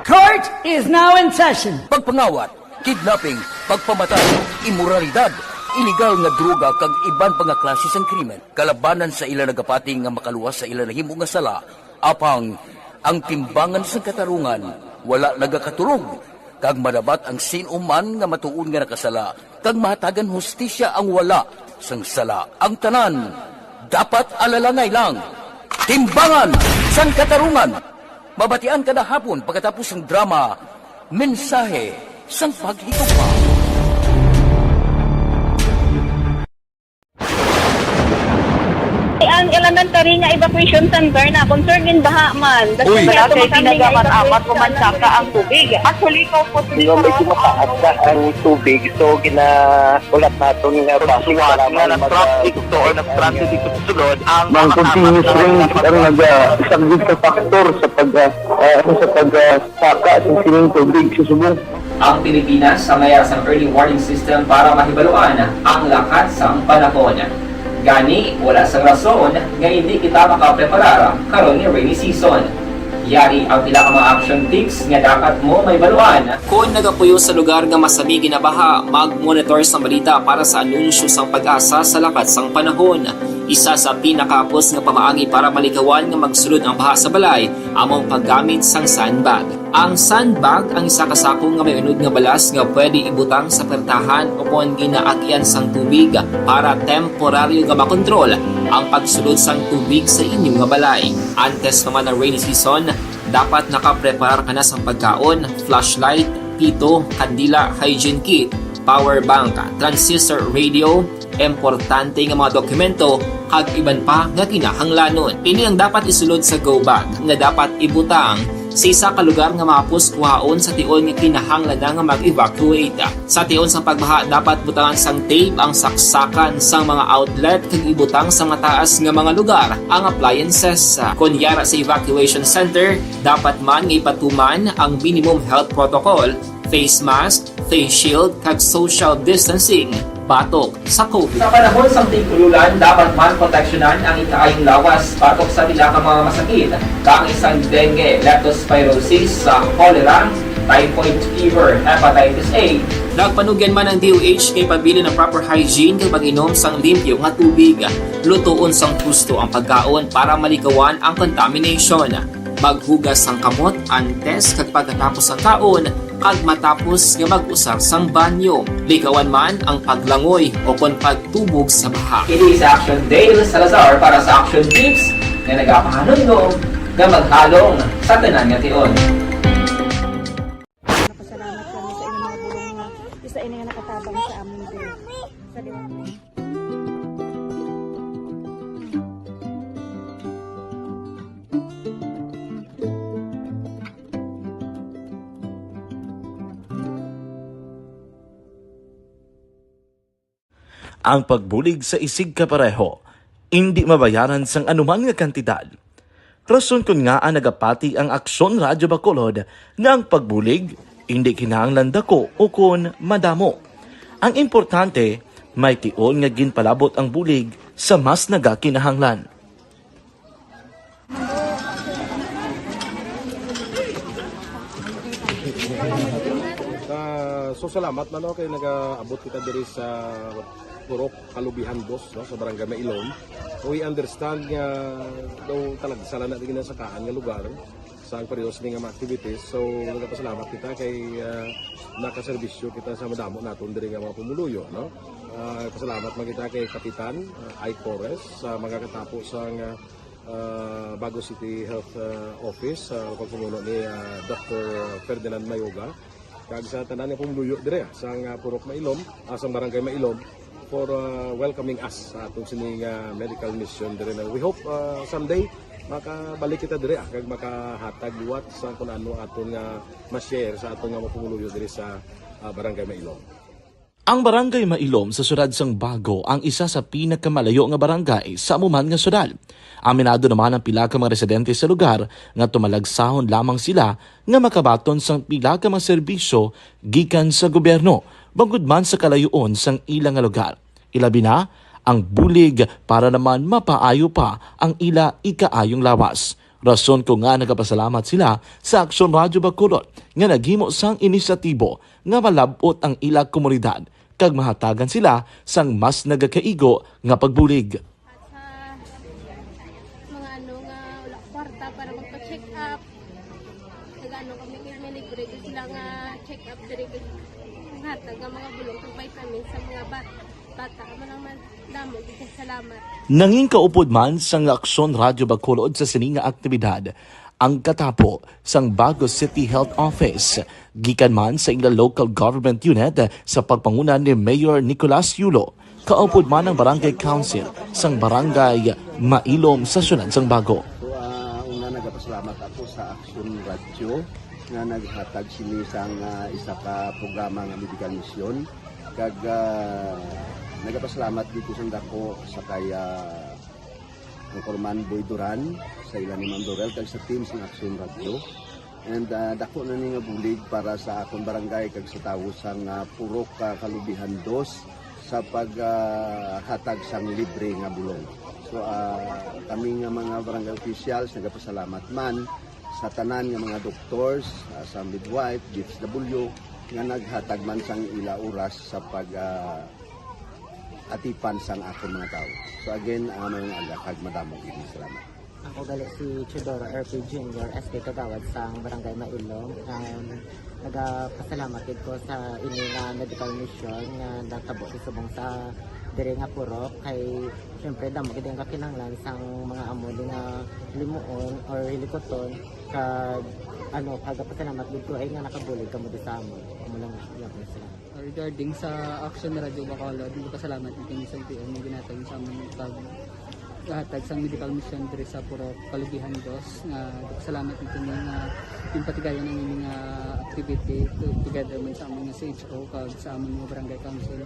Court is now in session. Pagpangawat, kidnapping, pagpamatay, imoralidad, iligal nga droga kag iban pa nga klase sang krimen kalabanan sa ila nagapati nga makaluwas sa ila nahimo nga sala. Apang ang timbangan sang katarungan wala nagakaturog, kag madabat ang sin-o man nga matuod nga nakasala, kag mahatagan hustisya ang wala sang sala. Ang tanan dapat alalangay lang. Timbangan sang Katarungan. Mabatian kada hapon pagkatapos sang drama, Mensahe sang Paghigugma. Ang elementary nga evacuation center na concern in baha man. Uy. Wala kay ginagamit amat, pumansaka ang tubig. Actually, ikaw po, medyo mataas na ang tubig. So, gina- Ulat naton nga base sa lamang nga nag-traffic to or nag-transit dito sa sulod, ang mga continuous rain ang nag-, ah, isa gid sa factor sa pag, ah, ah, ano, sa pag, ah, saka sa sining tubig sa subong. Ang Pilipinas sa mayara sang early warning system para mahibaluan ang lakat sang panahon. Gani, wala sang rason nga hindi kita makapreparar karon nga rainy season. Yari ang pila ka mga action tips nga dapat mo mahibaluan. Kon nagapuyo sa lugar nga masami ginabaha, mag-monitor sang balita para sa anunsyo sang PAGASA sa lakat sang panahon. Isa sa pinakahapos nga pamaagi para malikawan nga magsulod ang baha sa balay amo ang paggamit sang sandbag. Ang sandbag ang isa ka sako nga may unod nga balas nga pwede ibutang sa pertahan o kon ginaagyan sang tubig para temporaryo nga makontrol ang pagsulod sang tubig sa inyo nga balay. Antes pa man ang rainy season, dapat nakapreparar ka na sang pagkaon, flashlight, pito, kandila, hygiene kit, power bank, transistor radio, importante nga mga dokumento, kag iban pa nga kinahanglanon. Ini ang dapat isulod sa go bag nga dapat ibutang sa isa ka lugar nga mahapos kuhaon sa tion nga kinahanglan na nga mag-evacuate. Sa tion sang pagbaha, dapat butangan sang tape ang saksakan sang mga outlet kag ibutang sa mataas nga mga lugar ang appliances. Kon yara sa evacuation center, dapat man nga ipatuman ang minimum health protocol, face mask, face shield, kag social distancing batok sa COVID. Sa panahon sang tig-ululan, dapat man proteksyonan ang ikaayong lawas batok sa pila ka mga masakit, kaangay sang dengue, leptospirosis, sa cholera, typhoid fever, hepatitis A. Nagpanugyan man ang D O H kay pabilin ang proper hygiene kag pag-inom sang limpyo nga tubig. Lutoon sang husto ang pagkaon para malikawan ang contamination. Maghugas sang kamot antes kag pagkatapos sang kaon, kag matapos nga mag-usar sang banyo. Likawan man ang paglangoy o kon pagtubog sa baha. Ini si Action Dale Salazar para sa Action Tips nga nagapahanumdom nga maghalong sa tanan nga tion. Napasalamat kami sa inyong mga bulong nga isa ini nga nakatabang sa amon diri. Sa Ang pagbulig sa isigkapareho indi mabayaran sang anuman nga kantidad. Rason kon ngaa nagapati ang Aksyon Radyo Bacolod nga ang pagbulig indi kinahanglan dako ukon madamo. Ang importante, may tion nga ginpalabot ang bulig sa mas nagakinahanglan. Ah, so, salamat man, no, kay nagaabot kita diri sa Purok Kalubihan Dos, no, sa Barangay Mailom. We understand nga daw talagsa lang na di ginasakaan nga lugar sa ang pareho sini nga mga activities. So, nagapasalamat kita kay, ah, nakaserbisyo kita sa madamo naton diri nga mga pumuluyo, no? Ah, pasalamat man kita kay Kapitan, ah, Ike Torres sa mga katapo sa nga ah, Bago City Health, ah, Office, ah, pagpamuno ni, ah, Doktor Ferdinand Mayoga, kag sa tanan nga pumuluyo dire, ah, sang, ah, Purok Mailom, ah, sang Barangay Mailom, for, ah, welcoming us sa aton sining, ah, medical mission dire na. We hope, ah, someday makabalik kita dire, ah, kag makahatag liwat sa kung ano aton nga ma-share sa aton nga mga pumuluyo dire sa, ah, Barangay Mailom. Ang Barangay Mailom sa siyudad sang Bago ang isa sa pinakamalayo nga barangay sa amo man nga siyudad. Aminado naman ang pila ka mga residente sa lugar nga tumalagsahon lamang sila nga makabaton sang pila ka mga serbisyo gikan sa gobyerno, bangod man sa kalayoon sang ila nga lugar. Ilabi na ang bulig para naman mapaayo pa ang ila ikaayong lawas. Rason ko nga nagapasalamat sila sa Aksyon Radyo Bacolod nga naghimo sang inisyatibo nga malab-ot ang ila komunidad kag mahatagan sila sang mas nagakaigo nga pagbulig. At sa mga ano nga wala kwarta para magpa-check up, nag-ano kami, may libre gyud sila nga check up diri, hatag nga mga bulong kag vitamins sa mga ba-, bata. Amo lang man, damo gyud kay salamat. Nangin kaupod man sang Aksyon Radyo Bacolod sa sini nga aktibidad ang katapo sang Bago City Health Office, gikan man sa ila local government unit sa pagpanguna ni Mayor Nicolas Yulo, kaupod man ang Barangay Council sang Barangay Mailom sa siyudad sang Bago. So, ah, una, nagapasalamat ako sa Aksyon Radyo nga naghatag sini sang, ah, isa ka programa nga medical mission. Kag, ah, nagapasalamat dito sa dako sa kay, ah, Anchorman Boy Duran, sa ila ni Ma'am Dorel, kag sa team sang Aksyon Radyo. And, ah, dako na ni nga bulig para sa akon barangay kag sa tawo sang, ah, Purok, ah, Kalubihan Dos sa pag, ah, hatag sang libre nga bulong. So, ah, kami nga mga barangay officials nagapasalamat man sa tanan nga mga doctors, ah, sa midwife, D S W, nga naghatag man sang ila oras sa pag, ah, atipan sang akon mga tawo. So again, ah, maayong aga kag madamo gid nga salamat. Ako gali si Teodoro R P Junior, S K Kagawad sang Barangay Mailom. Um, nagapasalamat gid ko sa ini nga medical mission nga natabo sa subong sa diri nga purok, kay syempre damo gid ang kakinahanglan sang mga amo ni nga limuon or hilikuton, kag ano, nagapasalamat gid ko ay nga nakabulig kamo di sa amon. Amo lang gyapon, salamat. Regarding sa Aksyon Radyo Bacolod, nagpasalamat kami sa L T O nga ginhatag sa amon pag hatag sang medical mission diri sa Purok Kalubihan Dos, nga nagpasalamat kami nga ginpatigayon ang ining, ah, activity to-, together man sa amon nga C H O kag sa amon nga barangay council.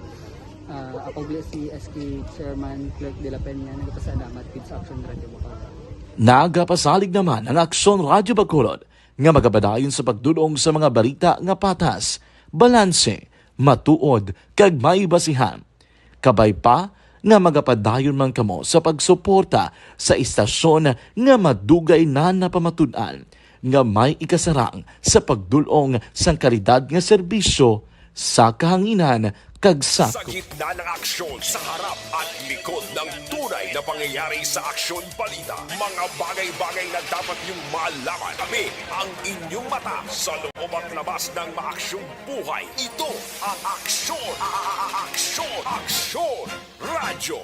Ah, ako gali si S K Chairman Clerk de la Peña, nagpasalamat gid sa Aksyon Radyo Bacolod. Nagapasalig naman ang Aksyon Radyo Bacolod nga magapadayon sa pagdul-ong sa mga balita nga patas, balanse, matuod, kag may basihan. Kabay pa nga magapadayon man kamo sa pagsuporta sa istasyon nga madugay na napamatud-an nga may ikasarang sa pagdul-ong sang kalidad nga serbisyo sa kahanginan kag sa Sa gitna ng aksyon, sa harap at likod ng tunay na pangyayari sa Aksyon Balita, mga bagay-bagay na dapat niyong malaman. Kami ang inyong mata sa loob at labas ng maaksyong buhay. Ito ang Aksyon, a-, a-, a-, Aksyon, Aksyon Radyo.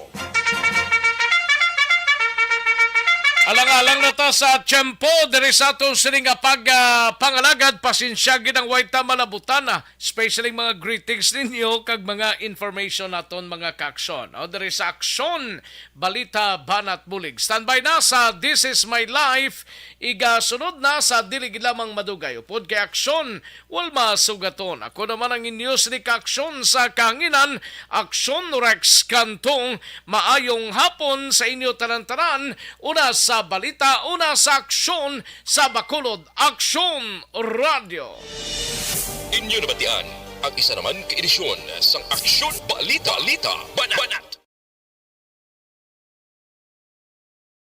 Alang-alang na ta sa tiyempo diri sa aton sini nga pag, ah, pangalagad. Pasensya gid ang way ta malabutan, ah, especially mga greetings ninyo kag mga information naton, mga kaaksyon. O, diri sa Aksyon, Balita, Banat, Bulig. Standby na sa This Is My Life. Igasunod na sa dili gid lamang madugay. Upod kay Aksyon, Wilma Sugaton. Ako naman ang inyo sini ka Aksyon sa kahanginan, Aksyon Rex Cantong. Maayong hapon sa inyo tanan-tanan. Una sa balita, una sa aksyon sa Bacolod, Aksyon Radyo. Inyo nabatian ang isa naman ka edisyon sang Aksyon Balita, Balita, Banat, Banat.